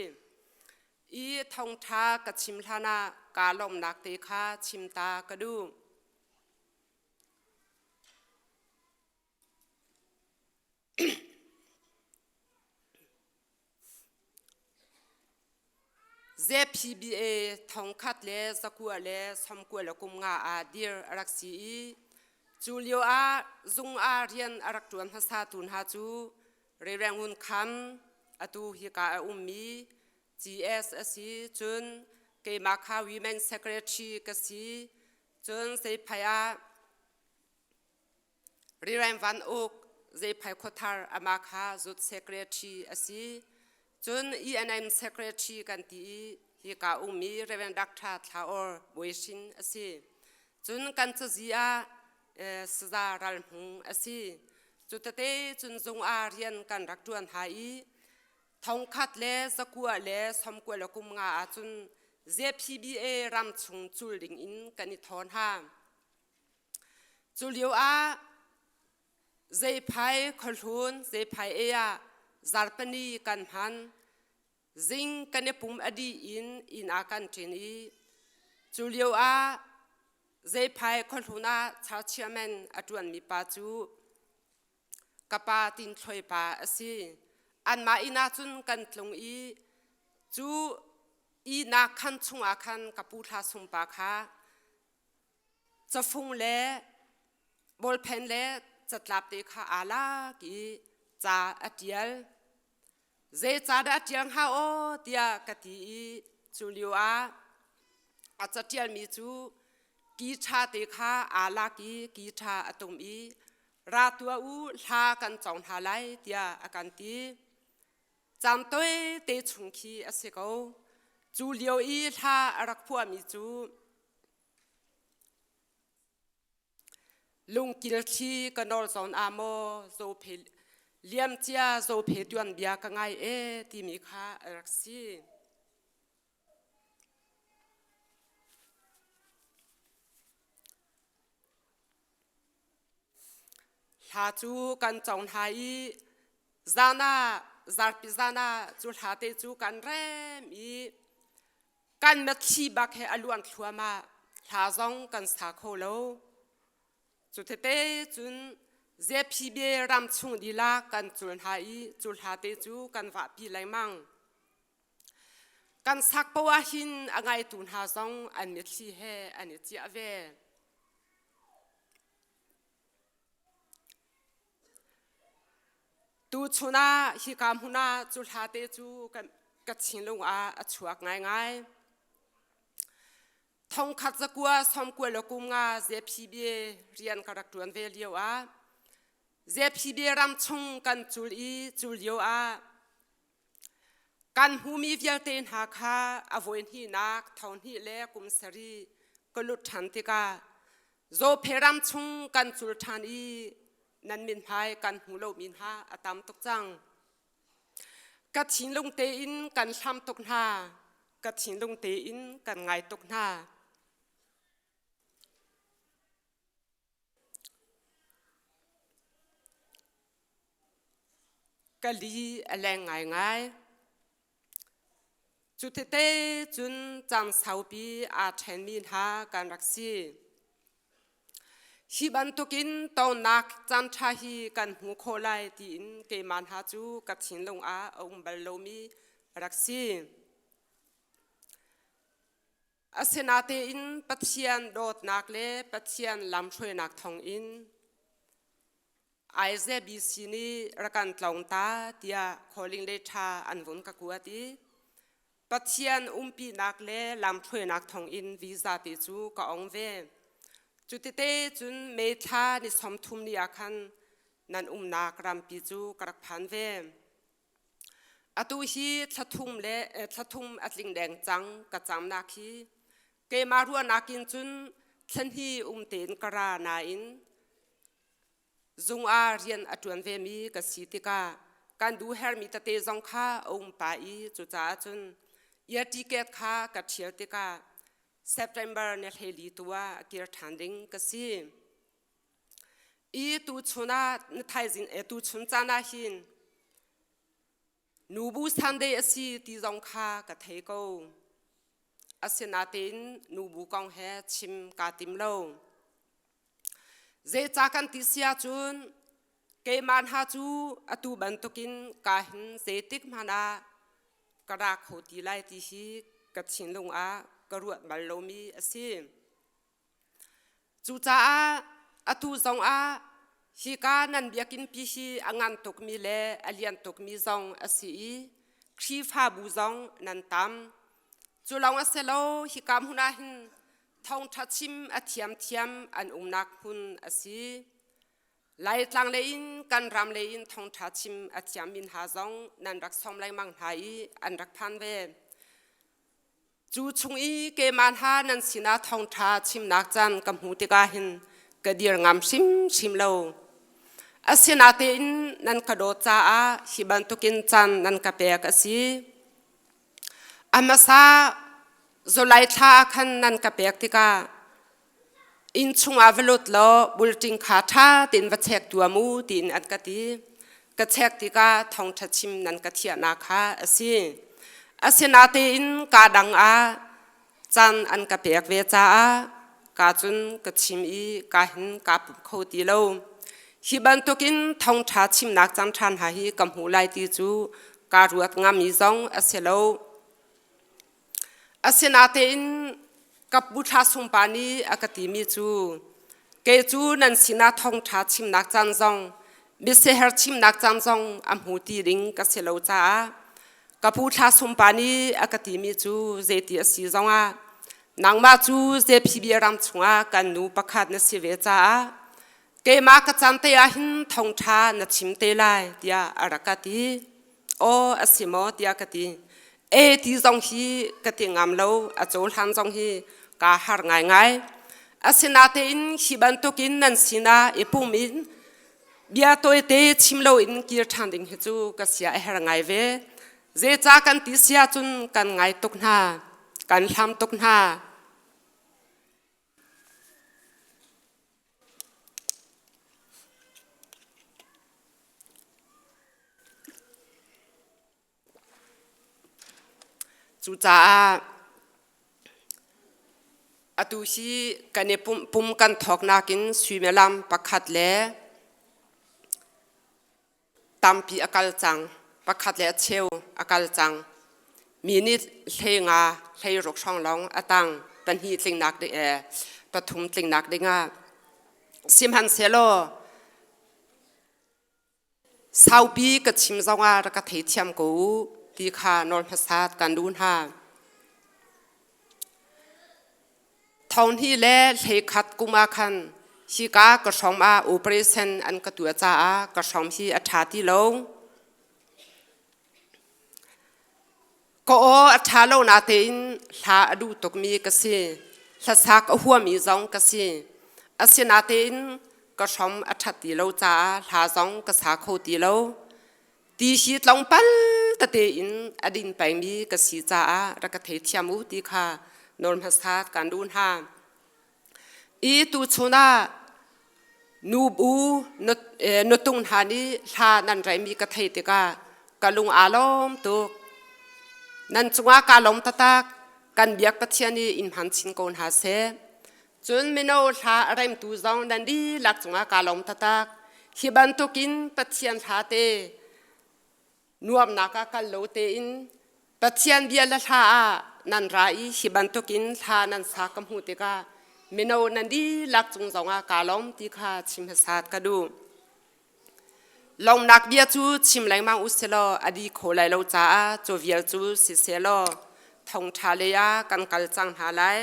Speaker 14: I thawngṭha ka chim hlanah kaa lawmhnak te kha chim ta ka duh. ZPBA thongkhat le zakua le sawmkua le kum nga ah dir a rak si i cu lio ah zung ah rian a rak ṭuan hmasa tu hna cu Reverend Ngun Kham atu hika a ummi GS a si cun keimah kha Women Secretary ka si cun Seiphai ah Rireng Van Uk Zeiphai Khuathar amah kha Zut Secretary a si. Cun ENM Secretary kan ti i hika ummi Reverend Dr. Thlaor Bawi a si. Cun kan cazi ah Saza Ral Hmung a si. Cu tete cun zung ah rian kan rak ṭuan ha i thongkhat le zakua le somkua le kum nga ahcun ZPBA ram chung cul ding in kan i thawn ha. Cu lio ah zeiphai khuahlun zeiphai ei ah zarpani kan hman. Zing kan i pum a dih in inn ah kan ṭin i cu lio ah zeiphai khuahlun ah church chairman a ṭuanmi pa cu ka pa Tin Thluai pa a si. Anmah inn ah cun kan tlung i cu ihnak khan chungah khan ka pu Thla Sung pa kha Cafung le bawlphen le catlap te kha aa lak i ca a ṭial. Zei ca dah a ṭial hnga aw tiah ka ti i cu lio ah a caṭialmi cu ki ṭha te kha aa lak i ki ṭha a tum i ra tuah u hla kan cawng hna lai tiah a kan ti. Caan tawite chung khi a si ko. Cu lio i hla a rak phuahmi cu Lungkil thli ka nawl zawn ah maw zawphe liamcia zawphe tuanbia ka ngai e timi kha a rak si. Hla cu kan cong hna i zan ah zarpi zan ah cu hla te cu kan rem i Kan mitthli bak he a luan thluahmah. Hla zong kan sa kho lo. Cu tete cun ZPB ram chung lila kan cul hna i cu hla te cu kan vahpi lengmang. Kan sak poah hin a ngaitu hna zong an mitthli he an i ciah ve. Tuchun ah hika hmun ah cu hla te cu ka thinlung ah a chuak ngaingai. Thongkhat zakua sawmkua le kum nga ZPB rian ka rak ṭuan ve lio ah ZPB ram chung kan cul i cul lio ah kan hmumi vialte hna kha a voi hnihnak thonghnih le kum sarih ka lut ṭhan tikah Zawphe ram chung kan cul ṭhan i nan mithmai kan hmu lomi hna a tam tuk cang. Ka thinlung tein kan hlam tuk hna. Ka thinlung tein kan ngai tuk hna. Ka li a leng ngaingai. Cu tete cun cang saupi aa ṭhenmi hna kan rak si. Hi bantukin tonnak caanṭha hi kan hmu khawh lai tiin keimah hna cu ka thinlung ah a um bal lomi a rak si. Asinain Pathian dawtnak le Pathian lamhruainak thawngin IZBC nih rak kan tlawng ta tiah calling letter an vun ka kuat i Pathian umpinak le lamhruainak thawngin visa te cu ka ong ve. Cutite cun May thla ni 30 ni ah khan nan umnak rampi cu ka rak phan ve. Atu hi thlathum le thlathum a tling deng cang ka camnak hi keimah ruahnak in cun thlanhi um tein ka ra nain zung ah rian a ṭuan vemi ka si tikah kan duh hermi tete zong kha a um pah i cucaah cun year ticket kha ka ṭhial tikah September ni 14 tu ah a kir ṭhan ding ka si. I tuchun ah na thaizing e tuchun caan ah hin nubu Sunday a si ti zong kha ka thei ko. Asinain nubu kong he chim kaa tim lo. Zeicah kan ti si ahcun keimah hna cu atu bantukin ka hin zeitik hmanh ah ka ra kho ti lai ti hi ka thinlung ah ka ruat bal lomi a si. Cucaah atu zongah hika nan biakinnpi hi a ngan tukmi le a lian tukmi zong a si i Khrihfabu zong nan tam. Cu lawng a si lo, hika hmun ah hin thawngṭha chim a thiamthiam an umnak hmun a si. Laitlang lei in kan ram lei in thawngṭha chim a thiammi hna zong nan rak sawm lengmang hna i an rak phan ve. Cu chung i keimah hna nan sinah thawngṭha chimnak caan ka hmuh tikah hin ka dir ngam hrimhrim lo. Asinain nan ka dawt caah hi bantukin caan nan ka pek a si. A hmasa July thla ah khan nan ka pek tikah inn chungah va lut law bulṭing kha ṭha tein va check tuah mu tiin an ka ti. Ka check tikah thawngṭha chim nan ka thiahnak kha a si. Asinain kaa dang ah caan an ka pek ve caah ka cun ka chim i ka hin kaa pum kho ti lo. Hi bantukin thawngṭha chimnak caan ṭha hna hi ka hmu lai ti cu kaa ruat ngami zong a si lo. Asinain ka pu Thla Sung pa nih a ka timi cu kei cu nan sinah thawngṭha chimnak caan zong biasiaherh chimnak caan zong a hmu ti ding ka si lo caah ka pu Thla Sung pa nih a ka timi cu zeiti a si zongah nangmah cu ZPB ram chungah kan nu pakhat na si ve caah keimah ka caan te ah hin thawngṭha na chim te lai tiah a rak ka ti. Aw a si maw tiah ka ti. E ti zong hi ka ti ngam lo, a cohlan zong hi kaa har ngaingai. Asinain hi bantukin nan sinah i pum in bia tawite chim loin kir ṭhan ding hi cu ka sia a her ngai ve. Zeicah kan ti si ahcun kan ngai tuk hna, kan hlam tuk hna. Cucaah atu hi kan i pum kan thawknak in suimilam pakhat le tampi a kal cang. Pakhat le a cheu a kal cang. Mi nih 15 16 hrawng lawng a tang pahnih tlingnak ding pathum tlingnak dingah sihmanhsehlaw Saupi ka chim zongah rak ka theithiam ko u ti kha nawl hmasat kan duh hna. Thonghnih le 11 kum ah khan hika ka hrom ah operation an ka tuah caah ka hrom hi a ṭha ti lo. Ka aw a ṭha lo natein hla a duh tukmi ka si. Hlasak a huami zong ka si. Asinatein ka hrom a ṭhat ti lo caah hla zong ka sa kho ti lo. Ti hi tlawmpal tete. tete in a din pengmi ka si caah rak ka theithiam u ti kha nawl hmasa kan duh hna. I tuchun ah nubu nutung hna nih hla nan reimi ka theih tikah ka lung aa lawm tuk. Nan cungah kaa lawm taktak. Kan biak Pathian nih in hman chin ko hna seh. Cun mino hla a remtu zong nan dihlak cungah kaa lawm taktak. Hi bantukin Pathian hla te nuamnak ah kal lo tein Pathian bia le hla ah nan ra i hi bantukin hla nan sa ka hmuh tikah mino nan dihlak cung zongah kaa lawm ti kha chim hmasat ka duh. Lawmnak bia cu chim lengmang u silaw a di kho lai lo caah cu vial cu sisehlaw thawngṭha lei ah kan kal cang hna lai.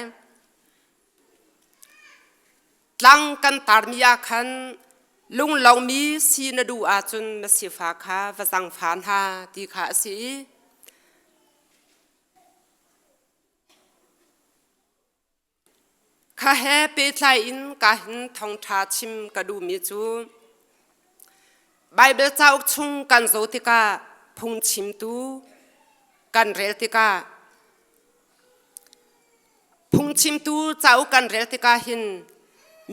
Speaker 14: Tlang kan tarmi ah khan lunglomi si na duh ahcun na sifak kha va zangfa hna ti kha a si i kha he pehtlai in ka hin thawngṭha chim ka duhmi cu Baibal cauk chung kan zoh tikah phungchimtu kan rel tikah Phungchimtu cauk kan rel tikah hin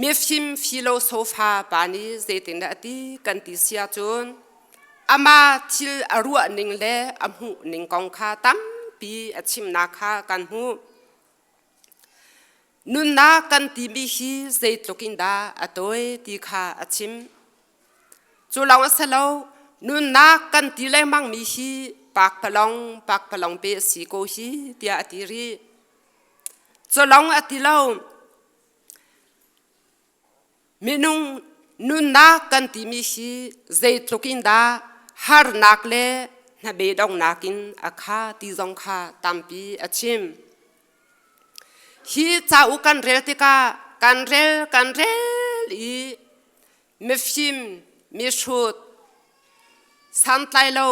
Speaker 14: mifim filosofa pa nih zeitindah a ti kan ti si ahcun amah thil a ruah ning le a hmuh ning kong kha tampi a chimnak kha kan hmuh. Nunnak kan timi hi zeitluk in dah a tawi ti kha a chim. Cu lawng a si lo, nunnak kan ti lengmangmi hi pakpalawng pakpalawng pe a si ko hi tiah a ti rih. Cu lawng a ti lo, minung nunnak kan timi hi zeitluk in dah harnak le hnabedonghnak in a kha ti zong kha tampi a chim. Hi cauk kan rel tikah kan rel kan rel i mifim mihrut santlai lo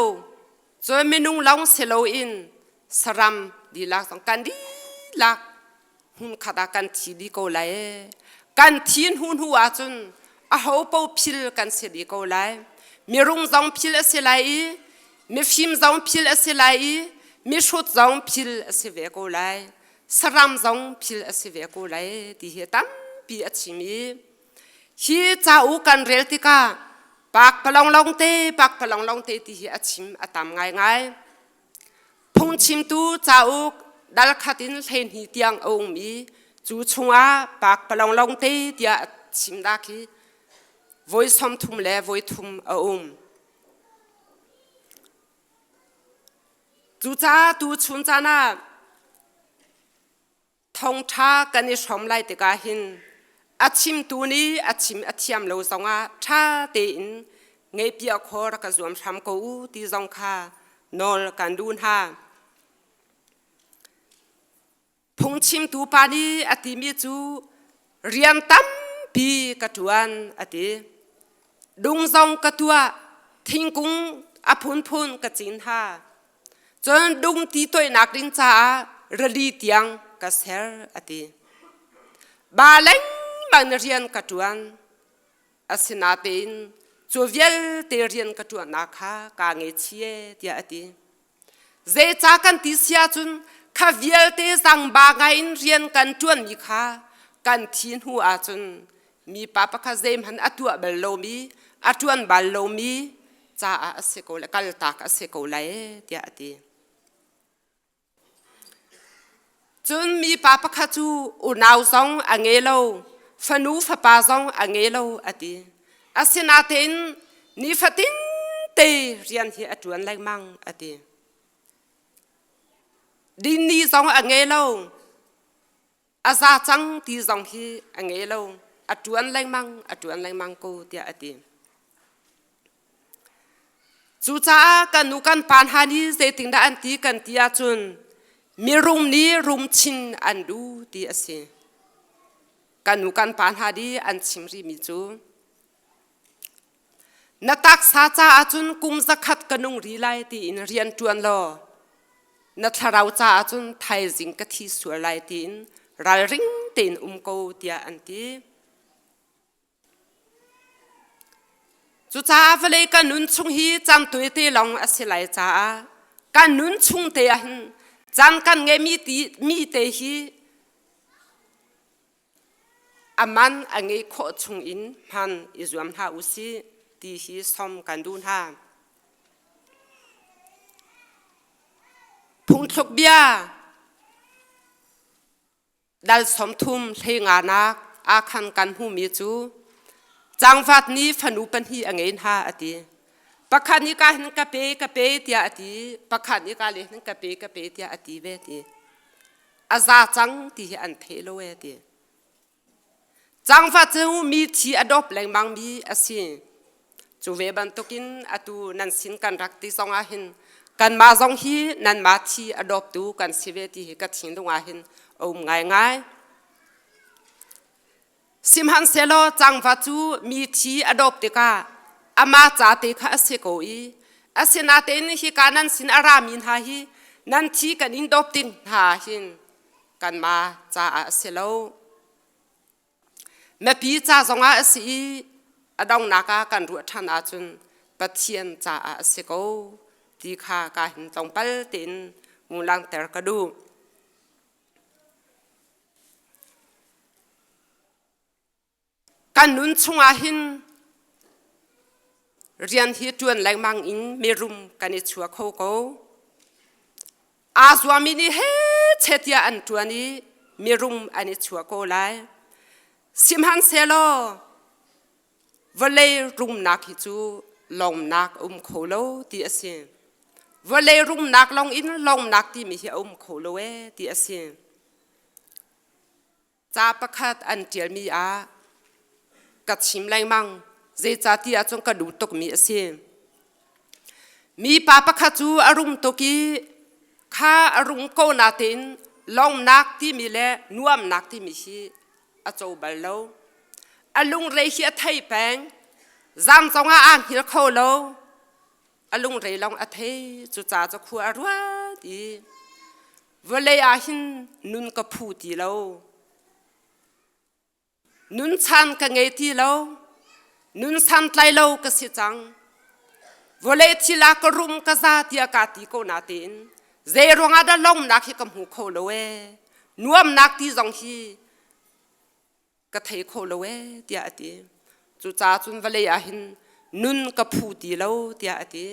Speaker 14: cun minung lawng si loin saram dihlak zong kan dihlak hmunkhat ah kan thi dih ko lai kan thi hnu hnu ahcun aho po phil kan si dih ko lai mirung zong phil a si lai i mifim zong phil a si lai i mihrut zong phil a si ve ko lai saram zong phil a si ve ko lai ti hi tampi a chim i Hi cauk kan rel tikah pakpalawng lawngte pakpalawng lawngte ti hi a chim a tam ngaingai. Phungchimtu cauk dal khat in 12 tiang a um i cu chungah pakpalawng lawngte tiah a chim dak hi voi 30 le voi thum a um. Cucaah tu chun caan ah Thawngṭha kan i hrawm lai tikah hin a chimtu nih a chim a thiam lo zongah ṭha tein ngaihpiah khawh rak ka zuam hram ko u ti zong kha nawl kan duh hna. Phungchimtu pa nih a timi cu rian tampi ka ṭuan a ti. Dung zong ka tuah, thingkung a phunphun ka cin hna. Cun dungti toihnak ding caah rili tiang ka ser a ti. Ba lengmang na rian ka ṭuan. Asinain cu vialte rian ka ṭuannak kha kaa ngaichih tiah a ti. Zeicah kan ti si ahcun kha vialte zangba ngaiin rian kan ṭuanmi kha kan thi hnu ahcun mipa pakhat zeihmanh a tuah bal lomi, a ṭuan bal lomi caah a si ko le kaltak a si ko lai tiah a ti. Cun mipa pakhat cu unau zong a ngei lo, fanu fapa zong a ngei lo a ti. Asinain nifatin te rian hi a ṭuan lengmang a ti. Dinni zong a ngei lo, a za cang ti zong hi a ngei lo a ṭuan lengmang a ṭuan lengmang ko tiah a ti cucaah kan nu kan pa hna nih zeitindah an ti kan ti ahcun mirum nih rum chin an duh ti a si kan nu kan pa hna nih an chim rihmi cu Na taksa caah cun kum zakhat ka nung rih lai tiin rian ṭuan law na thlarau caah cun thaizing ka thi sual lai tiin ralring tein um ko tiah an ti. Cucaah vawlei ka nun chung hi caan tawite lawng a si lai caah Kan nun chung te ah hin caan kan ngeimi ti mi te hi aman a ngei khawh chung in hman i zuam hna u sih ti hi som kan duh hna. Phungthluk bia dal 30 hlei-nganak ah khan kan hmuhmi cu cangvat nih fanu pahnih a ngei hna a ti. Pakhat nih ka hin ka pe ka pe tiah a ti, pakhat nih ka le hin ka pe ka pe tiah a ti ve ti. A za cang ti hi an thei lo e ti. Cangvat cu mi thi a dawp lengmang mi a si. Cu ve bantukin atu nan sin kan rak ti zong ah hin kanmah zong hi nanmah thi a dawptu kan si ve ti hi ka thinlung ah hin a um ngaingai. Sihmanhsehlaw cangva cu mi thi a dawp tikah amah ca te kha a si ko i asinain hika nan sin a rami hna hi nan thi kan in dawp ding hna hin kanmah caah a si lo. Mipi ca zongah a si i a donghnak ah kan ruah ṭhan ahcun Pathian caah a si ko ti kha ka hin tlawmpal tein mu langhter ka duh. Kan nun chungah hin rian hi ṭuan lengmang in mirum kan i chuah kho ko. Aa zuami nih he chet tiah an ṭuan i mirum an i chuah ko lai. Sihmanhsehlaw vawlei rumnak hi cu lawmnak a um kho lo ti a si. Vawlei rumnak lawng in lawmnak timi hi a um kho lo ee ti a si. Ca pakhat an ṭialmi ah ka chim lengmang zeicahtiah cun ka duh tukmi a si. Mipa pakhat cu a rum tuk i kha a rum ko natein lawmnak timi le nuamnak timi hi a co bal lo. A lungre hi a thei peng. Zam zongah aa hngil kho lo. A lungre lawng a thei. Cucaah cu khua a ruat i Vawlei ah hin nun ka phu ti lo. Nun chan ka ngei ti lo. Nun santlai lo ka si cang. Vawlei thil ah ka rum ka za tiah kaa ti ko natein zei ruangah dah lawmnak hi ka hmu kho lo ee. Nuamnak ti zong hi ka thei kho lo ee tiah a ti. Cucaah cun vawlei ah hin nun ka phu ti lo tiah a ti.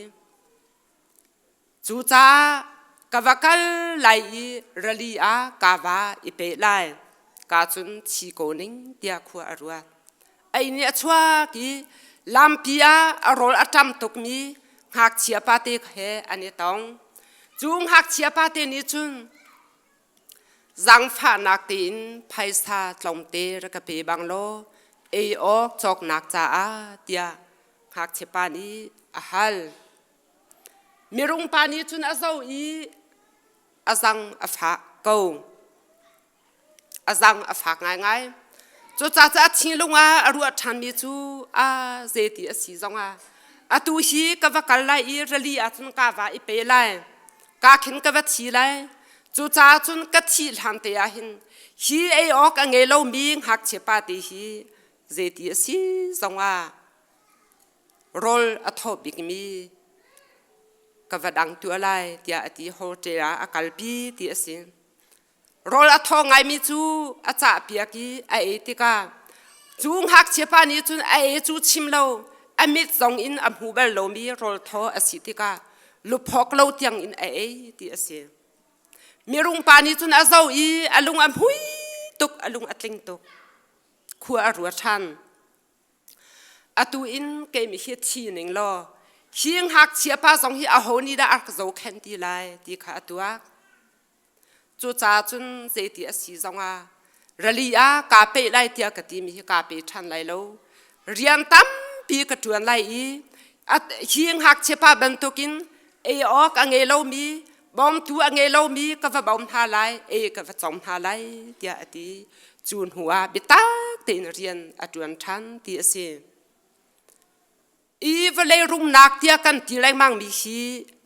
Speaker 14: Cucaah ka va kal lai i rali ah ka va i peh lai. Ka cun thi ko ning tiah khua a ruat. Ei nih a chuak i lampi ah a rawl a ṭam tukmi ngakchia pate he an i tong. Cu ngakchia pate nih cun Zaangfahnak tein phaisa tlawmte rak ka pe bang law ei awk cawknak caah tiah ngakchia pa nih a hal. Mirung pa nih cun a zoh i a zang a fah ko. A zang a fak ngaingai. Cucaah a thinlung ah a ruah ṭhanmi cu a zeiti a si zongah atu hi ka va kal lai i rali ah cun ka va i pe lai. Ka khin ka va thi lai. Cucaah cun ka thih hlan te ah hin hi ei awk a ngei lomi ngakchia pa te hi zeiti a si zongah rawl a thaw bikmi ka va dang tuah lai tiah a ti hotel ah a kalpi ti a si. Rawl a thaw ngaimi cu a cahpiak i a ei tikah cu ngakchia pa nih cun a ei cu chim lo a mit zong in a hmu bal lomi rawl thaw a si tikah luphawk lo tiang in a ei ti a si. Mirung pa nih cun a zoh i a lung a hmui tuk a lung a tling tuk khua a ruat ṭhan. Atu in keimah hi thi ning law hi ngakchia pa zong hi aho nih dah a rak zohkhenh ti lai ti kha a tuak. Cucaah cun zeiti a si zongah rali ah kaa peh lai tiah ka timi hi kaa pe ṭhan lai lo. Rian tampi ka ṭuan lai i hi ngakchia pa bantukin ei awk a ngei lomi, bawmtu a ngei lomi ka va bawm hna lai, ei ka va cawm hna lai tiah a ti. Cu hnu ah biatak tein rian a ṭuan ṭhan ti a si. I vawlei rumnak tiah kan ti lengmangmi hi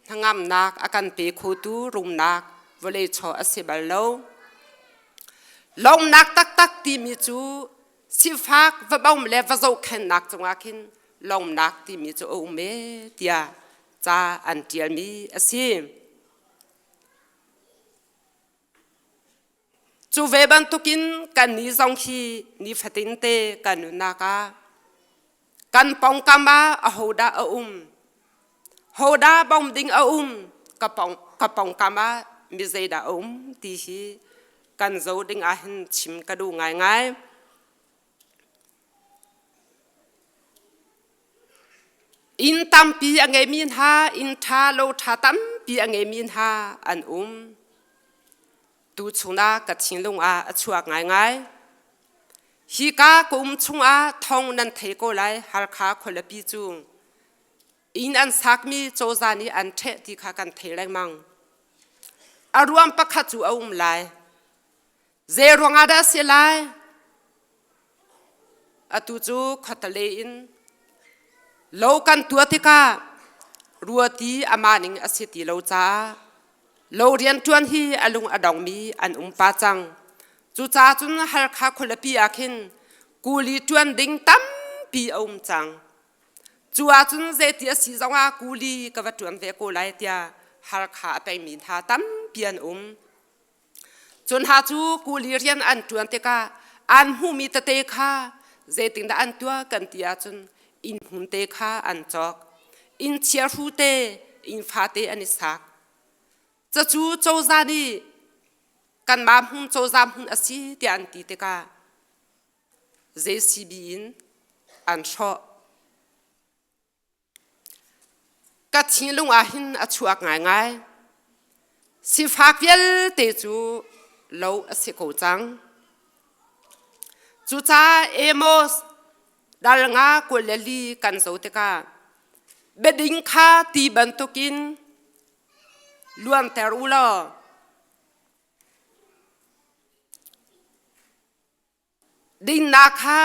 Speaker 14: hnangamnak a kan pe khotu rumnak vawlei chaw a si bal lo. Lawmnak taktak timi cu sifak va bawm le va zohkhenhnak cungah khin lawmnak timi cu a um e tiah ca an ṭialmi a si. Cu ve bantukin kan ni zong hi nifatin te kan nunnak ah kan pongkam ah ahodah a um, hodah bawm ding a um, ka pong ka pongkam ah mi zeidah a um ti hi kan zo ding ah hin chim ka duh ngaingai. Inn tampi a ngeimi hna, inn ṭha lo ṭha tampi a ngeimi hna an um. Tuchun ah ka thinlung ah a chuak ngaingai. Hika ka um chungah thong nan thei ko lai Halkha khualipi cu. Inn an sakmi cozah nih an ṭheh ti kha kan thei lengmang. A ruang pakhat cu a um lai. Zei ruangah dah a si lai? Atu cu khuatale in lo kan tuah tikah ruati amah ning a si ti lo caah lo rianṭuan hi a lung a dongmi an um pa cang. Cucaah cun Halkha khualipi ah khin kuli ṭuan ding tampi a um cang. Cu ahcun zeiti a si zongah kuli ka va ṭuan ve ko lai tiah Halkha a pengmi hna tampi an um. Cun hna cu kuli rian an ṭuan tikah an hmuhmi tete kha zeitindah an tuah kan ti ahcun inn hmun te kha an cawk. Inn chiahru te, inn fate an i sak. Cucu cozah nih kanmah hmun cozah hmun a si tiah an ti tikah JCB in an hrawh. Ka thinlung ah hin a chuak ngaingai. Sifak vialte cu lo a si ko cang. Cucaah Amos dal nga 24 kan zoh tikah biading kha ti bantukin luanter u law Dinnak kha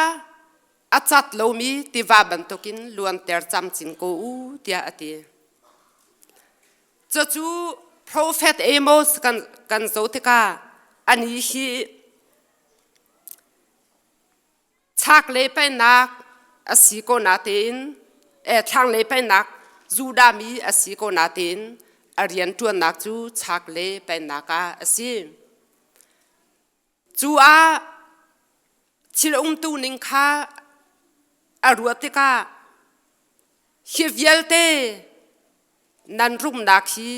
Speaker 14: a cat lomi tiva bantukin luanter camcin ko u tiah a ti. Cucu profet Amos kan, kan zoh tikah ani hi chaklei pennak a si ko natein eh, thlanglei pennak Judah mi a si ko natein a rianṭuannak cu chaklei pennak ah a si. Cu ah thil umtu ning kha a ruah tikah hi vialte nan rumnak hi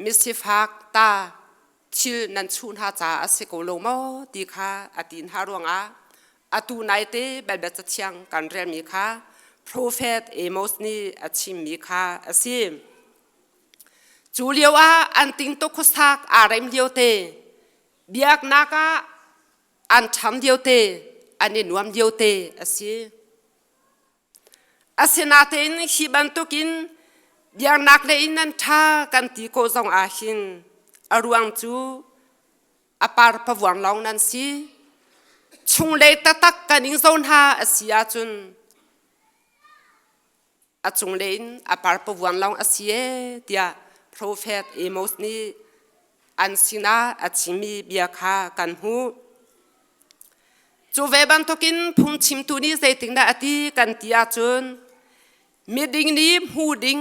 Speaker 14: misifak ta thil nan chuh hna caah a si ko lo maw ti kha a ti hna ruangah atu naite Baibal Cathiang kan relmi kha profet Amos nih a chimmi kha a si. Cu lio ah an tingtuk khuasak aa rem lio te Biaknak ah an ṭham liote, an i nuam liote a si. Asinain hi bantukin biaknak lei in nan ṭha kan ti ko zong ah hin a ruang cu a par pavuang lawng nan si. Chunglei taktak kan in zo hna a si ahcun a cunglei in a parpavuan lawng a si ee tiah profet Amos nih an sinah a chimmi bia kha kan hmuh. Cu ve bantukin phungchimtu nih zeitindah a ti kan ti ahcun miding nih hmu ding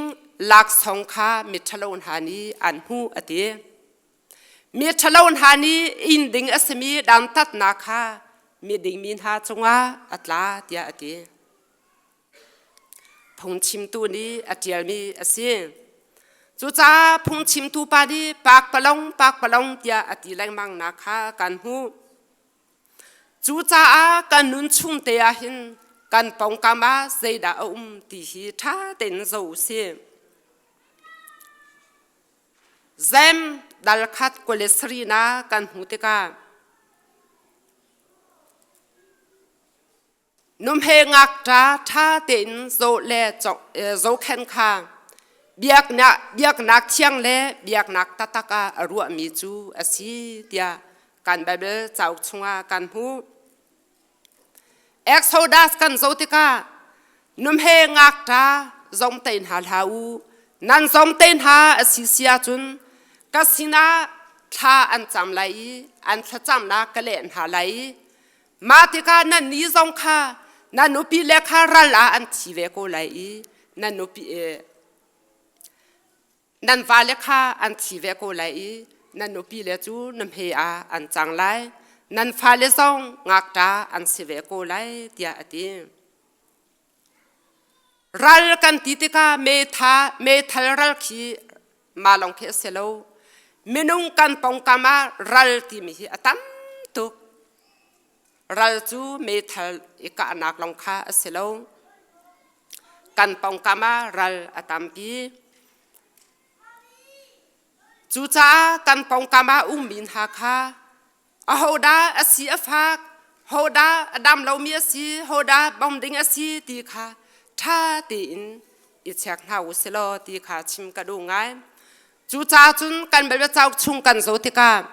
Speaker 14: laksawng kha miṭhalo hna nih an hmuh a ti. Miṭhalo hna nih inn ding a simi dantatnak kha miding mi hna cungah a tla tiah a ti. Phungchimtu nih a ṭialmi a si. Cucaah phungchimtu pa nih pakpalong pakpalong tiah a ti lengmangnak kha kan hmuh. Cucaah kan nun chung te ah hin kan pawngkam ah zeidah a um ti hi ṭha tein zoh u sih. Zem dal khat 27 na kan hmuh tikah Numhe ngakṭa ṭha tein zoh le zohkhenh kha biaknak, biaknak thiang le biaknak taktak ah a ruahmi cu a si tiah kan Baibal cauk chungah kan hmuh. Exodus kan zoh tikah numhe ngakṭa zong te hna hlah u, nan zong te hna a si si ahcun ka sinah thla an cam lai i an thlacamnak ka leh hna lai i Mah tikah nannih zong kha na nupi le kha ral ah an thi ve ko lai i na nupi nan vale kha an thi ve ko lai i na nupi le cu na hme ah an cang lai. Nan fale zong ngakṭa an si ve ko lai tiah a ti. Ral kan ti tikah metha meithal ral khi mah lawng khi a si lo. Minung kan pongkam ah ral timi hi a tam tuk. Ral cu meithal i kahnak lawng kha a si lo. Kan pongkam ah ral a tampi. Cucaah kan pongkam ah ummi hna kha ahodah a si a fak, hodah a dam lomi a si, hodah bawm ding a si ti kha ṭha tein i check hna u sih law ti kha chim ka duh ngai. Cucaah cun kan Baibal cauk chung kan zoh tikah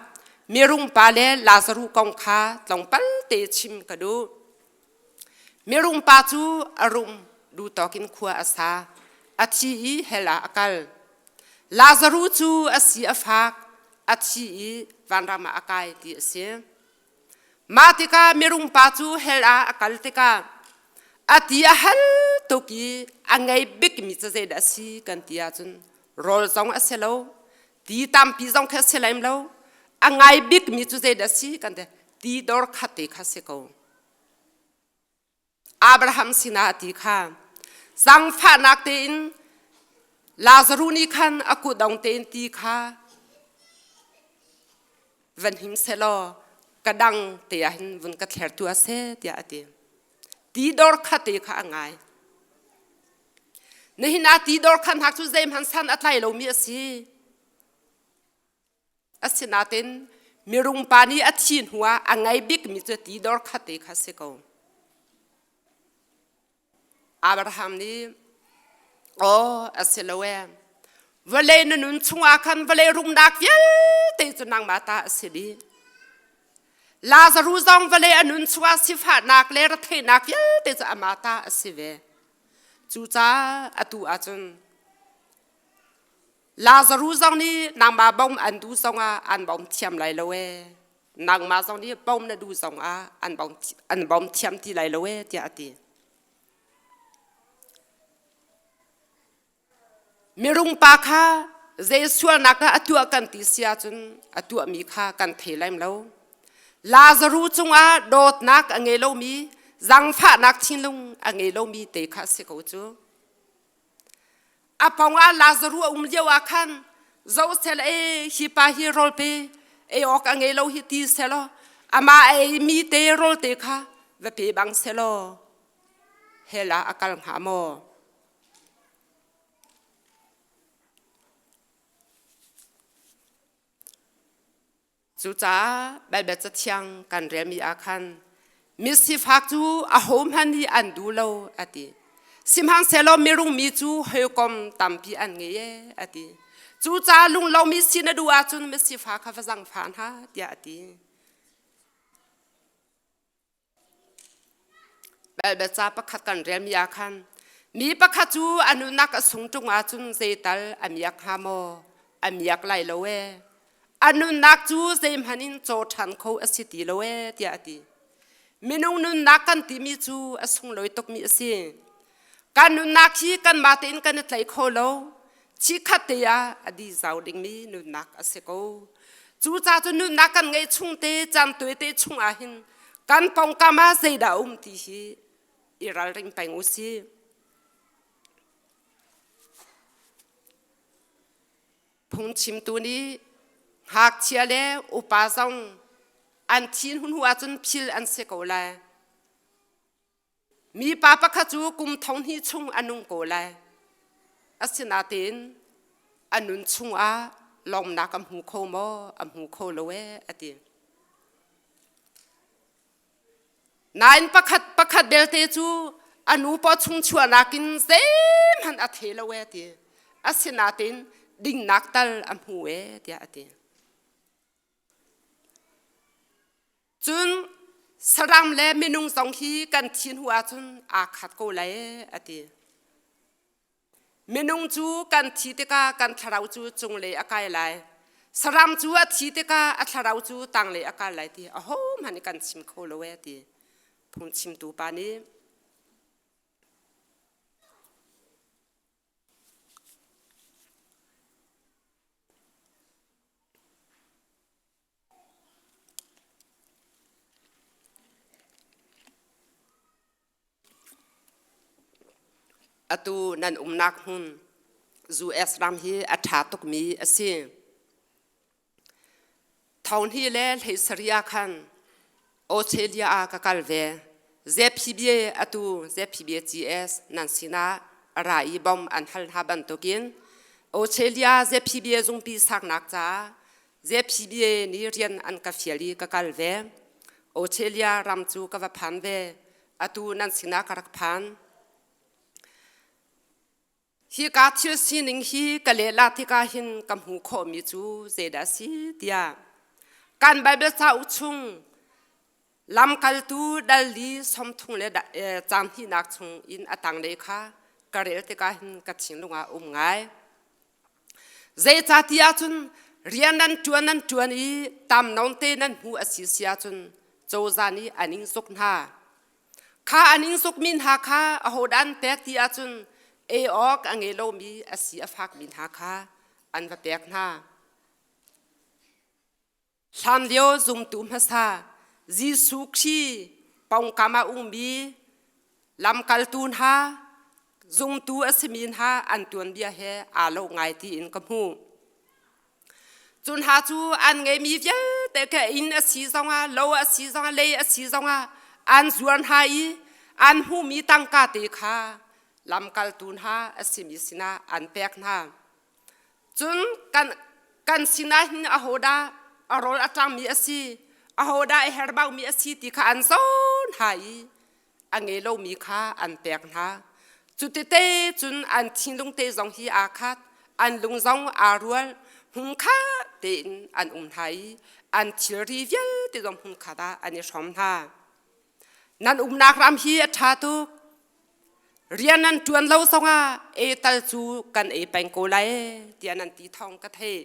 Speaker 14: mirung pa le Lazaruh kong kha tlawmpal te chim ka duh. Mirung pa cu a rum duhtawk in khua a sa. A thi i hell ah a kal. Lazaruh cu a si a fak, a thi i vanram ah a kai ti a si. Mah tikah mirung pa cu hell ah a kal tikah a ti a hal tuk i a ngei bikmi cu zeidah a si kan ti ahcun rawl zong a si lo, ti tampi zong khi a si lem lo. A ngai bikmi cu zeidah a si kan ti ti dor khat te kha si ko. Abraham sinah a ti kha zaangfahnak tein Lazaruh nih khan a kutdong tein ti kha van him selaw ka dang te ah hin vun ka thler tu a seh tiah a ti. Ti dor kha te kha a ngai. Nihin ah ti dor kha hnak cu zeihmanh san a tlai lomi a si. Asinain mirung pa nih a thi hnuah a ngei bikmi cu ti dor khat te kha si ko. Abraham nih, Aw, a si lo ee. Vawlei na nun chungah khan vawlei rumnak vialte cu nangmah ta a si dih. Lazaruh zong vawlei a nun chungah sifahnak le retheihnak vialte cu amah ta a si ve. Cucaah atu ahcun Lazaruh zong nih nangmah bawm an duh zongah an bawm thiam lai lo ee. Nangmah zong nih bawm na duh zongah an bawm, an bawm thiam ti lai lo ee tiah a ti. Mirung pa kha zei sualnak dah a tuah kan ti si ahcun a tuahmi kha kan thei lai lo. Lazaruh cungah dawtnak a ngei lomi, zangfahnak thinlung a ngei lomi te kha a si ko cu. A pawng ah Lazaruh a um lio ah khan zoh sel e hi pa hi rawl pe ei awk a ngei lo hi ti selaw amah a ei mi te rawl te kha va pe bang selaw hell ah a kal hnga maw? Cucaah Baibal Cathiang kan relmi ah khan misifak cu ahohmanh nih an duh lo a ti. Sihmanhsehlaw mirungmi cu hawikom tampi an ngei ee a ti. Cucaah lunglomi si na duh ahcun misifak kha va zangfah hna tiah a ti. Baibal ca pakhat kan relmi ah khan mi pakhat cu a nunnak a sung ṭung ahcun zeital a miak hnga maw? A miak lai lo ee. A nunnak cu zeihmanh in caw ṭhan kho a si ti lo ee tiah a ti. Minung nunnak kan timi cu a sunglawi tukmi a si. Kan nunnak hi kanmah tein kan i tlaih kho lo. Chikkhat te ah a di zau dingmi nunnak a si ko. Cucaah cu nunnak kan ngeih chung te, caan tawi te chung ah hin kan pawngkam ah zeidah a um ti hi i ralring peng u sih. Phungchimtu nih ngakchia le upa zong an thin hun hu ahcun phil an si ko lai. Mipa pakhat cu kum thong hnih chung a nung ko lai. Asinain a nun chungah lawmnak a hmu kho maw? A hmu kho lo ee a ti. Nain pakhat pakhat belte cu a nu paw chung chuahnak in zeihmanh a thei lo ee a ti. Asinain dingnak tal a hmu ee tiah a ti. Cun saram le minung zong hi kan thi hnu ahcun aa khat ko lai a ti. Minung cu kan thi tikah kan thlarau cu cunglei a kai lai. Saram cu a thi tikah a thlarau cu tanglei a kai lai ti ahohmanh nih kan chim kho lo ee ti phungchimtu pa nih. Atu nan umnak hmun US ram hi a ṭha tukmi a si. Thonghni le hleisarih ah khan Australia ah ka kal ve. ZPBA atu ZPBA GS nan sinah a ra i bom an hal hna bantukin Australia ZPBA zungpi saknak caah ZPBA nih rian an ka fial i ka kal ve. Australia ram cu ka va phan ve. Atu nan sinah ka rak phan. Hika thil sining hi ka lehla tikah hin ka hmuh khawhmi cu zeidah a si tiah kan Baibal cauk chung lamkaltu dal li sawmthum le caang hnihnak chung in a tanglei kha ka rel tikah hin ka thinlung ah um ngai. Zeicahtiah cun rian nan ṭuan nan ṭuan i tam nawnte nan hmuh a si si ahcun cozah nih an in zuk hna. Kha an in sukmi hna kha ahodah an pek ti ahcun ei awk a ngei lomi a si a fakmi hna kha an va pek hna. Hlanlio zumtu hmasa Jesuh Khrih pawngkam ah ummi lamkaltu hna zumtu a simi hna an tuanbia he aa lo ngai tiin ka hmuh. Cu hna cu an ngeimi vialte kha inn a si zongah, lo a si zongah, lei a si zongah an zuar hna i an hmuhmi tangka te kha lamkaltu hna a simi sinah an pek hna. Cun kan, kan sinah hin ahodah a rawl a ṭangmi a si, ahodah a herbaumi a si ti kha an zawn hna i a ngei lomi kha an pek hna. Cutite cun an thinlung te zong hi aa khat, an lung zong aa rual, hmunkhat tein an um hna i an thilri vialte zong hmunkhat ah an i hrawm hna. Nan umnak ram hi a ṭha tuk. Rian nan ṭuan lo zongah e tal cu kan ei peng ko lai tiah nan ti thawng ka theih.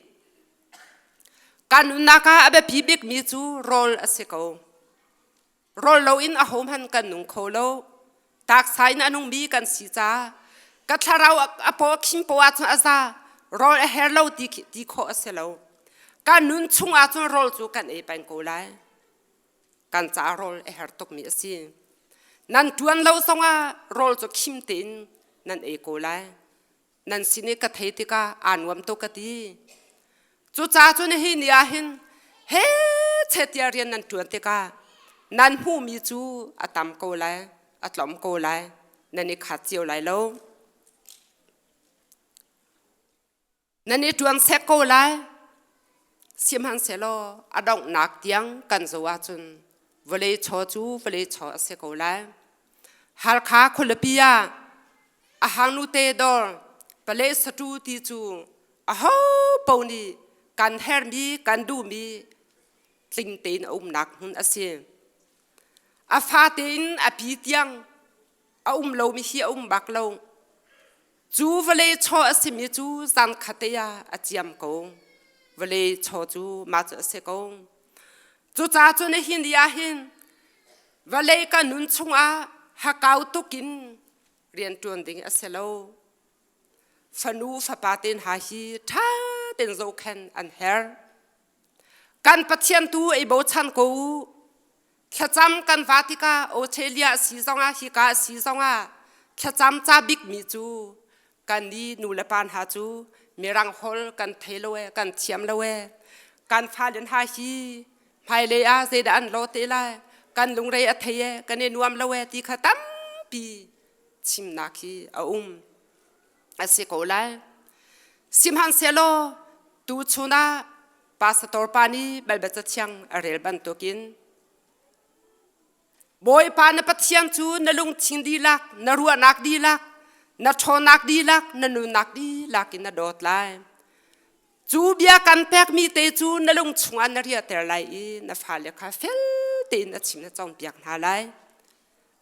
Speaker 14: Kan nunnak ah a biapi bikmi cu rawl a si ko. Rawl loin ahohmanh kan nung kho lo. Taksa in a nungmi kan si caah ka thlarau a paw a khim paoh ahcun a za. Rawl a her lo ti, ti khawh a si lo. Kan nun chung ahcun rawl cu kan ei peng ko lai. Kan caah rawl a her tukmi a si. Nan ṭuan lo zongah rawl cu khim tein nan ei ko lai. Nan sin i ka thei tikah aa nuam tuk ka ti. Cucaah cun hi ni ah hin he chetia rian nan ṭuan tikah nan hmuhmi cu a tam ko lai, a tlawm ko lai, nan i khat cio lai lo. Nan i ṭuan sek ko lai. Sihmanhsehlaw a donghnak tiang kan zoh ahcun vawlei chaw cu vawlei chaw a si ko lai. Halkha khualipi ah a hangnu te dawr pale satu ti cu aho paoh nih kan hermi kan duhmi tling tein a umnak hmun a si. A fate in a pi tiang a um lomi hi a um bak lo. Cu vawlei chaw a simi cu zan khat ah a ciam ko. Vawlei chaw cu mah cu a si ko. Cucaah cun nihin ni ah hin vawlei ka nun chungah hakau tukin rianṭuan ding a si lo. Fanu fapa te hna hi ṭha tein zohkhenh an herh. Kan Pathian tu ei bochan ko u. Thlacam kan va tikah Australia a si zongah hika a si zongah thlacam ca bikmi cu kan i nu le pa hna cu mirang holh kan thei lo e kan thiam lo e kan fale hna hi hmailei ah zeidah an lo te lai kan lungre a thei e kan i nuam lo e ti kha tampi chimnak hi a um a si ko lai sihmanhsehlaw tu chun ah pastor pa nih Baibal cathiang a rel bantukin Bawipa na Pathian cu na lungthin dihlak, na ruahnak dihlak, na ṭhawnnak dihlak, na nunnak dihlak in na dawt lai. Cu bia kan pekmi te cu na lung chungah na riahter lai i na fale kha fel tein na chim na cawnpiak hna lai.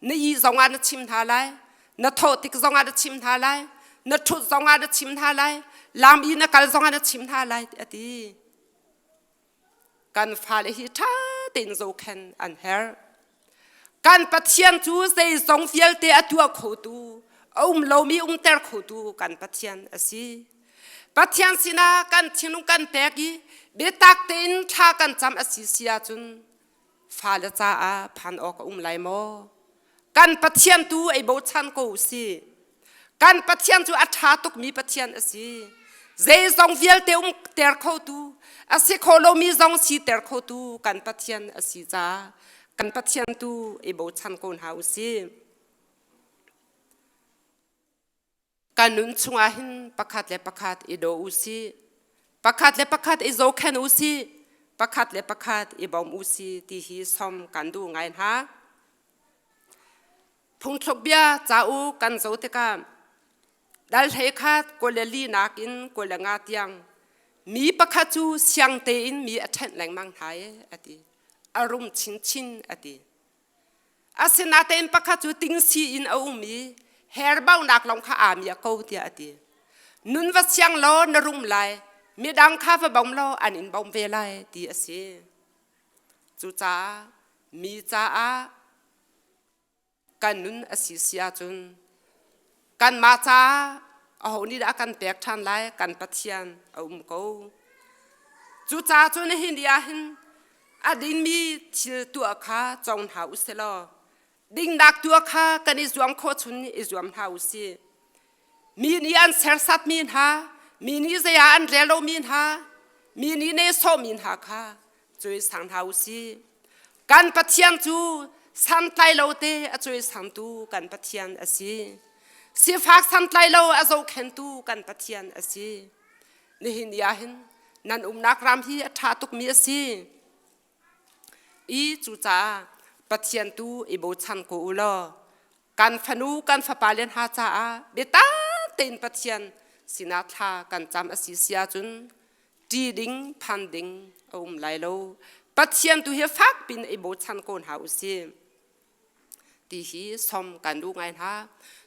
Speaker 14: Na ih zongah na chim hna lai, na thawh tik zongah na chim hna lai, na ṭhut zongah na chim hna lai, lam i na kal zongah na chim hna lai, a ti. Kan fale hi ṭha tein zohkhenh an herh. Kan Pathian cu zeizong vialte a tuah khotu, a um lomi umter khotu kan Pathian a si. Pathian sinah kan thinlung kan pek i biatak tein thla kan cam a si si ahcun fale caah phan awk a um lai maw? Kan Pathian tu ei bochan ko u si. Kan Pathian cu a ṭha tukmi Pathian a si. Zeizong vialte um ter khotu, a si kho lomi zong siter khotu kan Pathian a si caah kan Pathian tu i bochan ko hna u sih. Kan nun chungah hin pakhat le pakhat i daw u sih. Pakhat le pakhat i zohkhenh u sih. Pakhat le pakhat i bawm u sih ti hi som kan duh ngai hna. Phungthluk bia cauk kan zoh tikah dal hlei khat kul le li nakin 25 tiang mi pakhat cu siang tein mi a ṭhenh lengmang hna e a ti. A rum chinchin a ti. Asinain pakhat cu tingsi in a um i herbaunak lawng kha aa miak ko tiah a ti. Nun va siang law na rum lai, midang kha va bawm law an in bawmh ve lai ti a si. Cucaah mi caah kan nun a si si ahcun kanmah caah aho nih dah a kan pek ṭhan lai kan Pathian a um ko. Cucaah cun nihin ni ah hin a dingmi thil tuah kha cong hna u sih law dingnak tuah kha kan i zuam khawh chung i zuam hna u sih. Mi nih an sersatmi hna, mi nih zei ah an rel lomi hna, mi nih nehsawhmi hna kha cuaisang hna u sih. Kan Pathian cu santlai lo te a cuaisangtu kan Pathian a si. Sifak santlai lo a zohkhentu kan Pathian a si. Nihin ni ah hin nan umnak ram hi a ṭha tukmi a si. I cucaah Pathian tu i bochan ko u law kan fanu kan fapa le hna caah biatak tein Pathian sinah thla kan cam a si si ahcun ṭi ding phan ding a um lai lo. Pathian tu hi fak pin i bochan ko hna u sih. Ti hi som kan duh ngai hna.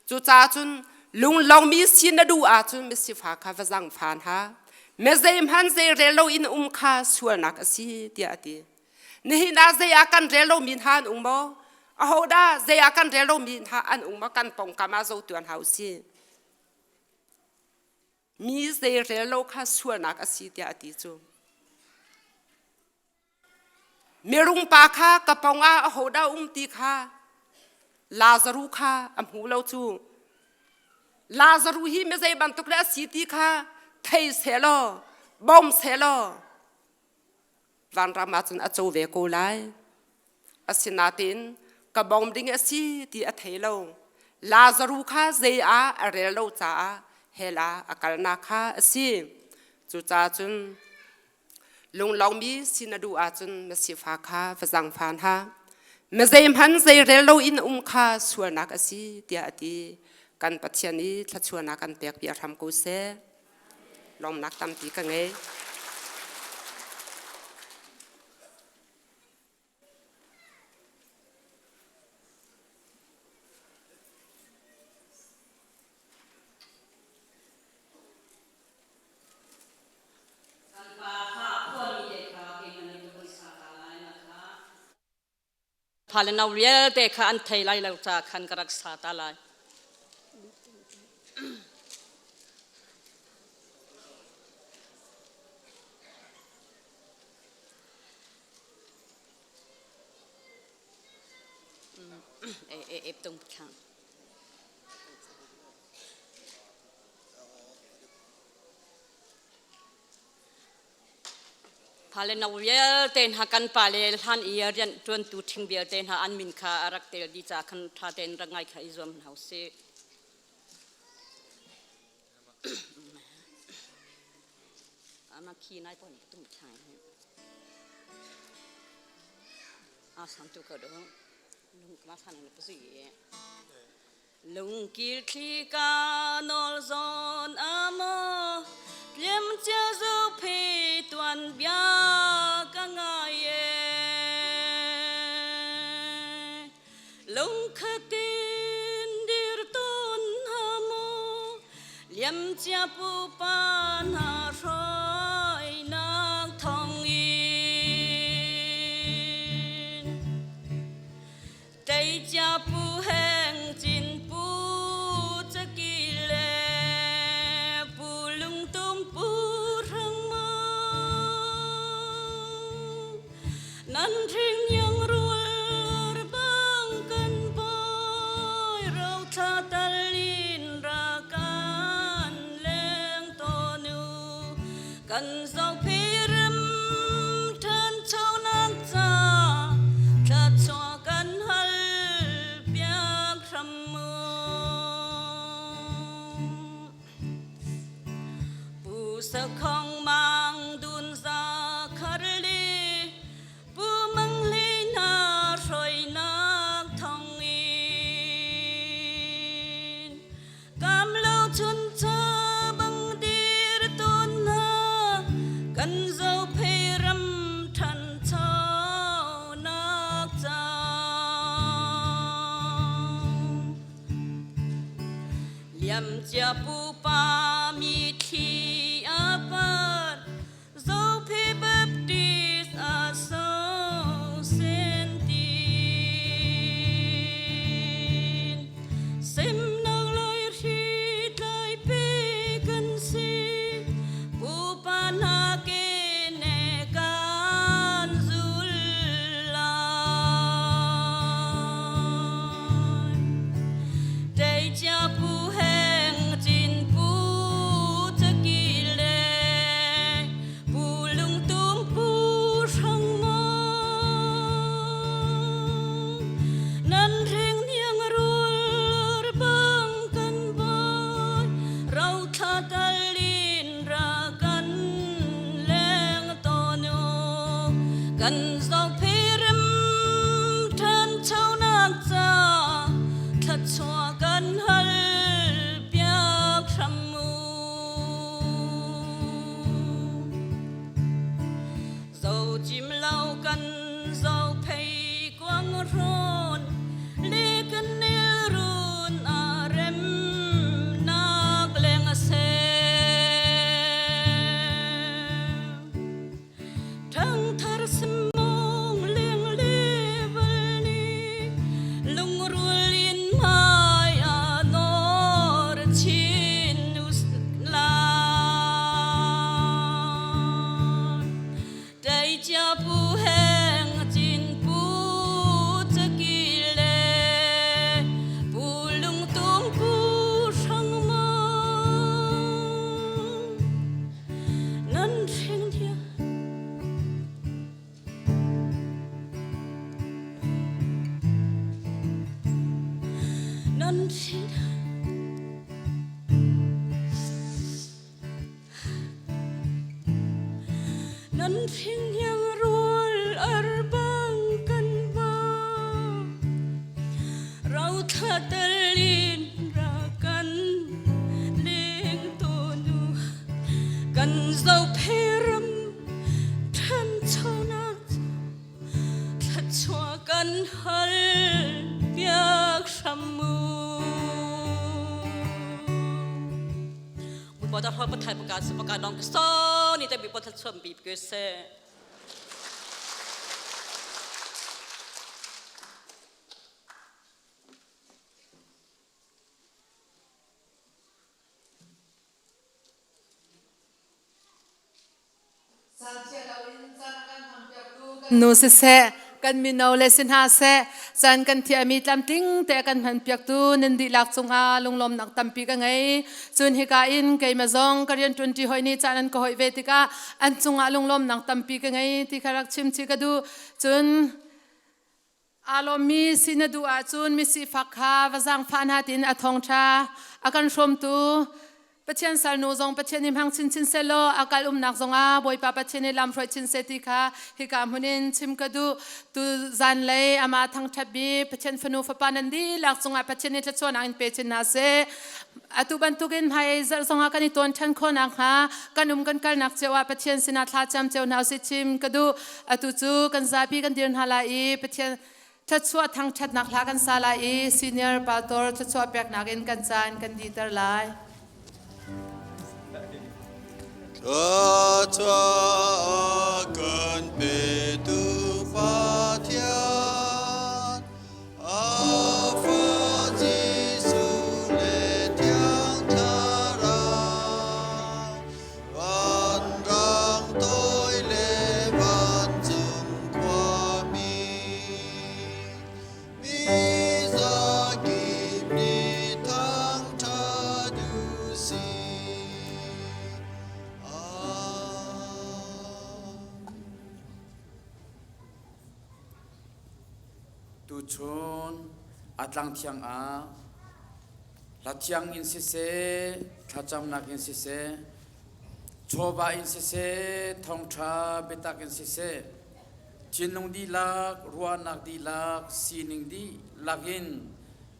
Speaker 14: Cucaah cun lunglawmmi si na duh ahcun misifa kha va zang fan ha. Mezei hman zei rel loin um kha sualnak a si tiah a ti. Nihin ah zei ah kan rel lomi hna an um maw? Ahodah zei ah kan rel lomi hna an um maw? Kan pongkam ah zotuan hau si. Mi zei rel lo kha sualnak a si tiah a ti cu. Mirung pa kha ka pong ah ahodah um ti kha Lazaru kha a hmu lo cu. Lazaru hi mizei bantuk le a si ti kha thei selaw, bawm selaw, vanram ah cun a co ve ko lai. Asinain ka bawm ding a si ti a thei lo. Lazaru kha zei ah a rel lo caah hell ah a kalnak kha a si. Cucaah cun Lunglawmmi si na duh ahcun na sifak kha va zaangfan ha. Na zeihmanh zeirel loin um kha sualnak a si tiah a ti. Kan Pathian i thluachuahnak kan pek piak hram ko seh. Lawmnak tampi ka ngei.
Speaker 15: Pha le no vialte kha an thei lai lo ca khan ka rak sa ta lai. E e tung thang. Phale no vialte hna kan pale hlan i rian ṭuantu ṭhing vialte hna an min kha a rak tel dih ca khan ṭha tein rak ngai kha i zuam hna usih. Ama khi nai pon tum thai. A sam tu ko do. Lung ma than na pazi. Lungkil thli ka nawl zawn a maw tlim cia zu phi tuan bia ka ngai e lungkhatin dir ton ha maw liam cia pupa hna hruainak thawng in Teicia pu heng cin pu caki le pu lungtum pu hrang ma nan ring yang rul bang kan boy rau thla talin ra Kan zohpirim ṭhanchonak ca thluachuah kan hal piak hram mu. Pu Sakhong Mang Dun Za Khar Li Pu Mang Li na hruainak thawngin Kam lo chun cha bang dir tawn hna kan zophei ram ṭhanchonak ca. Liamcia pupa mithli a par Zophei Baptist a so sentin. Semnak lai hri tlai pe kan si pupa hna ke ne kan zul lai. Teicia pu heng cin pu caki le pu lungtum pu hrang mang nan ring niang rul bang kan bai rauthla talin ra kan leng tonu kan zong phirim ṭhanchonak ca thluachuah kan hal piak hram mu. Zo cim lo kan zo phei kuang hrawn le kan nil run a rem nak leng a se. Ṭhangthar simong leng le val ni lungrul in hmai a nor chin la. Teicia pu heng cin pu caki le pu lungtum pu hrang mang nan hring dia nan hring Nan thingyang rual arbang kan ba rauthla talin ra kan leng to nu kan zo pheram ṭhanchonak thluachuah kan hal piak hram mu. Bupa da hoi pathai paka se paka dong so ni te bi pathal chum bi ke se.
Speaker 1: Nu siseh, kan mino le si hna seh, caan kan thiahmi tlamtling te kan hman piaktu nan dihlak cungah lunglawmnak tampi ka ngei. Cun hika in keimah zong ka rian ṭuanṭi hoi nih caan an ka hoih ve tikah an cungah lunglawmnak tampi ka ngei ti kha rak chim chih ka duh. Cun Aa lawmmi si na duh ahcun misifak kha va zaangfah hna tiin a thawngṭha a kan hrawmtu Pathian salnu zong Pathian nih hmang chinchin sehlaw a kal umnak zongah Bawipa Pathian nih lamhruai chin seh ti kha hika hmun in chim ka duh. Tu zanlei amah thangṭhatmi Pathian fanu fapa nan dihlak cungah Pathian nih thluachuahnak in pe chin hna seh. Atu bantukin hmai zarh zongah kan i tawn ṭhan khawh nakhnga kan um kan kalnak cio ah Pathian sinah thla cam cio hna usih chim ka duh. Atu cu kan zapi kan dir hna lai i Pathian thluachuah thangṭhatnak hla kan sa lai i senior pastor thluachuah peknak in kan caan kan diter lai.
Speaker 4: Thluachuah kan petu Pathian
Speaker 10: Tuchun a tlang thiang ah hla thiang in siseh, thlacamnak in siseh, chawva in siseh, thawngṭha biatak in siseh, thinlung dihlak, ruahnak dihlak, sining dihlak in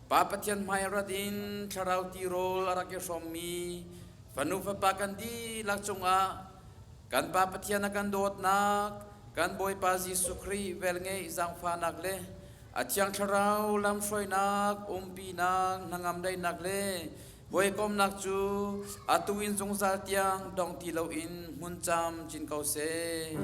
Speaker 10: Pa Pathian hmai rat in thlarau tirawl a rak i hrawmmi fanu fapa kan dihlak cungah kan Pa Pathian a kan dawtnak, kan Bawipa Jesuh Khrih velngeih zaangfahnak le a Thiang Thlarau lamhruainak, umpinak, hnangam daihnak le hawikomnak cu atu in zungzal tiang dong ti loin hmun camcin ko seh.